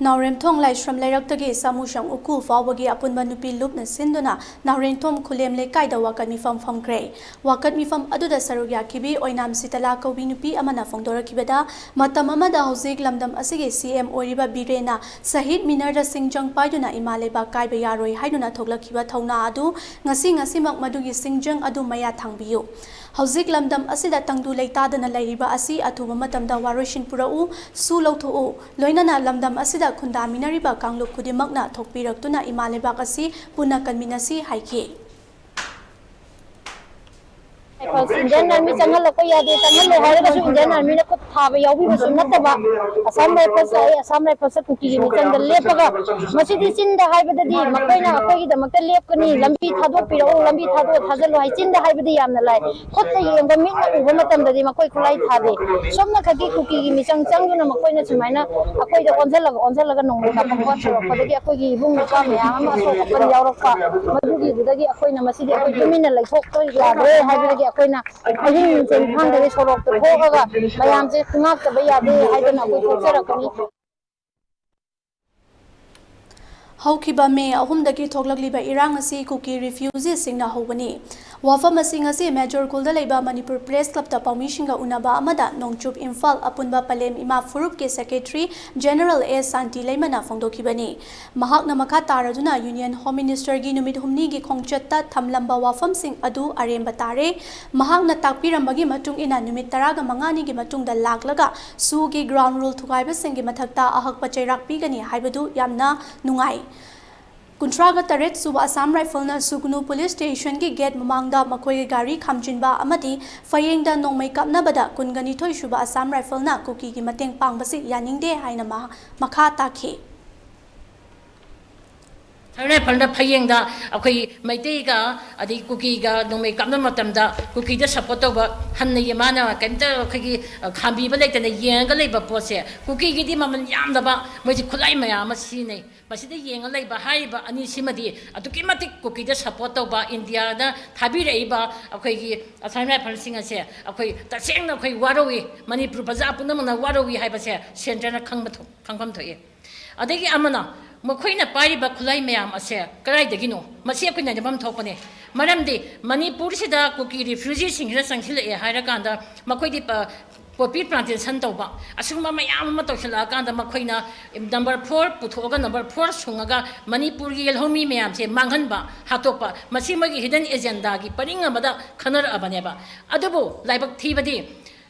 ꯅꯥꯎꯔꯦꯝꯊꯣꯡ ꯂꯥꯏꯁ꯭ꯔꯝ ꯂꯩꯔꯛꯇꯒꯤ ꯁꯥꯃꯨꯁꯪ ꯎꯈ꯭ꯔꯨꯜ ꯐꯥꯎꯕꯒꯤ ꯑꯄꯨꯟꯕ ꯅꯨꯄꯤ ꯂꯨꯞꯅ ꯁꯤꯟꯗꯨꯅ ꯅꯥꯎꯔꯦꯝꯊꯣꯡ ꯈꯨꯂꯦꯝ ꯂꯩꯀꯥꯏꯗ ꯋꯥꯀꯠ ꯃꯤꯐꯝ ꯐꯝꯈ꯭ꯔꯦ꯫ ꯋꯥꯀꯠ ꯃꯤꯐꯝ ꯑꯗꯨꯗ ꯁꯔꯨꯛ ꯌꯥꯈꯤꯕꯤ ꯑꯣꯏꯅꯥꯝ ꯁꯤꯇꯂꯥ ꯀꯧꯕꯤ ꯅꯨꯄꯤ ꯑꯃꯅ ꯐꯣꯡꯗꯣꯔꯛꯈꯤꯕꯗ, ꯃꯇꯝ ꯑꯃꯗ ꯍꯧꯖꯤꯛ ꯂꯝꯗꯝ ꯑꯁꯤꯒꯤ ꯁꯤ ꯑꯦꯝ ꯑꯣꯏꯔꯤꯕ ꯕꯤꯔꯦꯟꯅ ꯁꯍꯤꯗ ꯃꯤꯅꯔꯗ ꯁꯤꯡꯖꯪ ꯄꯥꯏꯗꯨꯅ ꯏꯃꯥ ꯂꯩꯕꯥꯛ ꯀꯥꯏꯕ ꯌꯥꯔꯣꯏ ꯍꯥꯏꯗꯨꯅ ꯊꯣꯛꯂꯛꯈꯤꯕ ꯊꯧꯅꯥ ꯑꯗꯨ ꯉꯁꯤ ꯉꯁꯤꯃꯛ ꯃꯗꯨꯒꯤ ꯁꯤꯡꯖꯪ ꯑꯗꯨ ꯃꯌꯥ ꯊꯥꯡꯕꯤꯌꯨ꯫ ꯍꯧꯖꯤꯛ ꯂꯝꯗꯝ ꯑꯁꯤꯗ ꯇꯪꯗꯨ ꯂꯩꯇꯥꯗꯅ ꯂꯩꯔꯤꯕ ꯑꯁꯤ ꯑꯊꯨꯕ ꯃꯇꯝꯗ ꯋꯥꯔꯣꯏꯁꯤꯟ ꯄꯨꯔꯛꯎ, ꯁꯨ ꯂꯧꯊꯣꯛꯎ, ꯂꯣꯏꯅꯅ ꯂꯝꯗꯝ ꯑꯁꯤꯗ ꯈꯨꯟꯗꯥꯃꯤꯟꯅꯔꯤꯕ ꯀꯥꯡꯂꯨꯞ ꯈꯨꯗꯤꯡꯃꯛꯅ ꯊꯣꯛꯄꯤꯔꯛꯇꯨꯅ ꯏꯃꯥ ꯂꯩꯕꯥꯛ ꯑꯁꯤ ꯄꯨꯟꯅ ꯀꯟꯃꯤꯟꯅꯁꯤ ꯍꯥꯏꯈꯤ꯫ Indian Army ꯆꯪꯍꯜꯂꯛꯄ ꯌꯥꯗꯦ, ꯆꯪꯍꯜꯂꯦ ꯍꯥꯏꯔꯒꯁꯨ Indian Armyꯅ ꯈꯨꯠ ꯊꯥꯕ ꯌꯥꯎꯕꯤꯕꯁꯨ ꯅꯠꯇꯕ, Assam Rifles ꯍꯥꯏ, Assam Riflesꯇ ꯀꯨꯀꯤꯒꯤ ꯃꯤꯆꯪꯗ ꯂꯦꯞꯄꯒ, ꯃꯁꯤꯗꯤ ꯆꯤꯟꯗ ꯍꯥꯏꯕꯗꯗꯤ ꯃꯈꯣꯏꯅ ꯑꯩꯈꯣꯏꯒꯤꯗꯃꯛꯇ ꯂꯦꯞꯀꯅꯤ, ꯂꯝꯕꯤ ꯊꯥꯗꯣꯛꯄꯤꯔꯛꯎ, ꯂꯝꯕꯤ ꯊꯥꯗꯣꯛꯑ ꯊꯥꯖꯤꯜꯂꯨ ꯍꯥꯏ, ꯆꯤꯟꯗ ꯍꯥꯏꯕꯗꯤ ꯌꯥꯝꯅ ꯂꯥꯏ, ꯈꯨꯠꯇ ꯌꯦꯡꯕ ꯃꯤꯠꯅ ꯎꯕ ꯃꯇꯝꯗꯗꯤ ꯃꯈꯣꯏ ꯈꯨꯠꯂꯥꯏ ꯊꯥꯗꯦ꯫ ꯁꯣꯝꯅ ꯈꯛꯀꯤ ꯀꯨꯀꯤꯒꯤ ꯃꯤꯆꯪ ꯆꯪꯗꯨꯅ ꯃꯈꯣꯏꯅ ꯁꯨꯃꯥꯏꯅ ꯑꯩꯈꯣꯏꯗ ꯑꯣꯟꯁꯤꯜꯂꯒ ꯑꯣꯟꯁꯤꯜꯂꯒ ꯅꯣꯡꯃꯩ ꯀꯥꯞꯄꯛꯄ ꯇꯧꯔꯛꯄꯗꯒꯤ ꯑꯩꯈꯣꯏꯒꯤ ꯏꯕꯨꯡ ꯅꯨꯄꯥ ꯃꯌꯥꯝ ꯑꯃ ꯑꯁꯣꯛ ꯑꯄꯟ ꯌꯥꯎꯔꯛꯄ, ꯃꯗꯨꯒꯤꯗꯨꯗꯒꯤ ꯑꯩꯈꯣꯏꯅ ꯃꯁꯤꯗꯤ ꯑꯩꯈꯣꯏ ꯇꯨꯃꯤꯟꯅ ꯂꯩꯊꯣꯛꯄ ꯌꯥꯗ꯭ꯔꯦ ꯍꯥꯏꯕꯗꯒꯤ ꯑꯩꯈꯣꯏꯅ ꯑꯍꯤꯡ ꯆꯦꯟꯊꯥꯡꯗꯒꯤ ꯁꯣꯔꯣꯛꯇ ꯊꯣꯛꯑꯒ ꯃꯌꯥꯝꯁꯦ ꯉꯥꯛꯇꯕ ꯌꯥꯗꯦ ꯍꯥꯏꯗꯅ ꯑꯩꯈꯣꯏ ꯊꯣꯛꯆꯔꯛꯄꯅꯤ꯫ ꯍꯧꯈꯤꯕ ꯃꯦ ꯑꯍꯨꯝꯗꯒꯤ ꯊꯣꯛꯂꯛꯂꯤꯕ ꯏꯔꯥꯡ ꯑꯁꯤ ꯀꯨꯀꯤ ꯔꯤꯐ꯭ꯌꯨꯖꯤꯁꯤꯡꯅ ꯍꯧꯕꯅꯤ꯫ ꯋꯥꯐꯝ ꯑꯁꯤ ꯉꯁꯤ ꯃꯦꯖꯣꯔ ꯈꯨꯜꯗ ꯂꯩꯕ ꯃꯅꯤꯄꯨꯔ ꯄ꯭ꯔꯦꯁ ꯀ꯭ꯂꯕꯇ ꯄꯥꯎꯃꯤꯁꯤꯡꯒ ꯎꯅꯕ ꯑꯃꯗ ꯅꯣꯡꯆꯨꯞ ꯏꯝꯐꯥꯜ ꯑꯄꯨꯟꯕ ꯄꯂꯦꯝ ꯏꯃꯥ ꯐꯨꯔꯨꯞꯀꯤ ꯁꯦꯀ꯭ꯔꯦꯇꯔꯤ ꯖꯦꯅꯔꯦꯜ ꯑꯦ ꯁꯥꯟꯇꯤ ꯂꯩꯃꯅ ꯐꯣꯡꯗꯣꯛꯈꯤꯕꯅꯤ꯫ ꯃꯍꯥꯛꯅ ꯃꯈꯥ ꯇꯥꯔꯗꯨꯅ ꯌꯨꯅꯤꯌꯟ ꯍꯣꯝ ꯃꯤꯅꯤꯁꯇꯔꯒꯤ ꯅꯨꯃꯤꯠ ꯍꯨꯝꯅꯤꯒꯤ ꯈꯣꯡꯆꯠꯇ ꯊꯝꯂꯝꯕ ꯋꯥꯐꯝꯁꯤꯡ ꯑꯗꯨ ꯑꯔꯦꯝꯕ ꯇꯥꯔꯦ꯫ ꯃꯍꯥꯛꯅ ꯇꯥꯛꯄꯤꯔꯝꯕꯒꯤ ꯃꯇꯨꯡ ꯏꯟꯅ ꯅꯨꯃꯤꯠ ꯇꯔꯥꯒ ꯃꯉꯥꯅꯤꯒꯤ ꯃꯇꯨꯡꯗ ꯂꯥꯛꯂꯒ ꯁꯨꯒꯤ ꯒ꯭ꯔꯥꯎꯟ ꯔꯨꯜ ꯊꯨꯒꯥꯏꯕꯁꯤꯡꯒꯤ ꯃꯊꯛꯇ ꯑꯍꯛꯄ ꯆꯩꯔꯥꯛ ꯄꯤꯒꯅꯤ ꯍꯥꯏꯕꯗꯨ ꯌꯥꯝꯅ ꯅꯨꯡꯉꯥꯏ꯫ ꯀꯨꯟꯊ꯭ꯔꯥꯒ ꯇꯔꯦꯠ ꯁꯨꯕ ꯑꯁꯥꯝ ꯔꯥꯏꯐꯜꯅ ꯁꯨꯒꯅꯨ ꯄꯨꯂꯤꯁ ꯁ꯭ꯇꯦꯁꯟꯒꯤ ꯒꯦꯠ ꯃꯃꯥꯡꯗ ꯃꯈꯣꯏꯒꯤ ꯒꯥꯔꯤ ꯈꯥꯝꯖꯤꯟꯕ ꯑꯃꯗꯤ ꯐꯌꯦꯡꯗ ꯅꯣꯡꯃꯩ ꯀꯥꯞꯅꯕꯗ ꯀꯨꯟꯒ ꯅꯤꯊꯣꯏ ꯁꯨꯕ ꯑꯁꯥꯝ ꯔꯥꯏꯐꯜꯅ ꯀꯨꯀꯤꯒꯤ ꯃꯇꯦꯡ ꯄꯥꯡꯕꯁꯤ ꯌꯥꯅꯤꯡꯗꯦ ꯍꯥꯏꯅ ꯃꯍꯥ-, ꯃꯈꯥ ꯇꯥꯈꯤ꯫ ꯑꯁꯥꯝ ꯔꯥꯏꯐꯜꯅ ꯐꯌꯦꯡꯗ ꯑꯩꯈꯣꯏ ꯃꯩꯇꯩꯒ ꯑꯗꯩ ꯀꯨꯀꯤꯒ ꯅꯣꯡꯃꯩ ꯀꯥꯞꯅꯕ ꯃꯇꯝꯗ ꯀꯨꯀꯤꯗ ꯁꯞꯄꯣꯔꯠ ꯇꯧꯕ ꯍꯟꯅ ꯌꯦ-, ꯃꯥꯅ ꯀꯩꯝꯇ ꯑꯩꯈꯣꯏꯒꯤ, ꯑ, ꯈꯥꯝꯕꯤꯕ ꯂꯩꯇꯅ ꯌꯦꯡꯉꯒ ꯂꯩꯕ ꯄꯣꯠꯁꯦ, ꯀꯨꯀꯤꯒꯤꯗꯤ ꯃꯃꯜ ꯌꯥꯝꯗꯕ, ꯃꯣꯏꯁꯤ ꯈꯨꯠꯂꯥꯏ ꯃꯌꯥꯝ ꯑꯃ ꯁꯤꯖꯤꯟꯅꯩ꯫ ꯃꯁꯤꯗ ꯌꯦꯡꯉ ꯂꯩꯕ ꯍꯥꯏꯔꯤꯕ ꯑꯅꯤꯁꯤꯃꯗꯤ ꯑꯗꯨꯛꯀꯤ ꯃꯇꯤꯛ ꯀꯨꯀꯤꯗ ꯁꯞꯄꯣꯔꯠ ꯇꯧꯕ, ꯏꯟꯗꯤꯌꯥꯗ ꯊꯥꯕꯤꯔꯛꯏꯕ ꯑꯩꯈꯣꯏꯒꯤ ꯑꯁꯥꯝ ꯔꯥꯏꯐꯜꯁꯤꯡ ꯑꯁꯦ ꯑꯩꯈꯣꯏ ꯇꯁꯦꯡꯅ ꯑꯩꯈꯣꯏ ꯋꯥꯔꯧꯏ, ꯃꯅꯤꯄꯨꯔ ꯄ꯭ꯔꯖꯥ ꯄꯨꯝꯅꯃꯛꯅ ꯋꯥꯔꯧꯏ ꯍꯥꯏꯕꯁꯦ ꯁꯦꯟꯇꯔꯅ ꯈꯪꯕ ꯊꯣꯛ-, ꯈꯪꯐꯝ ꯊꯣꯛꯏ꯫ ꯑꯗꯒꯤ ꯑꯃꯅ, ꯃꯈꯣꯏꯅ ꯄꯥꯏꯔꯤꯕ ꯈꯨꯠꯂꯥꯏ ꯃꯌꯥꯝ ꯑꯁꯦ ꯀꯗꯥꯏꯗꯒꯤꯅꯣ? ꯃꯁꯤ ꯑꯩꯈꯣꯏ ꯅꯩꯅꯐꯝ ꯊꯣꯛꯄꯅꯤ꯫ ꯃꯔꯝꯗꯤ ꯃꯅꯤꯄꯨꯔꯁꯤꯗ ꯀꯨꯀꯤ ꯔꯤꯐ꯭ꯌꯨꯖꯤꯁꯤꯡꯁꯤꯅ ꯆꯪꯁꯤꯜꯂꯛꯑꯦ ꯍꯥꯏꯔꯀꯥꯟꯗ ꯃꯈꯣꯏꯗꯤ ꯄ-, ꯄꯣꯄꯤ ꯄ꯭ꯂꯥꯟꯇꯦꯁꯟ ꯇꯧꯕ, ꯑꯁꯤꯒꯨꯝꯕ ꯃꯌꯥꯝ ꯑꯃ ꯇꯧꯁꯤꯜꯂꯛꯑꯀꯥꯟꯗ ꯃꯈꯣꯏꯅ ꯅꯝꯕꯔ ꯐꯣꯔ ꯄꯨꯊꯣꯛꯑꯒ ꯅꯝꯕꯔ ꯐꯣꯔ ꯁꯨꯡꯉꯒ ꯃꯅꯤꯄꯨꯔꯒꯤ ꯌꯦꯜꯍꯧꯃꯤ ꯃꯌꯥꯝꯁꯦ ꯃꯥꯡꯍꯟꯕ, ꯍꯥꯠꯇꯣꯛꯄ, ꯃꯁꯤ ꯃꯣꯏꯒꯤ ꯍꯤꯗꯟ ꯑꯦꯖꯦꯟꯗꯥꯒꯤ ꯄꯔꯤꯡ ꯑꯃꯗ ꯈꯟꯅꯔꯛꯑꯕꯅꯦꯕ꯫ ꯑꯗꯨꯕꯨ ꯂꯥꯏꯕꯛ ꯊꯤꯕꯗꯤ,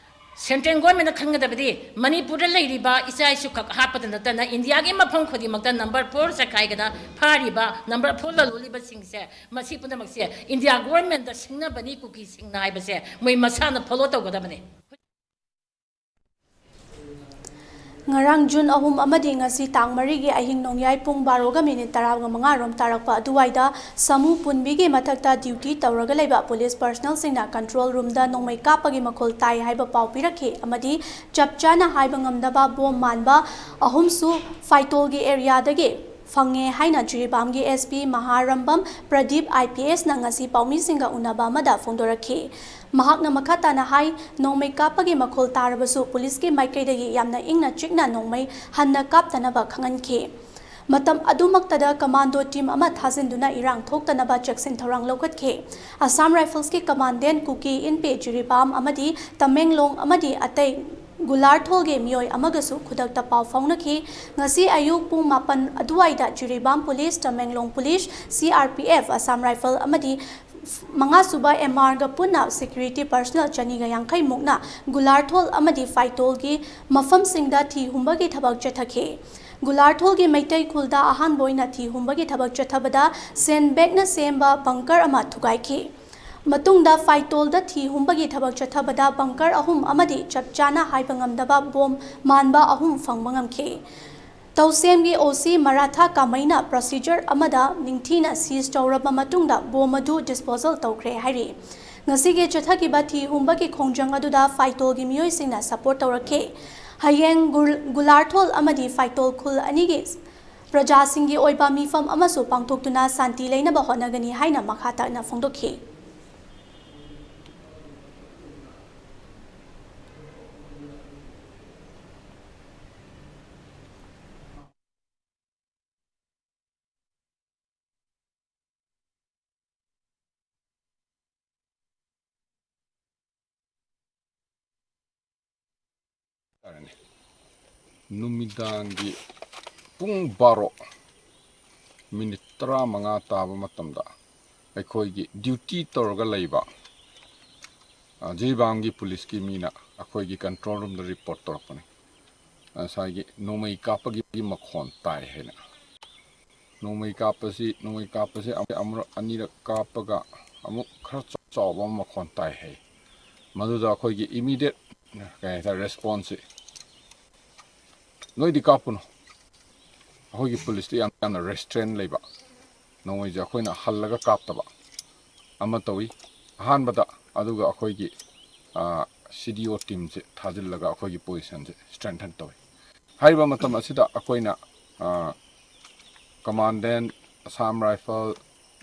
ꯁꯦꯟꯇ꯭ꯔꯦꯜ ꯒꯣꯔꯃꯦꯟꯅ ꯈꯪꯒꯗꯕꯗꯤ, ꯃꯅꯤꯄꯨꯔꯗ ꯂꯩꯔꯤꯕ ꯏꯆꯥ ꯏꯁꯨ ꯈꯛ ꯍꯥꯠꯄꯗ ꯅꯠꯇꯅ ꯏꯟꯗꯤꯌꯥꯒꯤ ꯃꯐꯝ ꯈꯨꯗꯤꯡꯃꯛꯇ ꯅꯝꯕꯔ ꯐꯣꯔ ꯆꯈꯥꯏꯒꯅ ꯐꯥꯔꯤꯕ, ꯅꯝꯕꯔ ꯐꯣꯔ ꯂꯂꯣꯜꯂꯤꯕꯁꯤꯡꯁꯦ, ꯃꯁꯤ ꯄꯨꯝꯅꯃꯛꯁꯦ ꯏꯟꯗꯤꯌꯥ ꯒꯣꯔꯃꯦꯟꯗ ꯁꯤꯡꯅꯕꯅꯤ, ꯀꯨꯀꯤꯁꯤꯡꯅ ꯍꯥꯏꯕꯁꯦ ꯃꯣꯏ ꯃꯁꯥꯅ ꯐꯣꯂꯣ ꯇꯧꯒꯗꯕꯅꯤ꯫ ꯉꯔꯥꯡ ꯖꯨꯟ ꯑꯍꯨꯝ ꯑꯃꯗꯤ ꯉꯁꯤ ꯇꯥꯡ ꯃꯔꯤꯒꯤ ꯑꯍꯤꯡ ꯅꯣꯡꯌꯥꯏ ꯄꯨꯡ ꯕꯥꯔꯣꯒ ꯃꯤꯅꯤꯠ ꯇꯔꯥꯃꯉꯥ ꯔꯣꯝ ꯇꯥꯔꯛꯄ ꯑꯗꯨꯋꯥꯏꯗ ꯁꯥꯃꯨ ꯄꯨꯟꯕꯤꯒꯤ ꯃꯊꯛꯇ ꯗ꯭ꯌꯨꯇꯤ ꯇꯧꯔꯒ ꯂꯩꯕ ꯄꯨꯂꯤꯁ ꯄꯔꯁꯅꯦꯜꯁꯤꯡꯅ ꯀꯟꯇ꯭ꯔꯣꯜ ꯔꯨꯝꯗ ꯅꯣꯡꯃꯩ ꯀꯥꯞꯄꯒꯤ ꯃꯈꯣꯜ ꯇꯥꯏ ꯍꯥꯏꯕ ꯄꯥꯎ ꯄꯤꯔꯛꯈꯤ ꯑꯃꯗꯤ ꯆꯞ ꯆꯥꯅ ꯍꯥꯏꯕ ꯉꯝꯗꯕ ꯕꯣꯝ ꯃꯥꯟꯕ ꯑꯍꯨꯝꯁꯨ ꯐꯥꯏꯇꯣꯜꯒꯤ ꯑꯦꯔꯤꯌꯥꯗꯒꯤ ꯐꯪꯉꯦ ꯍꯥꯏꯅ ꯖꯤꯔꯤꯕꯥꯝꯒꯤ S P ꯃꯍꯥꯔꯝꯕꯝ Pradeep I P ꯑꯦꯁꯅ ꯉꯁꯤ ꯄꯥꯎꯃꯤꯁꯤꯡꯒ ꯎꯅꯕ ꯑꯃꯗ ꯐꯣꯡꯗꯣꯔꯛꯈꯤ꯫ ꯃꯍꯥꯛꯅ ꯃꯈꯥ ꯇꯥꯅ ꯍꯥꯏ, ꯅꯣꯡꯃꯩ ꯀꯥꯞꯄꯒꯤ ꯃꯈꯣꯜ ꯇꯥꯔꯕꯁꯨ ꯄꯨꯂꯤꯁꯀꯤ ꯃꯥꯏꯀꯩꯗꯒꯤ ꯌꯥꯝꯅ ꯏꯪꯅ ꯆꯤꯛꯅ ꯅꯣꯡꯃꯩ ꯍꯟꯅ ꯀꯥꯞꯇꯅꯕ ꯈꯪꯍꯟꯈꯤ꯫ ꯃꯇꯝ ꯑꯗꯨꯃꯛꯇꯗ ꯀꯃꯥꯟꯗꯣ ꯇꯤꯝ ꯑꯃ ꯊꯥꯖꯤꯟꯗꯨꯅ ꯏꯔꯥꯡ ꯊꯣꯛꯇꯅꯕ ꯆꯦꯛꯁꯤꯟ ꯊꯧꯔꯥꯡ ꯂꯧꯈꯠꯈꯤ꯫ ꯑꯁꯥꯝ ꯔꯥꯏꯐꯜꯁꯀꯤ ꯀꯃꯥꯟꯗꯦꯟ ꯀꯨꯀꯤ ꯏꯟꯄꯦ ꯖꯤꯔꯤꯕꯥꯝ ꯑꯃꯗꯤ ꯇꯃꯦꯡꯂꯣꯡ ꯑꯃꯗꯤ ꯑꯇꯩ ꯒꯨꯂꯥꯔꯊꯣꯜꯒꯤ ꯃꯤꯑꯣꯏ ꯑꯃꯒꯁꯨ ꯈꯨꯗꯛꯇ ꯄꯥꯎ ꯐꯥꯎꯅꯈꯤ꯫ ꯉꯁꯤ ꯑꯌꯨꯛ ꯄꯨꯡ ꯃꯥꯄꯟ ꯑꯗꯨꯋꯥꯏꯗ Jiribam police, Tamenglong police, C R P F, Assam rifle ꯑꯃꯗꯤ ꯃꯉꯥꯁꯨꯕ ꯑꯦꯝ ꯑꯥꯔꯒ ꯄꯨꯟꯅ ꯁꯦꯀ꯭ꯌꯨꯔꯤꯇꯤ ꯄꯔꯁꯅꯦꯜ ꯆꯅꯤꯒ ꯌꯥꯡꯈꯩ ꯃꯨꯛꯅ ꯒꯨꯂꯥꯔꯊꯣꯜ ꯑꯃꯗꯤ ꯐꯥꯏꯇꯣꯜꯒꯤ ꯃꯐꯝꯁꯤꯡꯗ ꯊꯤ ꯍꯨꯝꯕꯒꯤ ꯊꯕꯛ ꯆꯠꯊꯈꯤ꯫ ꯒꯨꯂꯥꯔꯊꯣꯜꯒꯤ ꯃꯩꯇꯩ ꯈꯨꯜꯗ ꯑꯍꯥꯟꯕ ꯑꯣꯏꯅ ꯊꯤ ꯍꯨꯝꯕꯒꯤ ꯊꯕꯛ ꯆꯠꯊꯕꯗ ꯁꯦꯟ ꯕꯦꯛꯅ ꯁꯦꯝꯕ ꯕꯪꯀꯔ ꯑꯃ ꯊꯨꯒꯥꯏꯈꯤ꯫ ꯃꯇꯨꯡꯗ ꯐꯥꯏꯇꯣꯜꯗ ꯊꯤ ꯍꯨꯝꯕꯒꯤ ꯊꯕꯛ ꯆꯠꯊꯕꯗ ꯕꯪꯀꯔ ꯑꯍꯨꯝ ꯑꯃꯗꯤ ꯆꯞ ꯆꯥꯅ ꯍꯥꯏꯕ ꯉꯝꯗꯕ ꯕꯣꯝ ꯃꯥꯟꯕ ꯑꯍꯨꯝ ꯐꯪꯕ ꯉꯝꯈꯤ꯫ ꯇꯧꯁꯦꯝꯒꯤ ꯑꯣ ꯁꯤ ꯃꯔꯥꯊꯥ ꯀꯥꯃꯩꯅ ꯄ꯭ꯔꯣꯁꯤꯖꯔ ꯑꯃꯗ ꯅꯤꯡꯊꯤꯅ ꯁꯤꯖ ꯇꯧꯔꯕ ꯃꯇꯨꯡꯗ ꯕꯣꯝ ꯑꯗꯨ ꯗꯤꯁꯄꯣꯖꯦꯜ ꯇꯧꯈ꯭ꯔꯦ ꯍꯥꯏꯔꯤ꯫ ꯉꯁꯤꯒꯤ ꯆꯠꯊꯈꯤꯕ ꯊꯤ ꯍꯨꯝꯕꯒꯤ ꯈꯣꯡꯖꯪ ꯑꯗꯨꯗ ꯐꯥꯏꯇꯣꯜꯒꯤ ꯃꯤꯑꯣꯏꯁꯤꯡꯅ ꯁꯄꯣꯔꯠ ꯇꯧꯔꯛꯈꯤ꯫ ꯍꯌꯦꯡ ꯒꯨꯜ-, ꯒꯨꯂꯥꯔꯊꯣꯜ ꯑꯃꯗꯤ ꯐꯥꯏꯇꯣꯜ ꯈꯨꯜ ꯑꯅꯤꯒꯤ ꯄ꯭ꯔꯖꯥꯁꯤꯡꯒꯤ ꯑꯣꯏꯕ ꯃꯤꯐꯝ ꯑꯃꯁꯨ ꯄꯥꯡꯊꯣꯛꯇꯨꯅ ꯁꯥꯟꯇꯤ ꯂꯩꯅꯕ ꯍꯣꯠꯅꯒꯅꯤ ꯍꯥꯏꯅ ꯃꯈꯥ ꯇꯥꯅ ꯐꯣꯡꯗꯣꯛꯈꯤ꯫ ꯍꯥꯏꯇꯥꯔꯦꯅꯦ, ꯅꯨꯃꯤꯗꯥꯡꯒꯤ ꯄꯨꯡ ꯕꯥꯔꯣ ꯃꯤꯅꯤꯠ ꯇꯔꯥꯃꯉꯥ ꯇꯥꯕ ꯃꯇꯝꯗ ꯑꯩꯈꯣꯏꯒꯤ ꯗ꯭ꯌꯨꯇꯤ ꯇꯧꯔꯒ ꯂꯩꯕ, ꯑ, ꯖꯤꯔꯤꯕꯥꯝꯒꯤ ꯄꯨꯂꯤꯁꯀꯤ ꯃꯤꯅ ꯑꯩꯈꯣꯏꯒꯤ ꯀꯟꯇ꯭ꯔꯣꯜ ꯔꯨꯝꯗ ꯔꯤꯄꯣꯔꯠ ꯇꯧꯔꯛꯄꯅꯤ, ꯉꯁꯥꯏꯒꯤ ꯅꯣꯡꯃꯩ ꯀꯥꯞꯄꯒꯤ ꯃꯈꯣꯟ ꯇꯥꯏ ꯍꯥꯏꯅ꯫ ꯅꯣꯡꯃꯩ ꯀꯥꯞꯄꯁꯤ, ꯅꯣꯡꯃꯩ ꯀꯥꯞꯄꯁꯤ ꯑꯃꯨꯛ, ꯑꯃꯨꯔꯛ, ꯑꯅꯤꯔꯛ ꯀꯥꯞꯄꯒ ꯑꯃꯨꯛ ꯈꯔ ꯆꯥꯎꯕ ꯑꯃ ꯃꯈꯣꯟ ꯇꯥꯏ ꯍꯥꯏ꯫ ꯃꯗꯨꯗ ꯑꯩꯈꯣꯏꯒꯤ ꯏꯃꯤꯗꯦꯠ, ꯀꯩ ꯍꯥꯏꯇꯥꯔꯦ, ꯔꯦꯁꯄꯣꯟꯁꯁꯤ, "ꯅꯣꯏꯗꯤ ꯀꯥꯞꯄꯨꯅꯣ, ꯑꯩꯈꯣꯏꯒꯤ ꯄꯨꯂꯤꯁꯇ ꯌꯥꯝ, ꯌꯥꯝꯅ ꯔꯦꯁꯇ꯭ꯔꯦꯟ ꯂꯩꯕ, ꯅꯣꯡꯃꯩꯁꯦ ꯑꯩꯈꯣꯏꯅ ꯍꯜꯂꯒ ꯀꯥꯞꯇꯕ ꯑꯃ ꯇꯧꯏ"꯫ ꯑꯍꯥꯟꯕꯗ꯫ ꯑꯗꯨꯒ ꯑꯩꯈꯣꯏꯒꯤ ꯁꯤ ꯗꯤ ꯑꯣ ꯇꯤꯝꯁꯦ ꯊꯥꯖꯤꯜꯂꯒ ꯑꯩꯈꯣꯏꯒꯤ ꯄꯣꯖꯤꯁꯟꯁꯦ ꯁ꯭ꯇ꯭ꯔꯦꯡꯊꯟ ꯇꯧꯏ꯫ ꯍꯥꯏꯔꯤꯕ ꯃꯇꯝ ꯑꯁꯤꯗ ꯑꯩꯈꯣꯏꯅ, ꯑ, ꯀꯃꯥꯟꯗꯦꯟ ꯑꯁꯥꯝ ꯔꯥꯏꯐꯜ,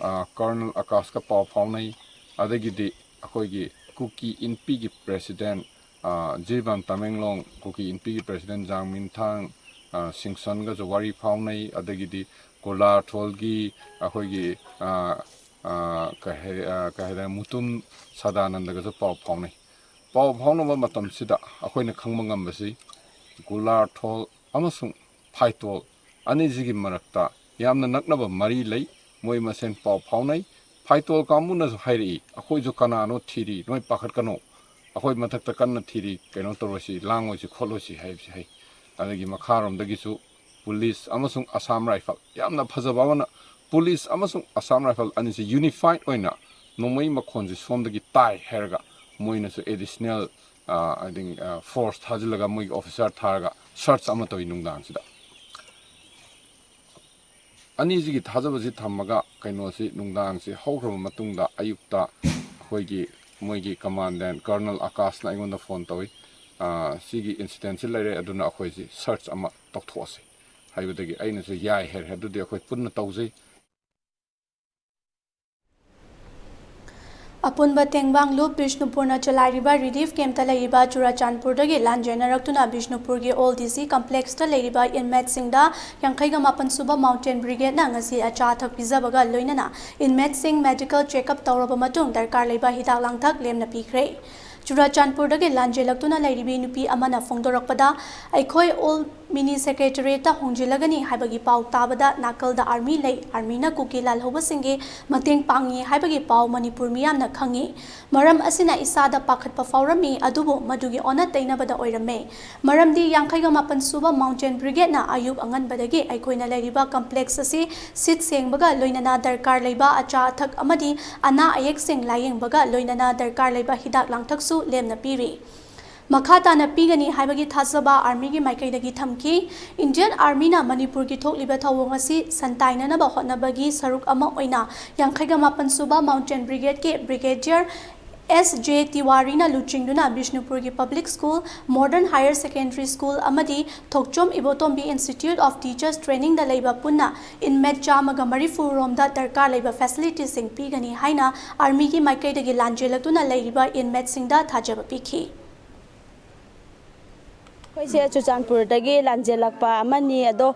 ꯑ, ꯀꯔꯅꯜ ꯑꯀꯥꯁꯀ ꯄꯥꯎ ꯐꯥꯎꯅꯩ꯫ ꯑꯗꯒꯤꯗꯤ ꯑꯩꯈꯣꯏꯒꯤ ꯀꯨꯀꯤ ꯏꯟꯄꯤꯒꯤ ꯄ꯭ꯔꯦꯁꯤꯗꯦꯟ, ꯑ, ꯖꯤꯔꯤꯕꯥꯝ ꯇꯃꯦꯡꯂꯣꯡ ꯀꯨꯀꯤ ꯏꯟꯄꯤꯒꯤ ꯄ꯭ꯔꯦꯁꯤꯗꯦꯟ ꯖꯥꯡꯃꯤꯟꯊꯥꯡ, ꯑ, ꯁꯤꯡꯁꯣꯟꯒꯁꯨ ꯋꯥꯔꯤ ꯐꯥꯎꯅꯩ꯫ ꯑꯗꯒꯤꯗꯤ ꯀꯣꯂꯥꯊꯣꯜꯒꯤ ꯑꯩꯈꯣꯏꯒꯤ, ꯑ, ꯑ, ꯀꯩ ꯍꯥꯏ-, ꯑ, ꯀꯩ ꯍꯥꯏꯇꯥꯔꯦ, ꯃꯨꯇꯨꯝ ꯁꯗꯥꯅꯟꯗꯒꯁꯨ ꯄꯥꯎ ꯐꯥꯎꯅꯩ꯫ ꯄꯥꯎ ꯐꯥꯎꯅꯕ ꯃꯇꯝꯁꯤꯗ ꯑꯩꯈꯣꯏꯅ ꯈꯪꯕ ꯉꯝꯕꯁꯤ ꯒꯨꯂꯥꯔꯊꯣꯜ ꯑꯃꯁꯨꯡ ꯐꯥꯏꯇꯣꯜ ꯑꯅꯤꯁꯤꯒꯤ ꯃꯔꯛꯇ ꯌꯥꯝꯅ ꯅꯛꯅꯕ ꯃꯔꯤ ꯂꯩ꯫ ꯃꯣꯏ ꯃꯁꯦꯟ ꯄꯥꯎ ꯐꯥꯎꯅꯩ꯫ ꯐꯥꯏꯇꯣꯜ ꯀꯥꯡꯕꯨꯅꯁꯨ ꯍꯥꯏꯔꯛꯏ, "ꯑꯩꯈꯣꯏꯁꯨ ꯀꯅꯥꯅꯣ ꯊꯤꯔꯤ, ꯅꯣꯏ ꯄꯥꯈꯠꯀꯅꯨ, ꯑꯩꯈꯣꯏ ꯃꯊꯛꯇ ꯀꯟꯅ ꯊꯤꯔꯤ, ꯀꯩꯅꯣ ꯇꯧꯔꯁꯤ, ꯂꯥꯡꯉꯣꯏꯁꯤ ꯈꯣꯠꯂꯣꯏꯁꯤ" ꯍꯥꯏꯕꯁꯤ ꯍꯥꯏ꯫ ꯑꯗꯒꯤ ꯃꯈꯥꯔꯣꯝꯗꯒꯤꯁꯨ ꯄꯨꯂꯤꯁ ꯑꯃꯁꯨꯡ ꯑꯁꯥꯝ ꯔꯥꯏꯐꯜ, ꯌꯥꯝꯅ ꯐꯖꯕ ꯑꯃꯅ, ꯄꯨꯂꯤꯁ ꯑꯃꯁꯨꯡ ꯑꯁꯥꯝ ꯔꯥꯏꯐꯜ ꯑꯅꯤꯁꯤ ꯌꯨꯅꯤꯐꯥꯏꯠ ꯑꯣꯏꯅ ꯅꯣꯡꯃꯩ ꯃꯈꯣꯟꯁꯤ ꯁꯣꯝꯗꯒꯤ ꯇꯥꯏ ꯍꯥꯏꯔꯒ ꯃꯣꯏꯅꯁꯨ ꯑꯦꯗꯤꯁꯅꯦꯜ, ꯑ, I think, ꯑ, ꯐꯣꯔꯁ ꯊꯥꯖꯤꯜꯂꯒ, ꯃꯣꯏꯒꯤ ꯑꯣꯐꯤꯁꯥꯔ ꯊꯥꯔꯒ ꯁꯔꯆ ꯑꯃ ꯇꯧꯏ ꯅꯨꯡꯗꯥꯡꯁꯤꯗ꯫ ꯑꯅꯤꯁꯤꯒꯤ ꯊꯥꯖꯕꯁꯤ ꯊꯝꯃꯒ ꯀꯩꯅꯣꯁꯤ ꯅꯨꯡꯗꯥꯡꯁꯤ ꯍꯧꯈ꯭ꯔꯕ ꯃꯇꯨꯡꯗ ꯑꯌꯨꯛꯇ ꯑꯩꯈꯣꯏꯒꯤ, ꯃꯣꯏꯒꯤ ꯀꯃꯥꯟꯗꯦꯟ ꯀꯔꯅꯜ ꯑꯀꯥꯁꯅ ꯑꯩꯉꯣꯟꯗ ꯐꯣꯟ ꯇꯧꯏ, "ꯑ, ꯁꯤꯒꯤ ꯏꯟꯁꯤꯗꯦꯟꯁꯤ ꯂꯩꯔꯦ, ꯑꯗꯨꯅ ꯑꯩꯈꯣꯏꯁꯤ ꯁꯔꯆ ꯑꯃ ꯇꯧꯊꯣꯛꯑꯁꯤ" ꯍꯥꯏꯕꯗꯒꯤ ꯑꯩꯅꯁꯨ ꯌꯥꯏ ꯍꯥꯏꯔꯦ꯫ ꯑꯗꯨꯗꯤ ꯑꯩꯈꯣꯏ ꯄꯨꯟꯅ ꯇꯧꯖꯩ꯫ ꯑꯄꯨꯟꯕ ꯇꯦꯡꯕꯥꯡ ꯂꯨꯞ ꯕꯤꯁꯅꯨꯄꯨꯔꯅ ꯆꯂꯥꯏꯔꯤꯕ ꯔꯤꯂꯤꯐ ꯀꯦꯝꯞꯇ ꯂꯩꯔꯤꯕ ꯆꯨꯔꯥꯆꯥꯟꯄꯨꯔꯗꯒꯤ ꯂꯥꯟꯖꯦꯟꯅꯔꯛꯇꯨꯅ ꯕꯤꯁꯅꯨꯄꯨꯔꯒꯤ ꯑꯣꯜ ꯗꯤ ꯁꯤ ꯀꯝꯄ꯭ꯂꯦꯛꯁꯇ ꯂꯩꯔꯤꯕ ꯏꯟꯃꯦꯠꯁꯤꯡꯗ ꯌꯥꯡꯈꯩꯒ ꯃꯥꯄꯟ ꯁꯨꯕ ꯃꯥꯎꯟꯇꯦꯟ ꯕ꯭ꯔꯤꯒꯦꯗꯅ ꯉꯁꯤ ꯑꯆꯥ ꯑꯊꯛ ꯄꯤꯖꯕꯒ ꯂꯣꯏꯅꯅ ꯏꯟꯃꯦꯠꯁꯤꯡ ꯃꯦꯗꯤꯀꯦꯜ ꯆꯦꯛꯑꯞ ꯇꯧꯔꯕ ꯃꯇꯨꯡ ꯗꯔꯀꯥꯔ ꯂꯩꯕ ꯍꯤꯗꯥꯛ ꯂꯥꯡꯊꯛ ꯂꯦꯝꯅ ꯄꯤꯈ꯭ꯔꯦ꯫ ꯆꯨꯔꯥꯆꯥꯟꯄꯨꯔꯗꯒꯤ ꯂꯥꯟꯖꯦꯜꯂꯛꯇꯨꯅ ꯂꯩꯔꯤꯕꯤ ꯅꯨꯄꯤ ꯑꯃꯅ ꯐꯣꯡꯗꯣꯔꯛꯄꯗ, ꯑꯩꯈꯣꯏ ꯑꯣꯜ ꯃꯤꯅꯤ ꯁꯦꯀ꯭ꯔꯦꯇꯔꯤꯌꯦꯠꯇ ꯍꯣꯡꯖꯤꯜꯂꯒꯅꯤ ꯍꯥꯏꯕꯒꯤ ꯄꯥꯎ ꯇꯥꯕꯗ ꯅꯥꯀꯜꯗ ꯑꯥꯔꯃꯤ ꯂꯩ, ꯑꯥꯔꯃꯤꯅ ꯀꯨꯀꯤ ꯂꯥꯜꯍꯧꯕꯁꯤꯡꯒꯤ ꯃꯇꯦꯡ ꯄꯥꯡꯉꯤ ꯍꯥꯏꯕꯒꯤ ꯄꯥꯎ ꯃꯅꯤꯄꯨꯔ ꯃꯤꯌꯥꯝꯅ ꯈꯪꯉꯤ꯫ ꯃꯔꯝ ꯑꯁꯤꯅ ꯏꯁꯥꯗ ꯄꯥꯈꯠꯄ ꯐꯥꯎꯔꯝꯃꯤ, ꯑꯗꯨꯕꯨ ꯃꯗꯨꯒꯤ ꯑꯣꯟꯅ ꯇꯩꯅꯕꯗ ꯑꯣꯏꯔꯝꯃꯦ꯫ ꯃꯔꯝꯗꯤ ꯌꯥꯡꯈꯩꯒ ꯃꯥꯄꯟ ꯁꯨꯕ ꯃꯥꯎꯟꯇꯦꯟ ꯕ꯭ꯔꯤꯒꯦꯗꯅ ꯑꯌꯨꯛ ꯑꯉꯟꯕꯗꯒꯤ ꯑꯩꯈꯣꯏꯅ ꯂꯩꯔꯤꯕ ꯀꯝꯄ꯭ꯂꯦꯛꯁ ꯑꯁꯤ ꯁꯤꯠ ꯁꯦꯡꯕꯒ ꯂꯣꯏꯅꯅ ꯗꯔꯀꯥꯔ ꯂꯩꯕ ꯑꯆꯥ ꯑꯊꯛ ꯑꯃꯗꯤ ꯑꯅꯥ ꯑꯌꯦꯛꯁꯤꯡ ꯂꯥꯌꯦꯡꯕꯒ ꯂꯣꯏꯅꯅ ꯗꯔꯀꯥꯔ ꯂꯩꯕ ꯍꯤꯗꯥꯛ ꯂꯥꯡꯊꯛꯁꯨ ꯂꯦꯝꯅ ꯄꯤꯔꯤ꯫ ꯃꯈꯥ ꯇꯥꯅ ꯄꯤꯒꯅꯤ ꯍꯥꯏꯕꯒꯤ ꯊꯥꯖꯕ ꯑꯥꯔꯃꯤꯒꯤ ꯃꯥꯏꯀꯩꯗꯒꯤ ꯊꯝꯈꯤ꯫ ꯏꯟꯗꯤꯌꯟ ꯑꯥꯔꯃꯤꯅ ꯃꯅꯤꯄꯨꯔꯒꯤ ꯊꯣꯛꯂꯤꯕ ꯊꯧꯑꯣꯡ ꯑꯁꯤ ꯁꯟꯇꯥꯏꯅꯅꯕ ꯍꯣꯠꯅꯕꯒꯤ ꯁꯔꯨꯛ ꯑꯃ ꯑꯣꯏꯅ ꯌꯥꯡꯈꯩꯒ ꯃꯥꯄꯟ ꯁꯨꯕ ꯃꯥꯎꯟꯇꯦꯟ ꯕ꯭ꯔꯤꯒꯦꯗꯀꯤ ꯕ꯭ꯔꯤꯒꯦꯗꯤꯌꯔ ꯑꯦꯁ ꯖꯦ ꯇꯤꯋꯥꯔꯤꯅ ꯂꯨꯆꯤꯡꯗꯨꯅ ꯕꯤꯁꯅꯨꯄꯨꯔꯒꯤ public school, modern higher secondary school ꯑꯃꯗꯤ Thokchom Ibotombi institute of teachers ꯇ꯭ꯔꯦꯅꯤꯡꯗ ꯂꯩꯕ ꯄꯨꯟꯅ ꯏꯟꯃꯦꯠ ꯆꯥꯝꯃꯒ ꯃꯔꯤꯐꯨ ꯔꯣꯝꯗ ꯗꯔꯀꯥꯔ ꯂꯩꯕ ꯐꯦꯁꯤꯂꯤꯇꯤꯁꯤꯡ ꯄꯤꯒꯅꯤ ꯍꯥꯏꯅ ꯑꯥꯔꯃꯤꯒꯤ ꯃꯥꯏꯀꯩꯗꯒꯤ ꯂꯥꯟꯖꯦꯜꯂꯛꯇꯨꯅ ꯂꯩꯔꯤꯕ ꯏꯟꯃꯦꯠꯁꯤꯡꯗ ꯊꯥꯖꯕ ꯄꯤꯈꯤ꯫ ꯑꯩꯈꯣꯏꯁꯦ ꯆꯨꯔꯆꯥꯟꯄꯨꯔꯗꯒꯤ ꯂꯥꯟꯖꯦꯜꯂꯛꯄ ꯑꯃꯅꯤ꯫ ꯑꯗꯣ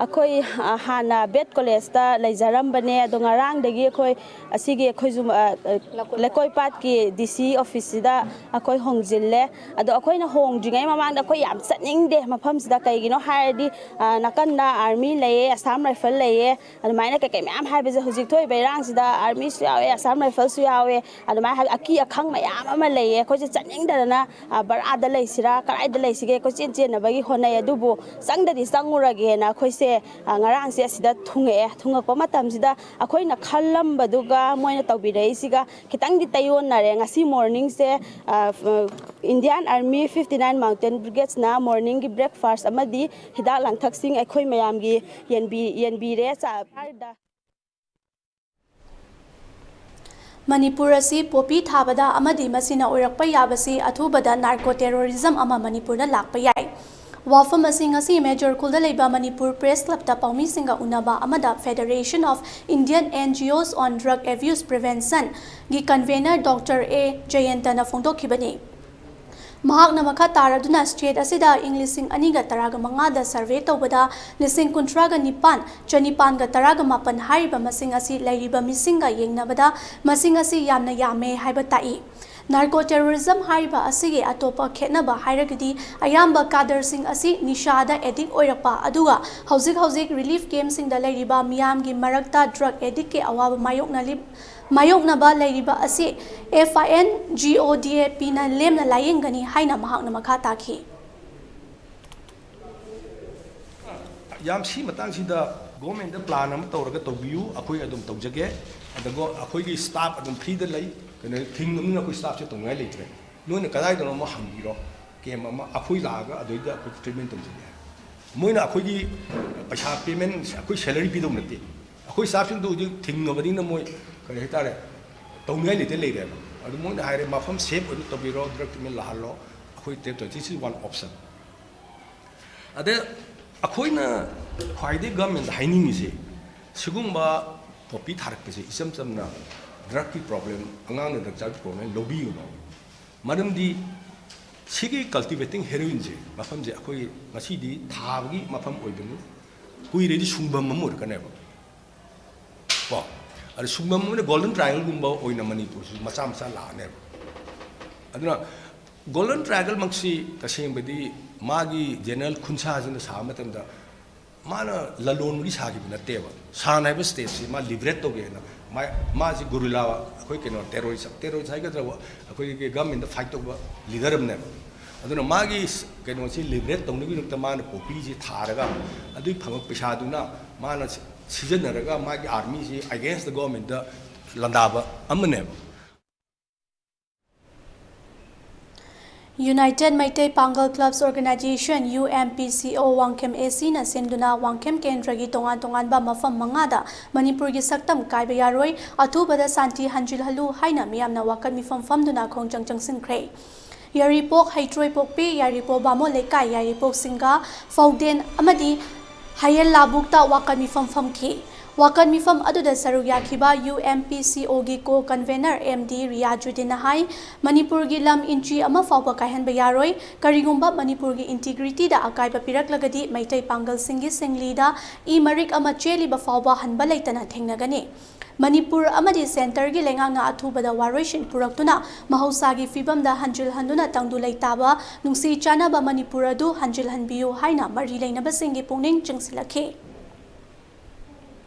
ꯑꯩꯈꯣꯏ, ꯑ, ꯍꯥꯟꯅ ꯕꯦꯠ ꯀꯣꯂꯦꯖꯇ ꯂꯩꯖꯔꯝꯕꯅꯦ꯫ ꯑꯗꯣ ꯉꯔꯥꯡꯗꯒꯤ ꯑꯩꯈꯣꯏ ꯑꯁꯤꯒꯤ ꯑꯩꯈꯣꯏꯁꯨ, ꯑ, ꯑ, ꯂꯩꯀꯣꯏ ꯄꯥꯠꯀꯤ ꯗꯤ ꯁꯤ ꯑꯣꯐꯤꯁꯁꯤꯗ ꯑꯩꯈꯣꯏ ꯍꯣꯡꯖꯤꯜꯂꯦ꯫ ꯑꯗꯣ ꯑꯩꯈꯣꯏꯅ ꯍꯣꯡꯗ꯭ꯔꯤꯉꯩ ꯃꯃꯥꯡꯗ ꯑꯩꯈꯣꯏ ꯌꯥꯝ ꯆꯠꯅꯤꯡꯗꯦ ꯃꯐꯝꯁꯤꯗ꯫ ꯀꯩꯒꯤꯅꯣ ꯍꯥꯏꯔꯗꯤ, ꯑ, ꯅꯥꯀꯟꯗ ꯑꯥꯔꯃꯤ ꯂꯩꯌꯦ, ꯑꯁꯥꯝ ꯔꯥꯏꯐꯜ ꯂꯩꯌꯦ, ꯑꯗꯨꯃꯥꯏꯅ ꯀꯩꯀꯩ ꯃꯌꯥꯝ ꯍꯥꯏꯕꯁꯦ ꯍꯧꯖꯤꯛ ꯊꯣꯛꯏꯕ ꯏꯔꯥꯡꯁꯤꯗ ꯑꯥꯔꯃꯤꯁꯨ ꯌꯥꯎꯋꯦ, ꯑꯁꯥꯝ ꯔꯥꯏꯐꯜꯁꯨ ꯌꯥꯎꯋꯦ, ꯑꯗꯨꯃꯥꯏꯅ ꯍꯥꯏꯕ ꯑꯀꯤ ꯑꯈꯪ ꯃꯌꯥꯝ ꯑꯃ ꯂꯩꯌꯦ꯫ ꯑꯩꯈꯣꯏꯁꯦ ꯆꯠꯅꯤꯡꯗꯗꯅ, ꯑ, ꯕꯔꯥꯗ ꯂꯩꯁꯤꯔꯥ, ꯀꯗꯥꯏꯗ ꯂꯩꯁꯤꯒꯦ, ꯀꯣꯏꯆꯦꯟ ꯆꯦꯟꯅꯕꯒꯤ ꯍꯣꯠꯅꯩ꯫ ꯑꯗꯨꯕꯨ ꯆꯪꯗꯗꯤ ꯆꯪꯉꯨꯔꯒꯦꯅ ꯑꯩꯈꯣꯏꯁꯦ, ꯑ, ꯉꯔꯥꯡꯁꯦ ꯑꯁꯤꯗ ꯊꯨꯡꯉꯛꯑꯦ꯫ ꯊꯨꯡꯉꯛꯄ ꯃꯇꯝꯁꯤꯗ ꯑꯩꯈꯣꯏꯅ ꯈꯜꯂꯝꯕꯗꯨꯒ ꯃꯣꯏꯅ ꯇꯧꯕꯤꯔꯛꯏꯁꯤꯒ ꯈꯤꯇꯪꯗꯤ ꯇꯩꯌꯣꯟꯅꯔꯦ꯫ ꯉꯁꯤ ꯃꯣꯔꯅꯤꯡꯁꯦ, ꯑ, ꯐ-, Indian army fifty nine mountain ꯕ꯭ꯔꯤꯒꯦꯗꯁꯅ ꯃꯣꯔꯅꯤꯡꯒꯤ ꯕ꯭ꯔꯦꯛꯐꯥꯁ ꯑꯃꯗꯤ ꯍꯤꯗꯥꯛ ꯂꯥꯡꯊꯛꯁꯤꯡ ꯑꯩꯈꯣꯏ ꯃꯌꯥꯝꯒꯤ ꯌꯦꯟꯕꯤ-, ꯌꯦꯟꯕꯤꯔꯦ꯫ ꯆꯥ-, ꯃꯅꯤꯄꯨꯔ ꯑꯁꯤ ꯄꯣꯄꯤ ꯊꯥꯕꯗ ꯑꯃꯗꯤ ꯃꯁꯤꯅ ꯑꯣꯏꯔꯛꯄ ꯌꯥꯕꯁꯤ ꯑꯊꯨꯕꯗ ꯅꯥꯔꯀꯣ ꯇꯦꯔꯣꯔꯤꯖꯝ ꯑꯃ ꯃꯅꯤꯄꯨꯔꯗ ꯂꯥꯛꯄ ꯌꯥꯏ꯫ ꯋꯥꯐꯝ ꯑꯁꯤ ꯉꯁꯤ ꯃꯦꯖꯣꯔ ꯈꯨꯜꯗ ꯂꯩꯕ ꯃꯅꯤꯄꯨꯔ ꯄ꯭ꯔꯦꯁ ꯀ꯭ꯂꯕꯇ ꯄꯥꯎꯃꯤꯁꯤꯡꯒ ꯎꯅꯕ ꯑꯃꯗ federation of Indian N G Os on drug abuse ꯄ꯭ꯔꯤꯚꯦꯟꯁꯟꯒꯤ ꯀꯟꯚꯦꯅꯔ ꯗꯣꯛꯇꯔ ꯑꯦ ꯖꯌꯟꯇꯅ ꯐꯣꯡꯗꯣꯛꯈꯤꯕꯅꯤ꯫ ꯃꯍꯥꯛꯅ ꯃꯈꯥ ꯇꯥꯔꯗꯨꯅ ꯁ꯭ꯇꯦꯠ ꯑꯁꯤꯗ ꯏꯪ ꯂꯤꯁꯤꯡ ꯑꯅꯤꯒ ꯇꯔꯥꯒ ꯃꯉꯥꯗ ꯁꯔꯚꯦ ꯇꯧꯕꯗ ꯂꯤꯁꯤꯡ ꯀꯨꯟꯊ꯭ꯔꯥꯒ ꯅꯤꯄꯥꯟ, ꯆꯅꯤꯄꯥꯟꯒ ꯇꯔꯥꯒ ꯃꯥꯄꯟ ꯍꯥꯏꯔꯤꯕ ꯃꯁꯤꯡ ꯑꯁꯤ ꯂꯩꯔꯤꯕ ꯃꯤꯁꯤꯡꯒ ꯌꯦꯡꯅꯕꯗ ꯃꯁꯤꯡ ꯑꯁꯤ ꯌꯥꯝꯅ ꯌꯥꯝꯃꯦ ꯍꯥꯏꯕ ꯇꯥꯛꯏ꯫ Narco terrorism ꯍꯥꯏꯔꯤꯕ ꯑꯁꯤꯒꯤ ꯑꯇꯣꯞꯄ ꯈꯦꯠꯅꯕ ꯍꯥꯏꯔꯒꯗꯤ, ꯑꯌꯥꯝꯕ ꯀꯥꯗꯔꯁꯤꯡ ꯑꯁꯤ ꯅꯤꯁꯥꯗ ꯑꯦꯗꯤꯛ ꯑꯣꯏꯔꯛꯄ, ꯑꯗꯨꯒ ꯍꯧꯖꯤꯛ ꯍꯧꯖꯤꯛ ꯔꯤꯂꯤꯐ ꯀꯦꯝꯞꯁꯤꯡꯗ ꯂꯩꯔꯤꯕ ꯃꯤꯌꯥꯝꯒꯤ ꯃꯔꯛꯇ ꯗ꯭ꯔꯒ ꯑꯦꯗꯤꯛꯀꯤ ꯑꯋꯥꯕ ꯃꯥꯌꯣꯛꯅꯂꯤ-, ꯃꯥꯌꯣꯛꯅꯕ ꯂꯩꯔꯤꯕ ꯑꯁꯤ F I N G O D A P ꯅ ꯂꯦꯝꯅ ꯂꯥꯌꯦꯡꯒꯅꯤ ꯍꯥꯏꯅ ꯃꯍꯥꯛꯅ ꯃꯈꯥ ꯇꯥꯈꯤ꯫ ꯌꯥꯝ ꯁꯤ ꯃꯇꯥꯡꯁꯤꯗ ꯒꯣꯔꯃꯦꯟꯗ ꯄ꯭ꯂꯥꯟ ꯑꯃ ꯇꯧꯔꯒ ꯇꯧꯕꯤꯌꯨ, ꯑꯩꯈꯣꯏ ꯑꯗꯨꯝ ꯇꯧꯖꯒꯦ꯫ ꯑꯗꯨꯒ ꯑꯩꯈꯣꯏꯒꯤ ꯁ꯭ꯇꯥꯐ ꯑꯗꯨꯝ ꯐ꯭ꯔꯤꯗ ꯂꯩ, ꯀꯩꯅꯣ, ꯊꯤꯡꯉꯕꯅꯤꯅ ꯑꯩꯈꯣꯏ ꯁ꯭ꯇꯥꯐꯁꯦ ꯇꯧꯅꯤꯡꯉꯥꯏ ꯂꯩꯇ꯭ꯔꯦ꯫ ꯅꯣꯏꯅ ꯀꯗꯥꯏꯗꯅꯣ ꯑꯃ ꯍꯪꯕꯤꯔꯣ, ꯀꯦꯝꯞ ꯑꯃ ꯑꯩꯈꯣꯏ ꯂꯥꯛꯑꯒ ꯑꯗꯨꯏꯗ ꯑꯩꯈꯣꯏ ꯇ꯭ꯔꯤꯠꯃꯦꯟ ꯇꯧꯖꯒꯦ ꯍꯥꯏ꯫ ꯃꯣꯏꯅ ꯑꯩꯈꯣꯏꯒꯤ ꯄꯩꯁꯥ ꯄꯦꯃꯦꯟ, ꯑꯩꯈꯣꯏ ꯁꯦꯂꯔꯤ ꯄꯤꯗꯧ ꯅꯠꯇꯦ, ꯑꯩꯈꯣꯏ ꯁ꯭ꯇꯥꯐꯁꯤꯡꯗꯣ ꯍꯧꯖꯤꯛ ꯊꯤꯡꯉꯕꯅꯤꯅ ꯃꯣꯏ ꯀꯔꯤ ꯍꯥꯏꯇꯥꯔꯦ, ꯇꯧꯅꯤꯡꯉꯥꯏ ꯂꯩꯇ ꯂꯩꯔꯦꯕ꯫ ꯑꯗꯨ ꯃꯣꯏꯅ ꯍꯥꯏꯔꯦ ꯃꯐꯝ ꯁꯦꯐ ꯑꯣꯏꯕ ꯇꯧꯕꯤꯔꯣ, ꯗ꯭ꯔꯒ ꯇ꯭ꯔꯤꯠꯃꯦꯟ ꯂꯥꯛꯍꯜꯂꯣ, ꯑꯩꯈꯣꯏ ꯇꯦꯞ ꯇꯧ꯫ This is one option꯫ ꯑꯗ ꯑꯩꯈꯣꯏꯅ ꯈ꯭ꯋꯥꯏꯗꯒꯤ ꯒꯚꯔꯟꯃꯦꯟꯗ ꯍꯥꯏꯅꯤꯡꯉꯤꯁꯦ, ꯁꯤꯒꯨꯝꯕ ꯄꯣꯄꯤ ꯊꯥꯔꯛꯄꯁꯦ ꯏꯆꯝ ꯆꯝꯅ ꯗ꯭ꯔꯒꯀꯤ ꯄ꯭ꯔꯣꯕ꯭ꯂꯦꯝ, ꯑꯉꯥꯡꯅ ꯗ꯭ꯔꯒ ꯆꯥꯕꯒꯤ ꯄ꯭ꯔꯣꯕ꯭ꯂꯦꯝ ꯂꯧꯕꯤꯒꯅꯣ꯫ ꯃꯔꯝꯗꯤ ꯁꯤꯒꯤ ꯀꯜꯇꯤꯚꯦꯇꯤꯡ ꯍꯦꯔꯣꯏꯟꯁꯦ, ꯃꯐꯝꯁꯦ ꯑꯩꯈꯣꯏ ꯉꯁꯤꯗꯤ ꯊꯥꯕꯒꯤ ꯃꯐꯝ ꯑꯣꯏꯕꯅꯤ, ꯀꯨꯏꯔꯗꯤ ꯁꯨꯡꯐꯝ ꯑꯃ ꯑꯣꯏꯔꯛꯀꯅꯦꯕ꯫ ꯀꯣ, ꯑꯗ ꯁꯨꯡꯐꯝ ꯑꯣꯏꯅ ꯒꯣꯜꯗꯟ ꯇ꯭ꯔꯥꯏꯌꯦꯡꯒꯜꯒꯨꯝꯕ ꯑꯣꯏꯅ ꯃꯅꯤꯄꯨꯔꯁꯨ ꯃꯆꯥ ꯃꯆꯥ ꯂꯥꯛꯑꯅꯦꯕ꯫ ꯑꯗꯨꯅ ꯒꯣꯜꯗꯟ ꯇ꯭ꯔꯥꯏꯌꯦꯡꯒꯜꯃꯛꯁꯤ ꯇꯁꯦꯡꯕꯗꯤ ꯃꯥꯒꯤ ꯖꯦꯅꯔꯦꯜ ꯈꯨꯟꯁꯥꯁꯤꯅ ꯁꯥꯕ ꯃꯇꯝꯗ ꯃꯥꯅ ꯂꯂꯣꯟꯕꯒꯤ ꯁꯥꯈꯤꯕ ꯅꯠꯇꯦꯕ꯫ ꯁꯥꯟ ꯍꯥꯏꯕ ꯁ꯭ꯇꯦꯠꯁꯤ ꯃꯥ ꯂꯤꯕꯔꯦꯠ ꯇꯧꯒꯦꯅ ꯃꯥ, ꯃꯥꯁꯤ ꯒꯣꯔꯤꯂꯥ, ꯑꯩꯈꯣꯏ ꯀꯩꯅꯣ, ꯇꯦꯔꯣꯔꯤꯁ, ꯇꯦꯔꯣꯔꯤꯁ ꯍꯥꯏꯒꯗ꯭ꯔꯥ, ꯑꯩꯈꯣꯏꯒꯤ ꯒꯚꯔꯟꯃꯦꯟꯗ ꯐꯥꯏꯠ ꯇꯧꯕ ꯂꯤꯗꯔ ꯑꯃꯅꯦꯕ꯫ ꯑꯗꯨꯅ ꯃꯥꯒꯤ ꯀꯩꯅꯣꯁꯤ ꯂꯤꯕꯔꯦꯠ ꯇꯧꯅꯕꯒꯤꯗꯃꯛꯇ ꯃꯥꯅ ꯄꯣꯄꯤꯁꯤ ꯊꯥꯔꯒ ꯑꯗꯨꯒꯤ ꯐꯪꯕ ꯄꯩꯁꯥꯗꯨꯅ ꯃꯥꯅ ꯁꯤꯖꯤꯟꯅꯔꯒ ꯃꯥꯒꯤ ꯑꯥꯔꯃꯤꯁꯤ against the governmentꯇ ꯂꯥꯟꯗꯥꯕ ꯑꯃꯅꯦꯕ꯫ United Meitei Pangal Clubs Organisation, U M P C O, Wangkhem A C ꯅ ꯁꯤꯟꯗꯨꯅ ꯋꯥꯡꯈꯦꯝ ꯀꯦꯟꯗ꯭ꯔꯒꯤ ꯇꯣꯉꯥꯟ ꯇꯣꯉꯥꯟꯕ ꯃꯐꯝ ꯃꯉꯥꯗ ꯃꯅꯤꯄꯨꯔꯒꯤ ꯁꯛꯇꯝ ꯀꯥꯏꯕ ꯌꯥꯔꯣꯏ, ꯑꯊꯨꯕꯗ ꯁꯥꯟꯇꯤ ꯍꯟꯖꯤꯜꯍꯜꯂꯨ ꯍꯥꯏꯅ ꯃꯤꯌꯥꯝꯅ ꯋꯥꯀꯠ ꯃꯤꯐꯝ ꯐꯝꯗꯨꯅ ꯈꯣꯡꯖꯪ ꯆꯪꯁꯤꯟꯈ꯭ꯔꯦ꯫ ꯌꯥꯏꯔꯤꯄꯣꯛ ꯍꯩꯇ꯭ꯔꯣꯏꯄꯣꯛꯄꯤ, ꯌꯥꯏꯔꯤꯄꯣꯛ ꯕꯥꯃꯣꯟ ꯂꯩꯀꯥꯏ, ꯌꯥꯏꯔꯤꯄꯣꯛ ꯁꯤꯡꯒꯥ, ꯐꯧꯗꯦꯟ ꯑꯃꯗꯤ ꯍꯌꯦꯜ ꯂꯥꯕꯨꯛꯇ ꯋꯥꯀꯠ ꯃꯤꯐꯝ ꯐꯝꯈꯤ꯫ ꯋꯥꯀꯠ ꯃꯤꯐꯝ ꯑꯗꯨꯗ ꯁꯔꯨꯛ ꯌꯥꯈꯤꯕ UMPCOꯒꯤ co-convenor MD ꯔꯤꯌꯥꯖꯨꯗꯤꯟꯅ ꯍꯥꯏ, ꯃꯅꯤꯄꯨꯔꯒꯤ ꯂꯝ ꯏꯟꯆꯤ ꯑꯃ ꯐꯥꯎꯕ ꯀꯥꯏꯍꯟꯕ ꯌꯥꯔꯣꯏ, ꯀꯔꯤꯒꯨꯝꯕ ꯃꯅꯤꯄꯨꯔꯒꯤ integrityꯗ ꯑꯀꯥꯏꯕ ꯄꯤꯔꯛꯂꯒꯗꯤ ꯃꯩꯇꯩ ꯄꯥꯡꯒꯜꯁꯤꯡꯒꯤ ꯁꯤꯡꯂꯤꯗ ꯏ ꯃꯔꯤꯛ ꯑꯃ ꯆꯦꯜꯂꯤꯕ ꯐꯥꯎꯕ ꯍꯟꯕ ꯂꯩꯇꯅ ꯊꯦꯡꯅꯒꯅꯤ꯫ ꯃꯅꯤꯄꯨꯔ ꯑꯃꯗꯤ centreꯒꯤ ꯂꯩꯉꯥꯛꯅ ꯑꯊꯨꯕꯗ ꯋꯥꯔꯣꯏꯁꯤꯟ ꯄꯨꯔꯛꯇꯨꯅ ꯃꯍꯧꯁꯥꯒꯤ ꯐꯤꯕꯝꯗ ꯍꯟꯖꯤꯜꯍꯟꯗꯨꯅ ꯇꯪꯗꯨ ꯂꯩꯇꯥꯕ, ꯅꯨꯡꯁꯤ ꯆꯥꯟꯅꯕ ꯃꯅꯤꯄꯨꯔ ꯑꯗꯨ ꯍꯟꯖꯤꯜꯍꯟꯕꯤꯌꯨ ꯍꯥꯏꯅ ꯃꯔꯤ ꯂꯩꯅꯕꯁꯤꯡꯒꯤ ꯄꯨꯛꯅꯤꯡ ꯆꯤꯡꯁꯤꯜꯂꯛꯈꯤ꯫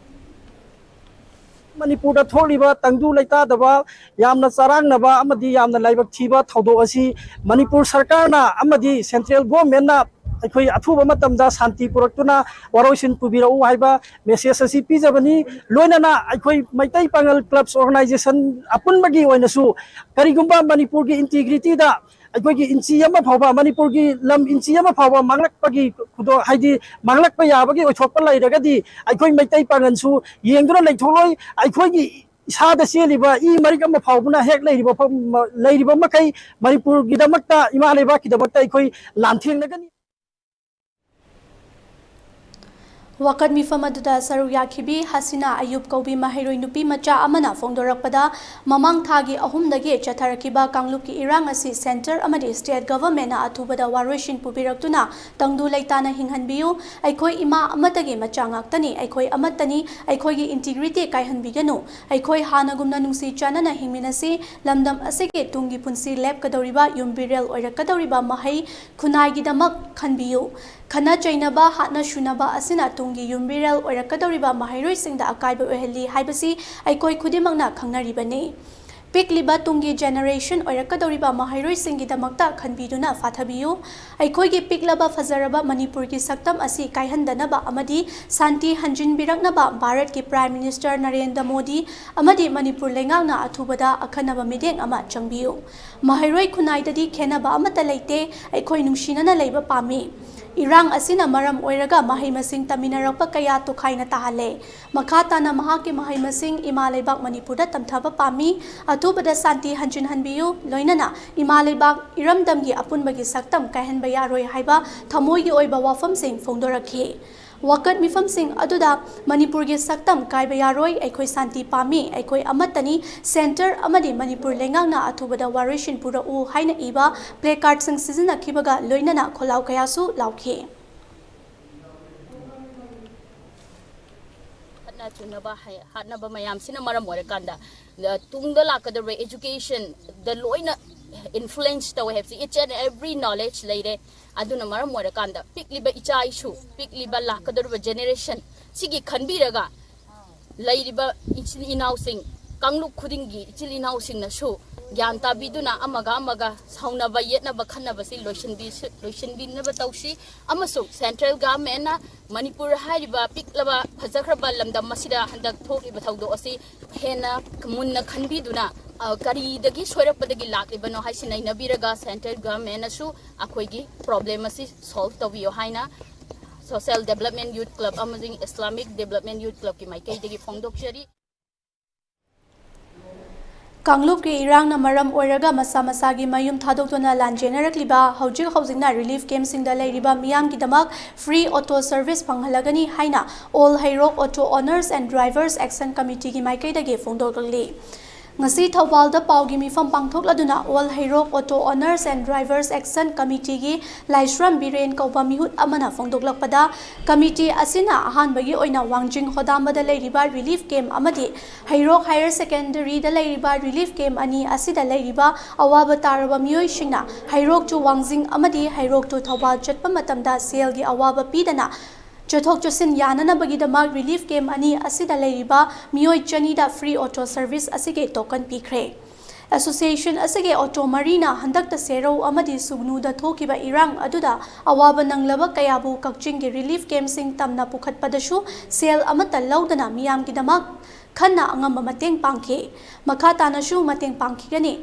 ꯃꯅꯤꯄꯨꯔꯗ ꯊꯣꯛꯂꯤꯕ ꯇꯪꯗꯨ ꯂꯩꯇꯥꯗꯕ, ꯌꯥꯝꯅ ꯆꯔꯥꯡꯅꯕ ꯑꯃꯗꯤ ꯌꯥꯝꯅ ꯂꯥꯏꯕꯛ ꯊꯤꯕ ꯊꯧꯗꯣꯛ ꯑꯁꯤ ꯃꯅꯤꯄꯨꯔ ꯁꯔꯀꯥꯔꯅ ꯑꯃꯗꯤ central governmentꯅ ꯑꯩꯈꯣꯏ ꯑꯊꯨꯕ ꯃꯇꯝꯗ ꯁꯥꯟꯇꯤ ꯄꯨꯔꯛꯇꯨꯅ ꯋꯥꯔꯣꯏꯁꯤꯟ ꯄꯨꯕꯤꯔꯛꯎ ꯍꯥꯏꯕ message ꯑꯁꯤ ꯄꯤꯖꯕꯅꯤ꯫ ꯂꯣꯏꯅꯅ ꯑꯩꯈꯣꯏ ꯃꯩꯇꯩ ꯄꯥꯉꯜ clubs organization ꯑꯄꯨꯟꯕꯒꯤ ꯑꯣꯏꯅꯁꯨ ꯀꯔꯤꯒꯨꯝꯕ ꯃꯅꯤꯄꯨꯔꯒꯤ integrityꯗ ꯑꯩꯈꯣꯏꯒꯤ ꯏꯟꯆꯤ ꯑꯃ ꯐꯥꯎꯕ, ꯃꯅꯤꯄꯨꯔꯒꯤ ꯂꯝ ꯏꯟꯆꯤ ꯑꯃ ꯐꯥꯎꯕ ꯃꯥꯡꯂꯛꯄꯒꯤ ꯈꯨꯗꯣꯡ, ꯍꯥꯏꯗꯤ ꯃꯥꯡꯂꯛꯄ ꯌꯥꯕꯒꯤ ꯑꯣꯏꯊꯣꯛꯄ ꯂꯩꯔꯒꯗꯤ ꯑꯩꯈꯣꯏ ꯃꯩꯇꯩ ꯄꯥꯉꯜꯁꯨ ꯌꯦꯡꯗꯨꯅ ꯂꯩꯊꯣꯛꯂꯣꯏ꯫ ꯑꯩꯈꯣꯏꯒꯤ ꯏꯁꯥꯗ ꯆꯦꯜꯂꯤꯕ ꯏ ꯃꯔꯤꯛ ꯑꯃ ꯐꯥꯎꯕꯅ ꯍꯦꯛ ꯂꯩꯔꯤꯕ ꯐ-, ꯂꯩꯔꯤꯕ ꯃꯈꯩ ꯃꯅꯤꯄꯨꯔꯒꯤꯗꯃꯛꯇ, ꯏꯃꯥ ꯂꯩꯕꯥꯛꯀꯤꯗꯃꯛꯇ ꯑꯩꯈꯣꯏ ꯂꯥꯟꯊꯦꯡꯅꯒꯅꯤ꯫ ꯋꯥꯀꯠ ꯃꯤꯐꯝ ꯑꯗꯨꯗ ꯁꯔꯨꯛ ꯌꯥꯈꯤꯕꯤ ꯍꯁꯤꯅꯥ ꯑꯌꯨꯕ ꯀꯧꯕꯤ ꯃꯍꯩꯔꯣꯏ ꯅꯨꯄꯤ ꯃꯆꯥ ꯑꯃꯅ ꯐꯣꯡꯗꯣꯔꯛꯄꯗ, ꯃꯃꯥꯡ ꯊꯥꯒꯤ ꯑꯍꯨꯝꯗꯒꯤ ꯆꯠꯊꯔꯛꯈꯤꯕ ꯀꯥꯡꯂꯨꯞꯀꯤ ꯏꯔꯥꯡ ꯑꯁꯤ centre ꯑꯃꯗꯤ state governmentꯅ ꯑꯊꯨꯕꯗ ꯋꯥꯔꯣꯏꯁꯤꯟ ꯄꯨꯕꯤꯔꯛꯇꯨꯅ ꯇꯪꯗꯨ ꯂꯩꯇꯥꯅ ꯍꯤꯡꯍꯟꯕꯤꯌꯨ꯫ ꯑꯩꯈꯣꯏ ꯏꯃꯥ ꯑꯃꯠꯇꯒꯤ ꯃꯆꯥ ꯉꯥꯛꯇꯅꯤ, ꯑꯩꯈꯣꯏ ꯑꯃꯠꯇꯅꯤ, ꯑꯩꯈꯣꯏꯒꯤ integrity ꯀꯥꯏꯍꯟꯕꯤꯒꯅꯨ꯫ ꯑꯩꯈꯣꯏ ꯍꯥꯟꯅꯒꯨꯝꯅ ꯅꯨꯡꯁꯤ ꯆꯥꯟꯅꯅ ꯍꯤꯡꯃꯤꯟꯅꯁꯤ꯫ ꯂꯝꯗꯝ ꯑꯁꯤꯒꯤ ꯇꯨꯡꯒꯤ ꯄꯨꯟꯁꯤ ꯂꯦꯞꯀꯗꯧꯔꯤꯕ, ꯌꯨꯝꯕꯤꯔꯦꯜ ꯑꯣꯏꯔꯛꯀꯗꯧꯔꯤꯕ ꯃꯍꯩ ꯈꯨꯟꯅꯥꯏꯒꯤꯗꯃꯛ ꯈꯟꯕꯤꯌꯨ꯫ ꯈꯠꯅ ꯆꯩꯅꯕ, ꯍꯥꯠꯅ ꯁꯨꯅꯕ ꯑꯁꯤꯅ ꯇꯨꯡꯒꯤ ꯌꯨꯝꯕꯤꯔꯦꯜ ꯑꯣꯏꯔꯛꯀꯗꯧꯔꯤꯕ ꯃꯍꯩꯔꯣꯏꯁꯤꯡꯗ ꯑꯀꯥꯏꯕ ꯑꯣꯏꯍꯜꯂꯤ ꯍꯥꯏꯕꯁꯤ ꯑꯩꯈꯣꯏ ꯈꯨꯗꯤꯡꯃꯛꯅ ꯈꯪꯅꯔꯤꯕꯅꯤ꯫ ꯄꯤꯛꯂꯤꯕ ꯇꯨꯡꯒꯤ generation ꯑꯣꯏꯔꯛꯀꯗꯧꯔꯤꯕ ꯃꯍꯩꯔꯣꯏꯁꯤꯡꯒꯤꯗꯃꯛꯇ ꯈꯟꯕꯤꯗꯨꯅ ꯐꯥꯊꯕꯤꯌꯨ꯫ ꯑꯩꯈꯣꯏꯒꯤ ꯄꯤꯛꯂꯕ ꯐꯖꯔꯕ ꯃꯅꯤꯄꯨꯔꯒꯤ ꯁꯛꯇꯝ ꯑꯁꯤ ꯀꯥꯏꯍꯟꯗꯅꯕ ꯑꯃꯗꯤ ꯁꯥꯟꯇꯤ ꯍꯟꯖꯤꯟꯕꯤꯔꯛꯅꯕ ꯚꯥꯔꯠꯀꯤ Prime Minister ꯅꯔꯦꯟꯗ꯭ꯔ ꯃꯣꯗꯤ ꯑꯃꯗꯤ ꯃꯅꯤꯄꯨꯔ ꯂꯩꯉꯥꯛꯅ ꯑꯊꯨꯕꯗ ꯑꯈꯟꯅꯕ ꯃꯤꯠꯌꯦꯡ ꯑꯃ ꯆꯪꯕꯤꯌꯨ꯫ ꯃꯍꯩꯔꯣꯏ ꯈꯨꯟꯅꯥꯏꯗꯗꯤ ꯈꯦꯟꯅꯕ ꯑꯃꯠꯇ ꯂꯩꯇꯦ, ꯑꯩꯈꯣꯏ ꯅꯨꯡꯁꯤꯅꯅ ꯂꯩꯕ ꯄꯥꯝꯃꯤ꯫ ꯏꯔꯥꯡ ꯑꯁꯤꯅ ꯃꯔꯝ ꯑꯣꯏꯔꯒ ꯃꯍꯩ ꯃꯁꯤꯡ ꯇꯝꯃꯤꯟꯅꯔꯛꯄ ꯀꯌꯥ ꯇꯣꯈꯥꯏꯅ ꯇꯥꯍꯜꯂꯦ꯫ ꯃꯈꯥ ꯇꯥꯅ ꯃꯍꯥꯛꯀꯤ ꯃꯍꯩ ꯃꯁꯤꯡ ꯏꯃꯥ ꯂꯩꯕꯥꯛ ꯃꯅꯤꯄꯨꯔꯗ ꯇꯝꯊꯕ ꯄꯥꯝꯃꯤ꯫ ꯑꯊꯨꯕꯗ ꯁꯥꯟꯇꯤ ꯍꯟꯖꯤꯟꯍꯟꯕꯤꯌꯨ, ꯂꯣꯏꯅꯅ ꯏꯃꯥ ꯂꯩꯕꯥꯛ ꯏꯔꯝꯗꯝꯒꯤ ꯑꯄꯨꯟꯕꯒꯤ ꯁꯛꯇꯝ ꯀꯥꯏꯍꯟꯕ ꯌꯥꯔꯣꯏ ꯍꯥꯏꯕ ꯊꯃꯣꯏꯒꯤ ꯑꯣꯏꯕ ꯋꯥꯐꯝꯁꯤꯡ ꯐꯣꯡꯗꯣꯔꯛꯈꯤ꯫ ꯋꯥꯀꯠ ꯃꯤꯐꯝꯁꯤꯡ ꯑꯗꯨꯗ ꯃꯅꯤꯄꯨꯔꯒꯤ ꯁꯛꯇꯝ ꯀꯥꯏꯕ ꯌꯥꯔꯣꯏ, ꯑꯩꯈꯣꯏ ꯁꯥꯟꯇꯤ ꯄꯥꯝꯃꯤ, ꯑꯩꯈꯣꯏ ꯑꯃꯠꯇꯅꯤ, ꯁꯦꯟꯇꯔ ꯑꯃꯗꯤ ꯃꯅꯤꯄꯨꯔ ꯂꯩꯉꯥꯛꯅ ꯑꯊꯨꯕꯗ ꯋꯥꯔꯣꯏꯁꯤꯟ ꯄꯨꯔꯛꯎ ꯍꯥꯏꯅ ꯏꯕ ꯄ꯭ꯂꯦ ꯀꯥꯔꯗꯁꯤꯡ ꯁꯤꯖꯤꯟꯅꯈꯤꯕꯒ ꯂꯣꯏꯅꯅ ꯈꯣꯜꯂꯥꯎ ꯀꯌꯥꯁꯨ ꯂꯥꯎꯈꯤ꯫ ꯈꯠꯅ ꯆꯨꯅꯕ ꯍꯥꯠꯅꯕ ꯃꯌꯥꯝꯁꯤꯅ ꯃꯔꯝ ꯑꯣꯏꯔꯀꯥꯟꯗ ꯇꯨꯡꯗ ꯂꯥꯛꯀꯗꯧꯔꯤꯕ educationꯗ ꯂꯣꯏꯅ influence ꯇꯧꯋꯦ ꯍꯥꯏꯕꯁꯤ each and every knowledge ꯂꯩꯔꯦ꯫ ꯑꯗꯨꯅ ꯃꯔꯝ ꯑꯣꯏꯔꯀꯥꯟꯗ ꯄꯤꯛꯂꯤꯕ ꯏꯆꯥ ꯏꯁꯨ, ꯄꯤꯛꯂꯤꯕ ꯂꯥꯛꯀꯗꯧꯔꯤꯕ generation ꯁꯤꯒꯤ ꯈꯟꯕꯤꯔꯒ ꯂꯩꯔꯤꯕ ꯏꯆꯤꯜ ꯏꯅꯥꯎꯁꯤꯡ, ꯀꯥꯡꯂꯨꯞ ꯈꯨꯗꯤꯡꯒꯤ ꯏꯆꯤꯜ ꯏꯅꯥꯎꯁꯤꯡꯅꯁꯨ ꯒ꯭ꯌꯥꯟ ꯇꯥꯕꯤꯗꯨꯅ ꯑꯃꯒ ꯑꯃꯒ ꯁꯥꯎꯅꯕ ꯌꯦꯠꯅꯕ ꯈꯠꯅꯕꯁꯤ ꯂꯣꯏꯁꯤꯟꯕꯤ-, ꯂꯣꯏꯁꯤꯟꯕꯤꯅꯕ ꯇꯧꯁꯤ꯫ ꯑꯃꯁꯨꯡ central governmentꯅ ꯃꯅꯤꯄꯨꯔ ꯍꯥꯏꯔꯤꯕ ꯄꯤꯛꯂꯕ ꯐꯖꯈ꯭ꯔꯕ ꯂꯝꯗꯝ ꯑꯁꯤꯗ ꯍꯟꯗꯛ ꯊꯣꯛꯂꯤꯕ ꯊꯧꯗꯣꯛ ꯑꯁꯤ ꯍꯦꯟꯅ ꯃꯨꯟꯅ ꯈꯟꯕꯤꯗꯨꯅ, ꯑ, ꯀꯔꯤꯗꯒꯤ ꯁꯣꯏꯔꯛꯄꯗꯒꯤ ꯂꯥꯛꯂꯤꯕꯅꯣ ꯍꯥꯏꯁꯤ ꯅꯩꯅꯕꯤꯔꯒ central governmentꯅꯁꯨ ꯑꯩꯈꯣꯏꯒꯤ problem ꯑꯁꯤ solve ꯇꯧꯕꯤꯌꯣ ꯍꯥꯏꯅ Social Development Youth Club ꯑꯃꯁꯨꯡ Islamic Development Youth Clubꯀꯤ ꯃꯥꯏꯀꯩꯗꯒꯤ ꯐꯣꯡꯗꯣꯛꯆꯔꯤ꯫ ꯀꯥꯡꯂꯨꯞꯀꯤ ꯏꯔꯥꯡꯅ ꯃꯔꯝ ꯑꯣꯏꯔꯒ ꯃꯁꯥ ꯃꯁꯥꯒꯤ ꯃꯌꯨꯝ ꯊꯥꯗꯣꯛꯇꯨꯅ ꯂꯥꯟꯖꯦꯟꯅꯔꯛꯂꯤꯕ ꯍꯧꯖꯤꯛ ꯍꯧꯖꯤꯛꯅ relief campꯁꯤꯡꯗ ꯂꯩꯔꯤꯕ ꯃꯤꯌꯥꯝꯒꯤꯗꯃꯛ free auto service ꯐꯪꯍꯜꯂꯒꯅꯤ ꯍꯥꯏꯅ All Hairok Auto Owners and Drivers Action Committeeꯒꯤ ꯃꯥꯏꯀꯩꯗꯒꯤ ꯐꯣꯡꯗꯣꯛꯂꯤ꯫ ꯉꯁꯤ ꯊꯧꯕꯥꯜꯗ ꯄꯥꯎꯒꯤ ꯃꯤꯐꯝ ꯄꯥꯡꯊꯣꯛꯂꯗꯨꯅ All Hairok Auto Owners and Drivers Action Committeeꯒꯤ ꯂꯥꯏꯁ꯭ꯔꯝ ꯕꯤꯔꯦꯟ ꯀꯧꯕ ꯃꯤꯍꯨꯠ ꯑꯃꯅ ꯐꯣꯡꯗꯣꯛꯂꯛꯄꯗ, committee ꯑꯁꯤꯅ ꯑꯍꯥꯟꯕꯒꯤ ꯑꯣꯏꯅ ꯋꯥꯡꯖꯤꯡ ꯍꯣꯗꯥꯝꯕꯗ ꯂꯩꯔꯤꯕ relief camp ꯑꯃꯗꯤ ꯍꯩꯔꯣꯛ Higher Secondaryꯗ ꯂꯩꯔꯤꯕ relief camp ꯑꯅꯤ ꯑꯁꯤꯗ ꯂꯩꯔꯤꯕ ꯑꯋꯥꯕ ꯇꯥꯔꯕ ꯃꯤꯑꯣꯏꯁꯤꯡꯅ ꯍꯩꯔꯣꯛ to ꯋꯥꯡꯖꯤꯡ ꯑꯃꯗꯤ ꯍꯩꯔꯣꯛ to ꯊꯧꯕꯥꯜ ꯆꯠꯄ ꯃꯇꯝꯗ ꯁꯦꯜꯒꯤ ꯑꯋꯥꯕ ꯄꯤꯗꯅ ꯆꯠꯊꯣꯛ ꯆꯠꯁꯤꯟ ꯌꯥꯅꯅꯕꯒꯤꯗꯃꯛ relief camp ꯑꯅꯤ ꯑꯁꯤꯗ ꯂꯩꯔꯤꯕ ꯃꯤꯑꯣꯏ ꯆꯅꯤꯗ free auto service ꯑꯁꯤꯒꯤ token ꯄꯤꯈ꯭ꯔꯦ꯫ Association ꯑꯁꯤꯒꯤ auto ꯃꯔꯤꯅ ꯍꯟꯗꯛꯇ ꯁꯦꯔꯧ ꯑꯃꯗꯤ ꯁꯨꯒꯅꯨꯗ ꯊꯣꯛꯈꯤꯕ ꯏꯔꯥꯡ ꯑꯗꯨꯗ ꯑꯋꯥꯕ ꯅꯪꯂꯕ ꯀꯌꯥꯕꯨ ꯀꯛꯆꯤꯡꯒꯤ relief campꯁꯤꯡ ꯇꯝꯅ ꯄꯨꯈꯠꯄꯗꯁꯨ ꯁꯦꯜ ꯑꯃꯠꯇ ꯂꯧꯗꯅ ꯃꯤꯌꯥꯝꯒꯤꯗꯃꯛ ꯈꯟꯅ ꯑꯉꯝꯕ ꯃꯇꯦꯡ ꯄꯥꯡꯈꯤ꯫ ꯃꯈꯥ ꯇꯥꯅꯁꯨ ꯃꯇꯦꯡ ꯄꯥꯡꯈꯤꯒꯅꯤ꯫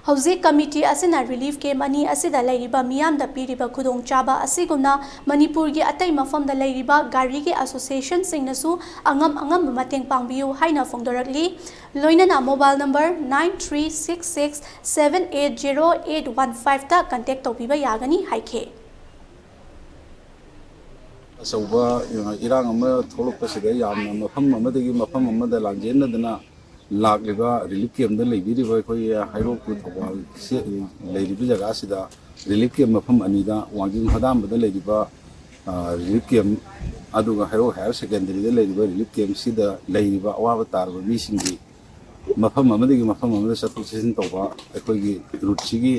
ꯍꯧꯖꯤꯛ committee ꯑꯁꯤꯅ relief camp ꯑꯅꯤ ꯑꯁꯤꯗ ꯂꯩꯔꯤꯕ ꯃꯤꯌꯥꯝꯗ ꯄꯤꯔꯤꯕ ꯈꯨꯗꯣꯡꯆꯥꯕ ꯑꯁꯤꯒꯨꯝꯅ ꯃꯅꯤꯄꯨꯔꯒꯤ ꯑꯇꯩ ꯃꯐꯝꯗ ꯂꯩꯔꯤꯕ ꯒꯥꯔꯤꯒꯤ associationꯁꯤꯡꯅꯁꯨ ꯑꯉꯝ ꯑꯉꯝꯕ ꯃꯇꯦꯡ ꯄꯥꯡꯕꯤꯌꯨ ꯍꯥꯏꯅ ꯐꯣꯡꯗꯣꯔꯛꯂꯤ꯫ ꯂꯣꯏꯅꯅ mobile number nine three six six seven eight zero eight one fiveꯇ contact ꯇꯧꯕꯤꯕ ꯌꯥꯒꯅꯤ ꯍꯥꯏꯈꯤ꯫ ꯑꯆꯧꯕ ꯏꯔꯥꯡ ꯑꯃ ꯊꯣꯛꯂꯛꯄꯁꯤꯗ ꯌꯥꯝꯅ ꯃꯐꯝ ꯑꯃꯗꯒꯤ ꯃꯐꯝ ꯑꯃꯗ ꯂꯥꯟꯖꯦꯟꯅꯗꯅ ꯂꯥꯛꯂꯤꯕ ꯔꯤꯂꯤꯐ ꯀꯦꯝꯞꯇ ꯂꯩꯕꯤꯔꯤꯕ ꯑꯩꯈꯣꯏꯒꯤ ꯍꯩꯔꯣꯛ ꯇꯨ ꯊꯧꯕꯥꯜ ꯁꯤ-, ꯂꯩꯔꯤꯕ ꯖꯒꯥꯁꯤꯗ ꯔꯤꯂꯤꯐ ꯀꯦꯝꯞ ꯃꯐꯝ ꯑꯅꯤꯗ, ꯋꯥꯡꯖꯤꯡ ꯍꯣꯗꯥꯝꯕꯗ ꯂꯩꯔꯤꯕ, ꯑ, ꯔꯤꯂꯤꯐ ꯀꯦꯝꯞ, ꯑꯗꯨꯒ ꯍꯩꯔꯣꯛ ꯍꯥꯌꯔ ꯁꯦꯀꯦꯟꯗꯔꯤꯗ ꯂꯩꯔꯤꯕ ꯔꯤꯂꯤꯐ ꯀꯦꯝꯞꯁꯤꯗ ꯂꯩꯔꯤꯕ ꯑꯋꯥꯕ ꯇꯥꯔꯕ ꯃꯤꯁꯤꯡꯒꯤ ꯃꯐꯝ ꯑꯃꯗꯒꯤ ꯃꯐꯝ ꯑꯃꯗ ꯆꯠꯊꯣꯛ ꯆꯠꯁꯤꯟ ꯇꯧꯕ, ꯑꯩꯈꯣꯏꯒꯤ ꯔꯨꯠꯁꯤꯒꯤ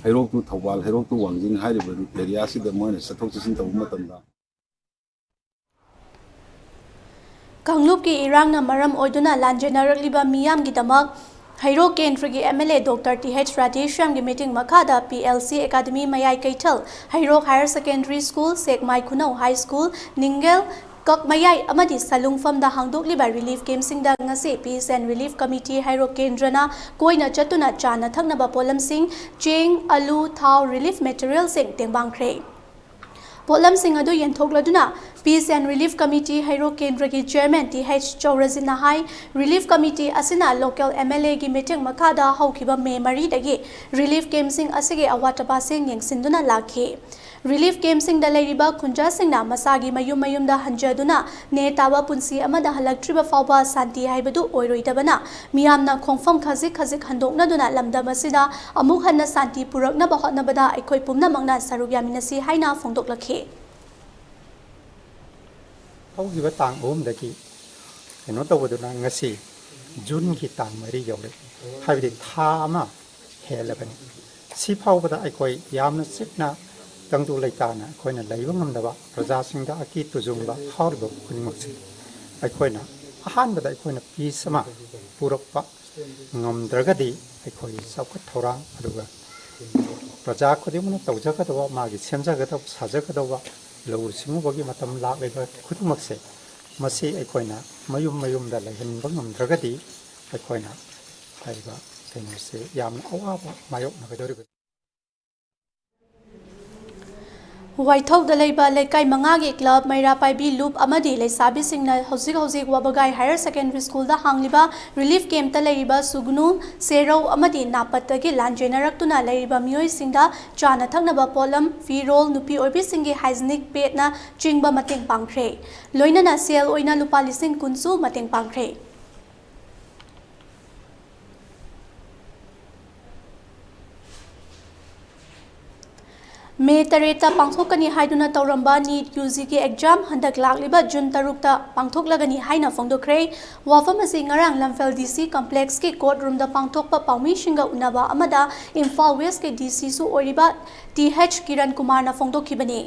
ꯍꯩꯔꯣꯛ ꯇꯨ ꯊꯧꯕꯥꯜ, ꯍꯩꯔꯣꯛ ꯇꯨ ꯋꯥꯡꯖꯤꯡ ꯍꯥꯏꯔꯤꯕ ꯔꯨꯠ ꯑꯦꯔꯤꯌꯥꯁꯤꯗ ꯃꯣꯏꯅ ꯆꯠꯊꯣꯛ ꯆꯠꯁꯤꯟ ꯇꯧꯕ ꯃꯇꯝꯗ, ꯀꯥꯡꯂꯨꯞꯀꯤ ꯏꯔꯥꯡꯅ ꯃꯔꯝ ꯑꯣꯏꯗꯨꯅ ꯂꯥꯟꯖꯦꯟꯅꯔꯛꯂꯤꯕ ꯃꯤꯌꯥꯝꯒꯤꯗꯃꯛ ꯍꯩꯔꯣꯛ ꯀꯦꯟꯗ꯭ꯔꯒꯤ M L A doctor T H ꯔꯥꯙꯦꯁ꯭ꯌꯥꯝꯒꯤ ꯃꯤꯇꯤꯡ ꯃꯈꯥꯗ ꯄꯤ ꯑꯦꯜ ꯁꯤ ꯑꯦꯀꯥꯗꯃꯤ ꯃꯌꯥꯏ ꯀꯩꯊꯦꯜ, Heirok higher secondary school, Sekmai Khunou high school, ꯅꯤꯡꯒꯦꯜ ꯀꯛꯃꯌꯥꯏ ꯑꯃꯗꯤ ꯁꯂꯨꯡꯐꯝꯗ ꯍꯥꯡꯗꯣꯛꯂꯤꯕ ꯔꯤꯂꯤꯐ ꯀꯦꯝꯞꯁꯤꯡꯗ ꯉꯁꯤ Peace and Relief Committee ꯍꯩꯔꯣꯛ ꯀꯦꯟꯗ꯭ꯔꯅ ꯀꯣꯏꯅ ꯆꯠꯇꯨꯅ ꯆꯥꯅ ꯊꯛꯅꯕ ꯄꯣꯠꯂꯝꯁꯤꯡ, ꯆꯦꯡ, ꯑꯂꯨ, ꯊꯥꯎ, ꯔꯤꯂꯤꯐ ꯃꯦꯇꯔꯤꯌꯦꯜꯁꯤꯡ ꯇꯦꯡꯕꯥꯡꯈ꯭ꯔꯦ꯫ ꯄꯣꯠꯂꯝꯁꯤꯡ ꯑꯗꯨ ꯌꯦꯟꯊꯣꯛꯂꯗꯨꯅ Peace and Relief Committee ꯍꯩꯔꯣꯛ ꯀꯦꯟꯗ꯭ꯔꯒꯤ ꯆꯤꯌꯔꯃꯦꯟ ꯇꯤ ꯍꯩꯆ ꯆꯧꯔꯖꯤꯠꯅ ꯍꯥꯏ, ꯔꯤꯂꯤꯐ ꯀꯃꯤꯇꯤ ꯑꯁꯤꯅ ꯂꯣꯀꯦꯜ ꯑꯦꯝ ꯑꯦꯜ ꯑꯦꯒꯤ ꯃꯤꯇꯤꯡ ꯃꯈꯥꯗ ꯍꯧꯈꯤꯕ ꯃꯦ ꯃꯔꯤꯗꯒꯤ ꯔꯤꯂꯤꯐ ꯀꯦꯝꯞꯁꯤꯡ ꯑꯁꯤꯒꯤ ꯑꯋꯥꯠ ꯑꯄꯥꯁꯤꯡ ꯌꯦꯡꯁꯤꯟꯗꯨꯅ ꯂꯥꯛꯈꯤ꯫ ꯔꯤꯂꯤꯐ ꯀꯦꯝꯞꯁꯤꯡꯗ ꯂꯩꯔꯤꯕ ꯈꯨꯟꯖꯥꯁꯤꯡꯅ ꯃꯁꯥꯒꯤ ꯃꯌꯨꯝ ꯃꯌꯨꯝꯗ ꯍꯟꯖꯗꯨꯅ ꯅꯦ ꯇꯥꯕ ꯄꯨꯟꯁꯤ ꯑꯃꯗ ꯍꯜꯂꯛꯇ꯭ꯔꯤꯕ ꯐꯥꯎꯕ ꯁꯥꯟꯇꯤ ꯍꯥꯏꯕꯗꯨ ꯑꯣꯏꯔꯣꯏꯗꯕꯅ, ꯃꯤꯌꯥꯝꯅ ꯈꯣꯡꯐꯝ ꯈꯖꯤꯛ ꯈꯖꯤꯛ ꯍꯟꯗꯣꯛꯅꯗꯨꯅ ꯂꯝꯗꯝ ꯑꯁꯤꯗ ꯑꯃꯨꯛ ꯍꯟꯅ ꯁꯥꯟꯇꯤ ꯄꯨꯔꯛꯅꯕ ꯍꯣꯠꯅꯕꯗ ꯑꯩꯈꯣꯏ ꯄꯨꯝꯅꯃꯛꯅ ꯁꯔꯨꯛ ꯌꯥꯃꯤꯟꯅꯁꯤ ꯍꯥꯏꯅ ꯐꯣꯡꯗꯣꯛꯂꯛꯈꯤ꯫ ꯍꯧꯈꯤꯕ ꯇꯥꯡ ꯑꯍꯨꯝꯗꯒꯤ ꯀꯩꯅꯣ ꯇꯧꯕꯗꯨꯅ ꯉꯁꯤ ꯖꯨꯟꯒꯤ ꯇꯥꯡ ꯃꯔꯤ ꯌꯧꯔꯦ, ꯍꯥꯏꯕꯗꯤ ꯊꯥ ꯑꯃ ꯍꯦꯜꯂꯕꯅꯤ꯫ ꯁꯤ ꯐꯥꯎꯕꯗ ꯑꯩꯈꯣꯏ ꯌꯥꯝꯅ ꯆꯤꯛꯅ ꯇꯪꯗꯨ ꯂꯩꯇꯥꯅ ꯑꯩꯈꯣꯏꯅ ꯂꯩꯕ ꯉꯝꯗꯕ, ꯄ꯭ꯔꯖꯥꯁꯤꯡꯗ ꯑꯀꯤ ꯇꯨꯖꯨꯡꯕ ꯐꯥꯎꯔꯤꯕ ꯈꯨꯗꯤꯡꯃꯛꯁꯤ ꯑꯩꯈꯣꯏꯅ ꯑꯍꯥꯟꯕꯗ ꯑꯩꯈꯣꯏꯅ ꯄꯤꯁ ꯑꯃ ꯄꯨꯔꯛꯄ ꯉꯝꯗ꯭ꯔꯒꯗꯤ ꯑꯩꯈꯣꯏ ꯆꯥꯎꯈꯠ ꯊꯧꯔꯥꯡ ꯑꯗꯨꯒ ꯄ꯭ꯔꯖꯥ ꯈꯨꯗꯤꯡꯃꯛꯅ ꯇꯧꯖꯒꯗꯕ, ꯃꯥꯒꯤ ꯁꯦꯝꯖꯒꯗꯕ, ꯁꯥꯖꯒꯗꯕ, ꯂꯧꯎ ꯁꯤꯡꯎꯕꯒꯤ ꯃꯇꯝ ꯂꯥꯛꯂꯤꯕ ꯈꯨꯗꯤꯡꯃꯛꯁꯦ, ꯃꯁꯤ ꯑꯩꯈꯣꯏꯅ ꯃꯌꯨꯝ ꯃꯌꯨꯝꯗ ꯂꯩꯍꯟꯕ ꯉꯝꯗ꯭ꯔꯒꯗꯤ ꯑꯩꯈꯣꯏꯅ ꯍꯥꯏꯔꯤꯕ ꯀꯩꯅꯣꯁꯦ ꯌꯥꯝꯅ ꯑꯋꯥꯕ ꯃꯥꯌꯣꯛꯅꯒꯗꯧꯔꯤꯕꯅꯤ꯫ ꯋꯥꯏꯊꯧꯗ ꯂꯩꯕ ꯂꯩꯀꯥꯏ ꯃꯉꯥꯒꯤ ꯀ꯭ꯂꯕ, ꯃꯩꯔꯥ ꯄꯥꯏꯕꯤ ꯂꯨꯞ ꯑꯃꯗꯤ ꯂꯩꯁꯥꯕꯤꯁꯤꯡꯅ ꯍꯧꯖꯤꯛ ꯍꯧꯖꯤꯛ ꯋꯥꯕꯒꯥꯏ ꯍꯥꯌꯔ ꯁꯦꯀꯦꯟꯗꯔꯤ ꯁ꯭ꯀꯨꯜꯗ ꯍꯥꯡꯂꯤꯕ ꯔꯤꯂꯤꯐ ꯀꯦꯝꯞꯇ ꯂꯩꯔꯤꯕ ꯁꯨꯒꯅꯨ, ꯁꯦꯔꯧ ꯑꯃꯗꯤ ꯅꯥꯄꯠꯇꯒꯤ ꯂꯥꯟꯖꯦꯟꯅꯔꯛꯇꯨꯅ ꯂꯩꯔꯤꯕ ꯃꯤꯑꯣꯏꯁꯤꯡꯗ ꯆꯥꯅ ꯊꯛꯅꯕ ꯄꯣꯠꯂꯝ, ꯐꯤꯔꯣꯜ, ꯅꯨꯄꯤ ꯑꯣꯏꯕꯤꯁꯤꯡꯒꯤ ꯍꯥꯏꯖꯤꯅꯤꯛ ꯄꯦꯗꯅ ꯆꯤꯡꯕ ꯃꯇꯦꯡ ꯄꯥꯡꯈ꯭ꯔꯦ꯫ ꯂꯣꯏꯅꯅ ꯁꯦꯜ ꯑꯣꯏꯅ ꯂꯨꯄꯥ ꯂꯤꯁꯤꯡ ꯀꯨꯟꯁꯨ ꯃꯇꯦꯡ ꯄꯥꯡꯈ꯭ꯔꯦ꯫ ꯃꯦ ꯇꯔꯦꯠꯇ ꯄꯥꯡꯊꯣꯛꯀꯅꯤ ꯍꯥꯏꯗꯨꯅ ꯇꯧꯔꯝꯕ ꯅꯤꯠ ꯌꯨ ꯖꯤꯒꯤ ꯑꯦꯛꯖꯥꯝ ꯍꯟꯗꯛ ꯂꯥꯛꯂꯤꯕ ꯖꯨꯟ ꯇꯔꯨꯛꯇ ꯄꯥꯡꯊꯣꯛꯂꯒꯅꯤ ꯍꯥꯏꯅ ꯐꯣꯡꯗꯣꯛꯈ꯭ꯔꯦ꯫ ꯋꯥꯐꯝ ꯑꯁꯤ ꯉꯔꯥꯡ ꯂꯝꯐꯦꯜ ꯗꯤ ꯁꯤ ꯀꯝꯄ꯭ꯂꯦꯛꯁꯀꯤ ꯀꯣꯔꯠ ꯔꯨꯝꯗ ꯄꯥꯡꯊꯣꯛꯄ ꯄꯥꯎꯃꯤꯁꯤꯡꯒ ꯎꯅꯕ ꯑꯃꯗ ꯏꯝꯐꯥꯜ ꯋꯦꯁꯀꯤ ꯗꯤ ꯁꯤꯁꯨ ꯑꯣꯏꯔꯤꯕ ꯇꯤ ꯍꯩꯆ ꯀꯤꯔꯟ ꯀꯨꯃꯥꯔꯅ ꯐꯣꯡꯗꯣꯛꯈꯤꯕꯅꯤ꯫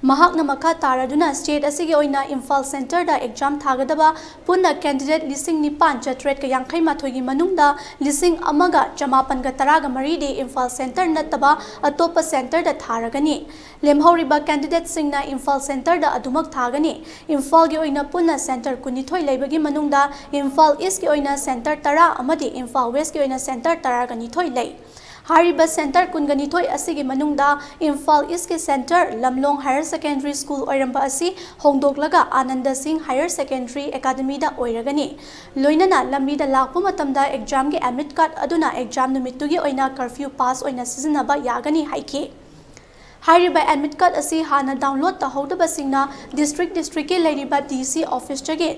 ꯃꯍꯥꯛꯅ ꯃꯈꯥ ꯇꯥꯔꯗꯨꯅ ꯁ꯭ꯇꯦꯠ ꯑꯁꯤꯒꯤ ꯑꯣꯏꯅ ꯏꯝꯐꯥꯜ ꯁꯦꯟꯇꯔꯗ ꯑꯦꯛꯖꯥꯝ ꯊꯥꯒꯗꯕ ꯄꯨꯟꯅ ꯀꯦꯟꯗꯤꯗꯦꯠ ꯂꯤꯁꯤꯡ ꯅꯤꯄꯥꯟ ꯆꯥꯇ꯭ꯔꯦꯠꯀ ꯌꯥꯡꯈꯩ ꯃꯥꯊꯣꯏꯒꯤ ꯃꯅꯨꯡꯗ ꯂꯤꯁꯤꯡ ꯑꯃꯒ ꯆꯃꯥꯄꯟꯒ ꯇꯔꯥꯒ ꯃꯔꯤꯗꯤ ꯏꯝꯐꯥꯜ ꯁꯦꯟꯇꯔ ꯅꯠꯇꯕ ꯑꯇꯣꯞꯄ ꯁꯦꯟꯇꯔꯗ ꯊꯥꯔꯒꯅꯤ꯫ ꯂꯦꯝꯍꯧꯔꯤꯕ ꯀꯦꯟꯗꯤꯗꯦꯠꯁꯤꯡꯅ ꯏꯝꯐꯥꯜ ꯁꯦꯟꯇꯔꯗ ꯑꯗꯨꯃꯛ ꯊꯥꯒꯅꯤ꯫ ꯏꯝꯐꯥꯜꯒꯤ ꯑꯣꯏꯅ ꯄꯨꯟꯅ ꯁꯦꯟꯇꯔ ꯀꯨꯟꯅꯤꯊꯣꯏ ꯂꯩꯕꯒꯤ ꯃꯅꯨꯡꯗ ꯏꯝꯐꯥꯜ ꯏꯁꯀꯤ ꯑꯣꯏꯅ ꯁꯦꯟꯇꯔ ꯇꯔꯥ ꯑꯃꯗꯤ ꯏꯝꯐꯥꯜ ꯋꯦꯁꯀꯤ ꯑꯣꯏꯅ ꯁꯦꯟꯇꯔ ꯇꯔꯥꯒ ꯅꯤꯊꯣꯏ ꯂꯩ꯫ ꯍꯥꯏꯔꯤꯕ ꯁꯦꯟꯇꯔ ꯀꯨꯟꯒ ꯅꯤꯊꯣꯏ ꯑꯁꯤꯒꯤ ꯃꯅꯨꯡꯗ ꯏꯝꯐꯥꯜ ꯏꯁꯀꯤ ꯁꯦꯟꯇꯔ ꯂꯝꯂꯣꯡ ꯍꯥꯌꯔ ꯁꯦꯀꯦꯟꯗꯔꯤ ꯁ꯭ꯀꯨꯜ ꯑꯣꯏꯔꯝꯕ ꯑꯁꯤ ꯍꯣꯡꯗꯣꯛꯂꯒ ꯑꯥꯅꯟꯗ ꯁꯤꯡ ꯍꯥꯌꯔ ꯁꯦꯀꯦꯟꯗꯔꯤ ꯑꯦꯀꯥꯗꯃꯤꯗ ꯑꯣꯏꯔꯒꯅꯤ꯫ ꯂꯣꯏꯅꯅ ꯂꯝꯕꯤꯗ ꯂꯥꯛꯄ ꯃꯇꯝꯗ ꯑꯦꯛꯖꯥꯝꯒꯤ ꯑꯦꯗꯃꯤꯠ ꯀꯥꯔꯗ ꯑꯗꯨꯅ ꯑꯦꯛꯖꯥꯝ ꯅꯨꯃꯤꯠꯇꯨꯒꯤ ꯑꯣꯏꯅ ꯀꯔꯐ꯭ꯌꯨ ꯄꯥꯁ ꯑꯣꯏꯅ ꯁꯤꯖꯤꯟꯅꯕ ꯌꯥꯒꯅꯤ ꯍꯥꯏꯈꯤ꯫ ꯍꯥꯏꯔꯤꯕ ꯑꯦꯗꯃꯤꯠ ꯀꯥꯔꯗ ꯑꯁꯤ ꯍꯥꯟꯅ ꯗꯥꯎꯟꯂꯣꯗ ꯇꯧꯍꯧꯗꯕꯁꯤꯡꯅ ꯗꯤꯁꯇ꯭ꯔꯤꯛ ꯗꯤꯁꯇ꯭ꯔꯤꯛꯀꯤ ꯂꯩꯔꯤꯕ ꯗꯤ ꯁꯤ ꯑꯣꯐꯤꯁꯇꯒꯤ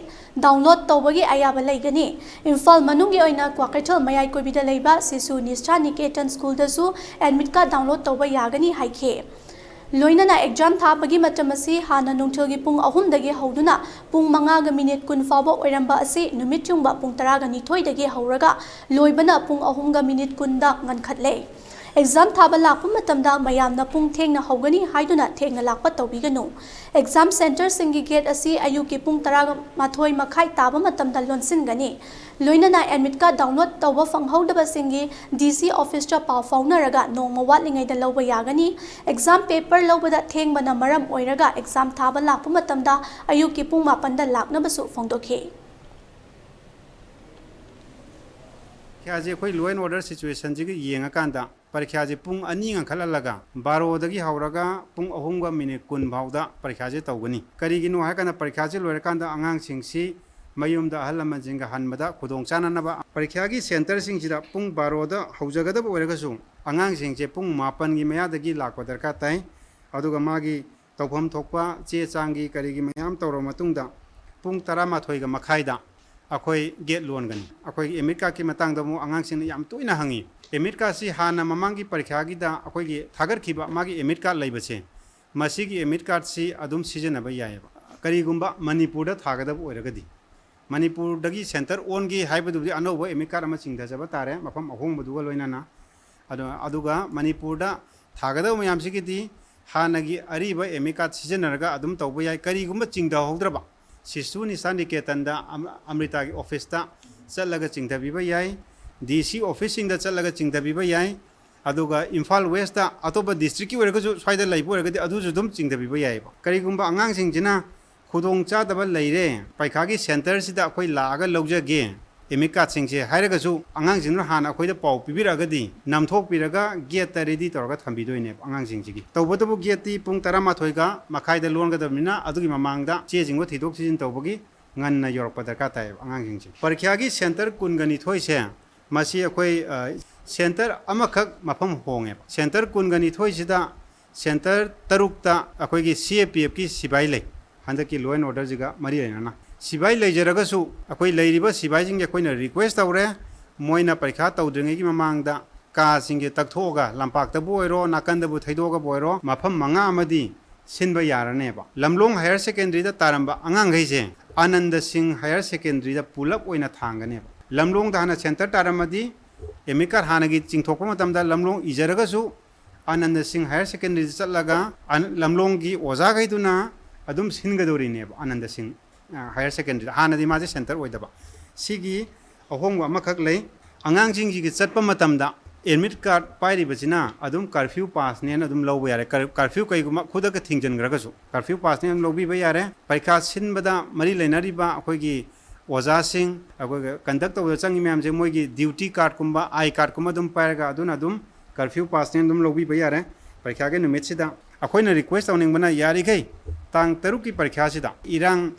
ꯗꯥꯎꯟꯂꯣꯗ ꯇꯧꯕꯒꯤ ꯑꯌꯥꯕ ꯂꯩꯒꯅꯤ꯫ ꯏꯝꯐꯥꯜ ꯃꯅꯨꯡꯒꯤ ꯑꯣꯏꯅ ꯀ꯭ꯋꯥꯀꯩꯊꯦꯜ ꯃꯌꯥꯏ ꯀꯣꯏꯕꯤꯗ ꯂꯩꯕ ꯁꯤꯁꯨ ꯅꯤꯁꯥ ꯅꯤꯀꯦꯇꯟ ꯁ꯭ꯀꯨꯜꯗꯁꯨ ꯑꯦꯗꯃꯤꯠ ꯀꯥꯔꯗ ꯗꯥꯎꯟꯂꯣꯗ ꯇꯧꯕ ꯌꯥꯒꯅꯤ ꯍꯥꯏꯈꯤ꯫ ꯂꯣꯏꯅꯅ ꯑꯦꯛꯖꯥꯝ ꯊꯥꯕꯒꯤ ꯃꯇꯝ ꯑꯁꯤ ꯍꯥꯟꯅ ꯅꯨꯡꯊꯤꯜꯒꯤ ꯄꯨꯡ ꯑꯍꯨꯝꯗꯒꯤ ꯍꯧꯗꯨꯅ ꯄꯨꯡ ꯃꯉꯥꯒ ꯃꯤꯅꯤꯠ ꯀꯨꯟ ꯐꯥꯎꯕ ꯑꯣꯏꯔꯝꯕ ꯑꯁꯤ ꯅꯨꯃꯤꯠ ꯌꯨꯡꯕ ꯄꯨꯡ ꯇꯔꯥꯒ ꯅꯤꯊꯣꯏꯗꯒꯤ ꯍꯧꯔꯒ ꯂꯣꯏꯕꯅ ꯄꯨꯡ ꯑꯍꯨꯝꯒ ꯃꯤꯅꯤꯠ ꯀꯨꯟꯗ ꯉꯟꯈꯠꯂꯦ꯫ ꯑꯦꯛꯖꯥꯝ ꯊꯥꯕ ꯂꯥꯛꯄ ꯃꯇꯝꯗ ꯃꯌꯥꯝꯅ ꯄꯨꯡ ꯊꯦꯡꯅ ꯍꯧꯒꯅꯤ ꯍꯥꯏꯗꯨꯅ ꯊꯦꯡꯅ ꯂꯥꯛꯄ ꯇꯧꯕꯤꯒꯅꯨ꯫ ꯑꯦꯛꯖꯥꯝ ꯁꯦꯟꯇꯔꯁꯤꯡꯒꯤ ꯒꯦꯠ ꯑꯁꯤ ꯑꯌꯨꯛꯀꯤ ꯄꯨꯡ ꯇꯔꯥꯃꯥꯊꯣꯏ ꯃꯈꯥꯏ ꯇꯥꯕ ꯃꯇꯝꯗ ꯂꯣꯟꯁꯤꯟꯒꯅꯤ꯫ ꯂꯣꯏꯅꯅ ꯑꯦꯗꯃꯤꯠ ꯀꯥꯔꯗ ꯗꯥꯎꯟꯂꯣꯗ ꯇꯧꯕ ꯐꯪꯍꯧꯗꯕꯁꯤꯡꯒꯤ ꯗꯤ ꯁꯤ ꯑꯣꯐꯤꯁꯇ ꯄꯥꯎ ꯐꯥꯎꯅꯔꯒ ꯅꯣꯡꯃ ꯋꯥꯠꯂꯤꯉꯩꯗ ꯂꯧꯕ ꯌꯥꯒꯅꯤ꯫ ꯑꯦꯛꯖꯥꯝ ꯄꯦꯄꯔ ꯂꯧꯕꯗ ꯊꯦꯡꯕꯅ ꯃꯔꯝ ꯑꯣꯏꯔꯒ ꯑꯦꯛꯖꯥꯝ ꯊꯥꯕ ꯂꯥꯛꯄ ꯃꯇꯝꯗ ꯑꯌꯨꯛꯀꯤ ꯄꯨꯡ ꯃꯥꯄꯟꯗ ꯂꯥꯛꯅꯕꯁꯨ ꯐꯣꯡꯗꯣꯛꯈꯤ꯫ ꯀꯌꯥꯁꯦ ꯑꯩꯈꯣꯏ law and order situationꯁꯤꯒ ꯌꯦꯡꯉꯀꯥꯟꯗ ꯄꯔꯤꯈ꯭ꯌꯥꯁꯦ ꯄꯨꯡ ꯑꯅꯤ ꯉꯟꯈꯠꯍꯜꯂꯒ ꯕꯥꯔꯣꯗꯒꯤ ꯍꯧꯔꯒ ꯄꯨꯡ ꯑꯍꯨꯝꯒ ꯃꯤꯅꯤꯠ ꯀꯨꯟ ꯐꯥꯎꯗ ꯄꯔꯤꯈ꯭ꯌꯥꯁꯦ ꯇꯧꯒꯅꯤ꯫ ꯀꯔꯤꯒꯤꯅꯣ ꯍꯥꯏꯔꯀꯥꯟꯗ ꯄꯔꯤꯈ꯭ꯌꯥꯁꯦ ꯂꯣꯏꯔꯀꯥꯟꯗ ꯑꯉꯥꯡꯁꯤꯡꯁꯤ ꯃꯌꯨꯝꯗ ꯑꯍꯜ ꯂꯃꯟꯁꯤꯡꯒ ꯍꯟꯕꯗ ꯈꯨꯗꯣꯡ ꯆꯥꯅꯅꯕ ꯄꯔꯤꯈ꯭ꯌꯥꯒꯤ ꯁꯦꯟꯇꯔꯁꯤꯡꯁꯤꯗ ꯄꯨꯡ ꯕꯥꯔꯣꯗ ꯍꯧꯖꯒꯗꯕ ꯑꯣꯏꯔꯒꯁꯨ ꯑꯉꯥꯡꯁꯤꯡꯁꯦ ꯄꯨꯡ ꯃꯥꯄꯟꯒꯤ ꯃꯌꯥꯗꯒꯤ ꯂꯥꯛꯄ ꯗꯔꯀꯥꯔ ꯇꯥꯏ꯫ ꯑꯗꯨꯒ ꯃꯥꯒꯤ ꯇꯧꯐꯝ ꯊꯣꯛꯄ ꯆꯦ ꯆꯥꯡꯒꯤ ꯀꯔꯤꯒꯤ ꯃꯌꯥꯝ ꯇꯧꯔꯕ ꯃꯇꯨꯡꯗ ꯄꯨꯡ ꯇꯔꯥꯃꯥꯊꯣꯏꯒ ꯃꯈꯥꯏꯗ ꯑꯩꯈꯣꯏ ꯒꯦꯠ ꯂꯣꯟꯒꯅꯤ꯫ ꯑꯩꯈꯣꯏꯒꯤ ꯑꯦꯗꯃꯤꯠ ꯀꯥꯔꯠꯀꯤ ꯃꯇꯥꯡꯗ ꯑꯃꯨꯛ ꯑꯉꯥꯡꯁꯤꯡꯅ ꯌꯥꯝ ꯇꯣꯏꯅ ꯍꯪꯉꯤ꯫ ꯑꯦꯗꯃꯤꯠ ꯀꯥꯔꯠꯁꯤ ꯍꯥꯟꯅ ꯃꯃꯥꯡꯒꯤ ꯄꯔꯤꯈ꯭ꯌꯥꯒꯤꯗ ꯑꯩꯈꯣꯏꯒꯤ ꯊꯥꯒꯠꯈꯤꯕ ꯃꯥꯒꯤ ꯑꯦꯗꯃꯤꯠ ꯀꯥꯔꯠ ꯂꯩꯕꯁꯦ, ꯃꯁꯤꯒꯤ ꯑꯦꯗꯃꯤꯠ ꯀꯥꯔꯠꯁꯤ ꯑꯗꯨꯝ ꯁꯤꯖꯤꯟꯅꯕ ꯌꯥꯏꯑꯕ꯫ ꯀꯔꯤꯒꯨꯝꯕ ꯃꯅꯤꯄꯨꯔꯗ ꯊꯥꯒꯗꯕ ꯑꯣꯏꯔꯒꯗꯤ, ꯃꯅꯤꯄꯨꯔꯗꯒꯤ ꯁꯦꯟꯇꯔ ꯑꯣꯟꯒꯦ ꯍꯥꯏꯕꯗꯨꯕꯨꯗꯤ ꯑꯅꯧꯕ ꯑꯦꯗꯃꯤꯠ ꯀꯥꯔꯠ ꯑꯃ ꯆꯤꯡꯊꯖꯕ ꯇꯥꯔꯦ, ꯃꯐꯝ ꯑꯍꯣꯡꯕꯗꯨꯒ ꯂꯣꯏꯅꯅ꯫ ꯑꯗꯣ, ꯑꯗꯨꯒ ꯃꯅꯤꯄꯨꯔꯗ ꯊꯥꯒꯗꯕ ꯃꯌꯥꯝꯁꯤꯒꯤꯗꯤ ꯍꯥꯟꯅꯒꯤ ꯑꯔꯤꯕ ꯑꯦꯗꯃꯤꯠ ꯀꯥꯔꯠ ꯁꯤꯖꯤꯟꯅꯔꯒ ꯑꯗꯨꯝ ꯇꯧꯕ ꯌꯥꯏ꯫ ꯀꯔꯤꯒꯨꯝꯕ ꯆꯤꯡꯊꯍꯧꯗ꯭ꯔꯕ, ꯁꯤꯁꯨ ꯅꯤꯁꯥ ꯅꯤꯀꯦꯇꯟꯗ ꯑꯝ-, ꯑꯃ꯭ꯔꯤꯇꯥꯒꯤ ꯑꯣꯐꯤꯁꯇ ꯆꯠꯂꯒ ꯆꯤꯡꯊꯕꯤꯕ ꯌꯥꯏ, ꯗꯤ ꯁꯤ ꯑꯣꯐꯤꯁꯁꯤꯡꯗ ꯆꯠꯂꯒ ꯆꯤꯡꯊꯕꯤꯕ ꯌꯥꯏ꯫ ꯑꯗꯨꯒ ꯏꯝꯐꯥꯜ ꯋꯦꯁꯇ ꯑꯇꯣꯞꯄ ꯗꯤꯁꯇ꯭ꯔꯤꯛꯀꯤ ꯑꯣꯏꯔꯒꯁꯨ ꯁ꯭ꯋꯥꯏꯗ ꯂꯩꯕ ꯑꯣꯏꯔꯒꯗꯤ ꯑꯗꯨꯁꯨ ꯑꯗꯨꯝ ꯆꯤꯡꯊꯕꯤꯕ ꯌꯥꯏꯑꯕ꯫ ꯀꯔꯤꯒꯨꯝꯕ ꯑꯉꯥꯡꯁꯤꯡꯁꯤꯅ ꯈꯨꯗꯣꯡ ꯆꯥꯗꯕ ꯂꯩꯔꯦ, ꯄꯩꯈꯥꯒꯤ ꯁꯦꯟꯇꯔꯁꯤꯗ ꯑꯩꯈꯣꯏ ꯂꯥꯛꯑꯒ ꯂꯧꯖꯒꯦ ꯑꯦꯗꯃꯤꯠ ꯀꯥꯔꯠꯁꯤꯡꯁꯦ ꯍꯥꯏꯔꯒꯁꯨ, ꯑꯉꯥꯡꯁꯤꯡꯗꯨꯅ ꯍꯥꯟꯅ ꯑꯩꯈꯣꯏꯗ ꯄꯥꯎ ꯄꯤꯕꯤꯔꯛꯑꯒꯗꯤ ꯅꯝꯊꯣꯛꯄꯤꯔꯒ ꯒꯦꯠꯇ ꯔꯦꯗꯤ ꯇꯧꯔꯒ ꯊꯝꯕꯤꯗꯣꯏꯅꯦꯕ ꯑꯉꯥꯡꯁꯤꯡꯁꯤꯒꯤ꯫ ꯇꯧꯕꯇꯕꯨ ꯒꯦꯠꯇꯤ ꯄꯨꯡ ꯇꯔꯥꯃꯥꯊꯣꯏꯒ ꯃꯈꯥꯏꯗ ꯂꯣꯟꯒꯗꯕꯅꯤꯅ, ꯑꯗꯨꯒꯤ ꯃꯃꯥꯡꯗ ꯆꯦꯁꯤꯡꯕꯨ ꯊꯤꯗꯣꯛ ꯊꯤꯖꯤꯟ ꯇꯧꯕꯒꯤ ꯉꯟꯅ ꯌꯧꯔꯛꯄ ꯗꯔꯀꯥꯔ ꯇꯥꯏꯌꯦꯕ ꯑꯉꯥꯡꯁꯤꯡꯁꯦ꯫ ꯄꯔꯤꯈ꯭ꯌꯥꯒꯤ ꯁꯦꯟꯇꯔ ꯀꯨꯟꯒ ꯅꯤꯊꯣꯏꯁꯦ, ꯃꯁꯤ ꯑꯩꯈꯣꯏ, ꯑ, ꯁꯦꯟꯇꯔ ꯑꯃꯈꯛ ꯃꯐꯝ ꯍꯣꯡꯉꯦꯕ꯫ ꯁꯦꯟꯇꯔ ꯀꯨꯟꯒ ꯅꯤꯊꯣꯏꯁꯤꯗ ꯁꯦꯟꯇꯔ ꯇꯔꯨꯛꯇ ꯑꯩꯈꯣꯏꯒꯤ ꯁꯤ ꯑꯦ ꯄꯤ ꯑꯦꯐꯀꯤ ꯁꯤꯕꯥꯏ ꯂꯩ, ꯍꯟꯗꯛꯀꯤ law and orderꯁꯤꯒ ꯃꯔꯤ ꯂꯩꯅꯅ꯫ ꯁꯤꯕꯥꯏ ꯂꯩꯖꯔꯒꯁꯨ, ꯑꯩꯈꯣꯏ ꯂꯩꯔꯤꯕ ꯁꯤꯕꯥꯏꯁꯤꯡꯒꯤ ꯑꯩꯈꯣꯏꯅ request ꯇꯧꯔꯦ, ꯃꯣꯏꯅ ꯄꯔꯤꯈꯥ ꯇꯧꯗ꯭ꯔꯤꯉꯩꯒꯤ ꯃꯃꯥꯡꯗ ꯀꯥꯁꯤꯡꯁꯦ ꯇꯛꯊꯣꯛꯑꯒ, ꯂꯝꯄꯥꯛꯇꯕꯨ ꯑꯣꯏꯔꯣ, ꯅꯥꯀꯟꯗꯕꯨ ꯊꯩꯗꯣꯛꯑꯒꯕꯨ ꯑꯣꯏꯔꯣ, ꯃꯐꯝ ꯃꯉꯥ ꯑꯃꯗꯤ ꯁꯤꯟꯕ ꯌꯥꯔꯅꯦꯕ꯫ ꯂꯝꯂꯣꯡ ꯍꯥꯌꯔ ꯁꯦꯀꯦꯟꯗꯔꯤꯗ ꯇꯥꯔꯝꯕ ꯑꯉꯥꯡꯈꯩꯁꯦ ꯑꯥꯅꯟꯗ ꯁꯤꯡ ꯍꯥꯌꯔ ꯁꯦꯀꯦꯟꯗꯔꯤꯗ ꯄꯨꯂꯞ ꯑꯣꯏꯅ ꯊꯥꯡꯒꯅꯦꯕ꯫ ꯂꯝꯂꯣꯡꯗ ꯍꯥꯟꯅ ꯁꯦꯟꯇꯔ ꯇꯥꯔꯝꯃꯗꯤ, ꯑꯦꯗꯃꯤꯠ ꯀꯥꯔꯗ ꯍꯥꯟꯅꯒꯤ ꯆꯤꯡꯊꯣꯛꯄ ꯃꯇꯝꯗ ꯂꯝꯂꯣꯡ ꯏꯖꯔꯒꯁꯨ, ꯑꯥꯅꯟꯗ ꯁꯤꯡ ꯍꯥꯌꯔ ꯁꯦꯀꯦꯟꯗꯔꯤꯗ ꯆꯠꯂꯒ ꯑꯟ-, ꯂꯝꯂꯣꯡꯒꯤ ꯑꯣꯖꯥꯈꯩꯗꯨꯅ ꯑꯗꯨꯝ ꯁꯤꯟꯒꯗꯧꯔꯤꯅꯦꯕ꯫ ꯑꯥꯅꯟꯗ ꯁꯤꯡ, ꯑ, ꯍꯥꯌꯔ ꯁꯦꯀꯦꯟꯗꯔꯤꯗ, ꯍꯥꯟꯅꯗꯤ ꯃꯥꯁꯦ ꯁꯦꯟꯇꯔ ꯑꯣꯏꯗꯕ꯫ ꯁꯤꯒꯤ ꯑꯍꯣꯡꯕ ꯑꯃꯈꯛ ꯂꯩ꯫ ꯑꯉꯥꯡꯁꯤꯡꯁꯤꯒꯤ ꯆꯠꯄ ꯃꯇꯝꯗ ꯑꯦꯗꯃꯤꯠ ꯀꯥꯔꯗ ꯄꯥꯏꯔꯤꯕꯁꯤꯅ ꯑꯗꯨꯝ ꯀꯔꯐ꯭ꯌꯨ ꯄꯥꯁꯅꯦꯅ ꯑꯗꯨꯝ ꯂꯧꯕ ꯌꯥꯔꯦ꯫ ꯀꯔ-, ꯀꯔꯐ꯭ꯌꯨ ꯀꯩꯒꯨꯝꯕ ꯈꯨꯗꯛꯇ ꯊꯤꯡꯖꯤꯟꯈ꯭ꯔꯒꯁꯨ, ꯀꯔꯐ꯭ꯌꯨ ꯄꯥꯁꯅꯦ ꯑꯗꯨꯝ ꯂꯧꯕꯤꯕ ꯌꯥꯔꯦ꯫ ꯄꯔꯤꯈꯥ ꯁꯤꯟꯕꯗ ꯃꯔꯤ ꯂꯩꯅꯔꯤꯕ ꯑꯩꯈꯣꯏꯒꯤ ꯑꯣꯖꯥꯁꯤꯡ, ꯑꯩꯈꯣꯏꯒꯤ ꯀꯟꯗꯛ ꯇꯧꯕꯗ ꯆꯪꯉꯤ ꯃꯌꯥꯝꯁꯦ, ꯃꯣꯏꯒꯤ ꯗ꯭ꯌꯨꯇꯤ ꯀꯥꯔꯗꯀꯨꯝꯕ, ꯑꯥꯏ ꯀꯥꯔꯗꯀꯨꯝꯕ ꯑꯗꯨꯝ ꯄꯥꯏꯔꯒ ꯑꯗꯨꯅ ꯑꯗꯨꯝ Curfew passꯅꯦ ꯑꯗꯨꯝ ꯂꯧꯕꯤꯕ ꯌꯥꯔꯦ꯫ ꯄꯔꯤꯈ꯭ꯌꯥꯒꯤ ꯅꯨꯃꯤꯠꯁꯤꯗ ꯑꯩꯈꯣꯏꯅ request ꯇꯧꯅꯤꯡꯕꯅ ꯌꯥꯔꯤꯈꯩ ꯇꯥꯡ ꯇꯔꯨꯛꯀꯤ ꯄꯔꯤꯈ꯭ꯌꯥꯁꯤꯗ ꯏꯔꯥꯡ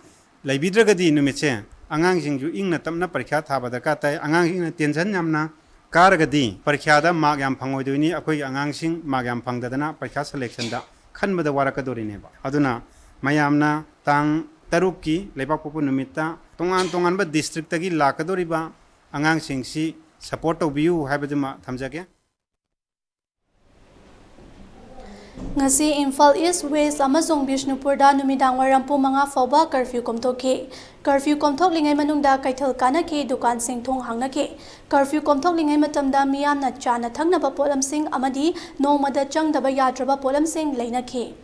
ꯂꯩꯕꯤꯗ꯭ꯔꯒꯗꯤ ꯅꯨꯃꯤꯠꯁꯦ ꯑꯉꯥꯡꯁꯤꯡꯁꯨ ꯏꯪꯅ ꯇꯞꯅ ꯄꯔꯤꯈ꯭ꯌꯥ ꯊꯥꯕ ꯗꯔꯀꯥꯔ ꯇꯥꯏ꯫ ꯑꯉꯥꯡꯁꯤꯡꯅ tension ꯌꯥꯝꯅ ꯀꯥꯔꯒꯗꯤ ꯄꯔꯤꯈ꯭ꯌꯥꯗ mark ꯌꯥꯝ ꯐꯪꯉꯣꯏꯗꯣꯏꯅꯤ꯫ ꯑꯩꯈꯣꯏꯒꯤ ꯑꯉꯥꯡꯁꯤꯡ mark ꯌꯥꯝ ꯐꯪꯗꯗꯅ ꯄꯔꯤꯈ꯭ꯌꯥ selectionꯗ ꯈꯟꯕꯗ ꯋꯥꯔꯛꯀꯗꯣꯔꯤꯅꯦꯕ꯫ ꯑꯗꯨꯅ ꯃꯌꯥꯝꯅ ꯇꯥꯡ ꯇꯔꯨꯛꯀꯤ ꯂꯩꯕꯥꯛꯄꯣꯛꯄ ꯅꯨꯃꯤꯠꯇ ꯇꯣꯉꯥꯟ ꯇꯣꯉꯥꯟꯕ districtꯇꯒꯤ ꯂꯥꯛꯀꯗꯧꯔꯤꯕ ꯑꯉꯥꯡꯁꯤꯡꯁꯤ support ꯇꯧꯕꯤꯌꯨ ꯍꯥꯏꯕꯗꯨꯃ ꯊꯝꯖꯒꯦ꯫ ꯉꯁꯤ ꯏꯝꯐꯥꯜ ꯏꯁ, ꯋꯦꯁ ꯑꯃꯁꯨꯡ ꯕꯤꯁꯅꯨꯄꯨꯔꯗ ꯅꯨꯃꯤꯗꯥꯡ ꯋꯥꯏꯔꯝ ꯄꯨꯡ ꯃꯉꯥ ꯐꯥꯎꯕ curfew ꯀꯣꯝꯊꯣꯛꯈꯤ꯫ Curfew ꯀꯣꯝꯊꯣꯛꯂꯤꯉꯩ ꯃꯅꯨꯡꯗ ꯀꯩꯊꯦꯜ ꯀꯥꯅꯈꯤ, ꯗꯨꯀꯥꯟꯁꯤꯡ ꯊꯣꯡ ꯍꯥꯡꯅꯈꯤ꯫ Curfew ꯀꯣꯝꯊꯣꯛꯂꯤꯉꯩ ꯃꯇꯝꯗ ꯃꯤꯌꯥꯝꯅ ꯆꯥꯅ ꯊꯛꯅꯕ ꯄꯣꯠꯂꯝꯁꯤꯡ ꯑꯃꯗꯤ ꯅꯣꯡꯃꯗ ꯆꯪꯗꯕ ꯌꯥꯗ꯭ꯔꯕ ꯄꯣꯠꯂꯝꯁꯤꯡ ꯂꯩꯅꯈꯤ꯫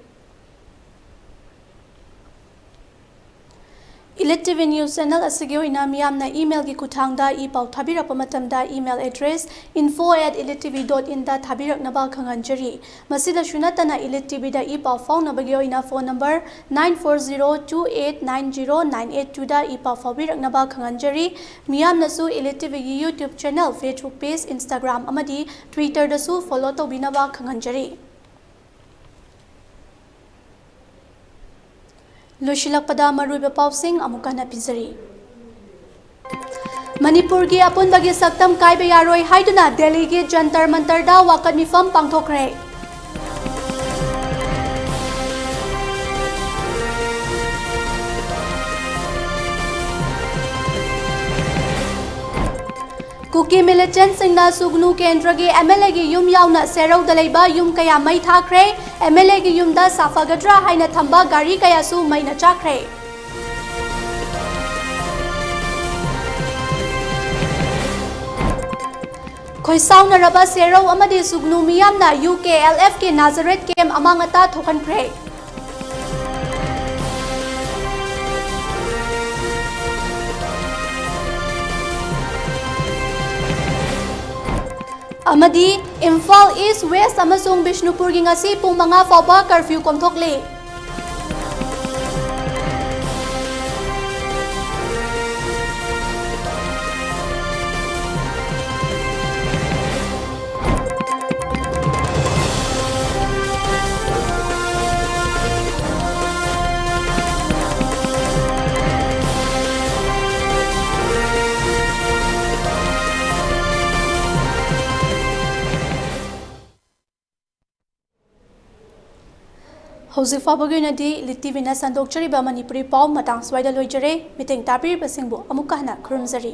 Elite TV News Channel ꯑꯁꯤꯒꯤ ꯑꯣꯏꯅ ꯃꯤꯌꯥꯝꯅ emailꯒꯤ ꯈꯨꯠꯊꯥꯡꯗ ꯏ ꯄꯥꯎ ꯊꯥꯕꯤꯔꯛꯄ ꯃꯇꯝꯗ email address info at elite TV dot inꯗ ꯊꯥꯕꯤꯔꯛꯅꯕ ꯈꯪꯍꯟꯖꯔꯤ꯫ ꯃꯁꯤꯗꯁꯨ ꯅꯠꯇꯅ Elite TVꯗ ꯏ ꯄꯥꯎ ꯐꯥꯎꯅꯕꯒꯤ ꯑꯣꯏꯅ phone number nine four zero two eight nine zero nine eight twoꯗ E ꯄꯥꯎ ꯐꯥꯎꯕꯤꯔꯛꯅꯕ ꯈꯪꯍꯟꯖꯔꯤ꯫ ꯃꯤꯌꯥꯝꯅꯁꯨ Elite TVꯒꯤ YouTube channel, Facebook page, Instagram ꯑꯃꯗꯤ Twitterꯗꯁꯨ follow ꯇꯧꯕꯤꯅꯕ ꯈꯪꯍꯟꯖꯔꯤ꯫ ꯂꯣꯏꯁꯤꯜꯂꯛꯄꯗ ꯃꯔꯨꯑꯣꯏꯕ ꯄꯥꯎꯁꯤꯡ ꯑꯃꯨꯛ ꯍꯟꯅ ꯄꯤꯖꯔꯤ꯫ ꯃꯅꯤꯄꯨꯔꯒꯤ ꯑꯄꯨꯟꯕꯒꯤ ꯁꯛꯇꯝ ꯀꯥꯏꯕ ꯌꯥꯔꯣꯏ ꯍꯥꯏꯗꯨꯅ ꯗꯦꯜꯂꯤꯒꯤ ꯖꯟꯇꯔ ꯃꯟꯇꯔꯗ ꯋꯥꯀꯠ ꯃꯤꯐꯝ ꯄꯥꯡꯊꯣꯛꯈ꯭ꯔꯦ꯫ ꯀꯨꯀꯤ militantꯁꯤꯡꯅ ꯁꯨꯒꯅꯨ ꯀꯦꯟꯗ꯭ꯔꯒꯤ MLAꯒꯤ ꯌꯨꯝ ꯌꯥꯎꯅ ꯁꯦꯔꯧꯗ ꯂꯩꯕ ꯌꯨꯝ ꯀꯌꯥ ꯃꯩ ꯊꯥꯈ꯭ꯔꯦ꯫ MLAꯒꯤ ꯌꯨꯝꯗ ꯁꯥꯐꯒꯗ꯭ꯔꯥ ꯍꯥꯏꯅ ꯊꯝꯕ ꯒꯥꯔꯤ ꯀꯌꯥꯁꯨ ꯃꯩꯅ ꯆꯥꯛꯈ꯭ꯔꯦ꯫ ꯈꯣꯏꯁꯥꯎꯅꯔꯕ ꯁꯦꯔꯧ ꯑꯃꯗꯤ ꯁꯨꯒꯅꯨ ꯃꯤꯌꯥꯝꯅ UKLFꯀꯤ ꯅꯥꯖꯔꯦꯠ camp ꯑꯃꯥꯡ ꯑꯇꯥ ꯊꯣꯛꯍꯟꯈ꯭ꯔꯦ꯫ ꯑꯃꯗꯤ ꯏꯝꯐꯥꯜ ꯏꯁ, ꯋꯦꯁ ꯑꯃꯁꯨꯡ ꯕꯤꯁꯅꯨꯄꯨꯔꯒꯤ ꯉꯁꯤ ꯄꯨꯡ ꯃꯉꯥ ꯐꯥꯎꯕ curfew ꯀꯣꯝꯊꯣꯛꯂꯤ꯫ ꯍꯧꯖꯤꯛ ꯐꯥꯎꯕꯒꯤ ꯑꯣꯏꯅꯗꯤ ꯂꯤꯠ ꯇꯤꯚꯤꯅ ꯁꯟꯗꯣꯛꯆꯔꯤꯕ ꯃꯅꯤꯄꯨꯔꯤ ꯄꯥꯎ ꯃꯇꯥꯡ ꯁ꯭ꯋꯥꯏꯗ ꯂꯣꯏꯖꯔꯦ꯫ ꯃꯤꯠꯌꯦꯡ ꯇꯥꯕꯤꯔꯤꯕꯁꯤꯡꯕꯨ ꯑꯃꯨꯛꯀ ꯍꯟꯅ ꯈꯨꯔꯨꯝꯖꯔꯤ꯫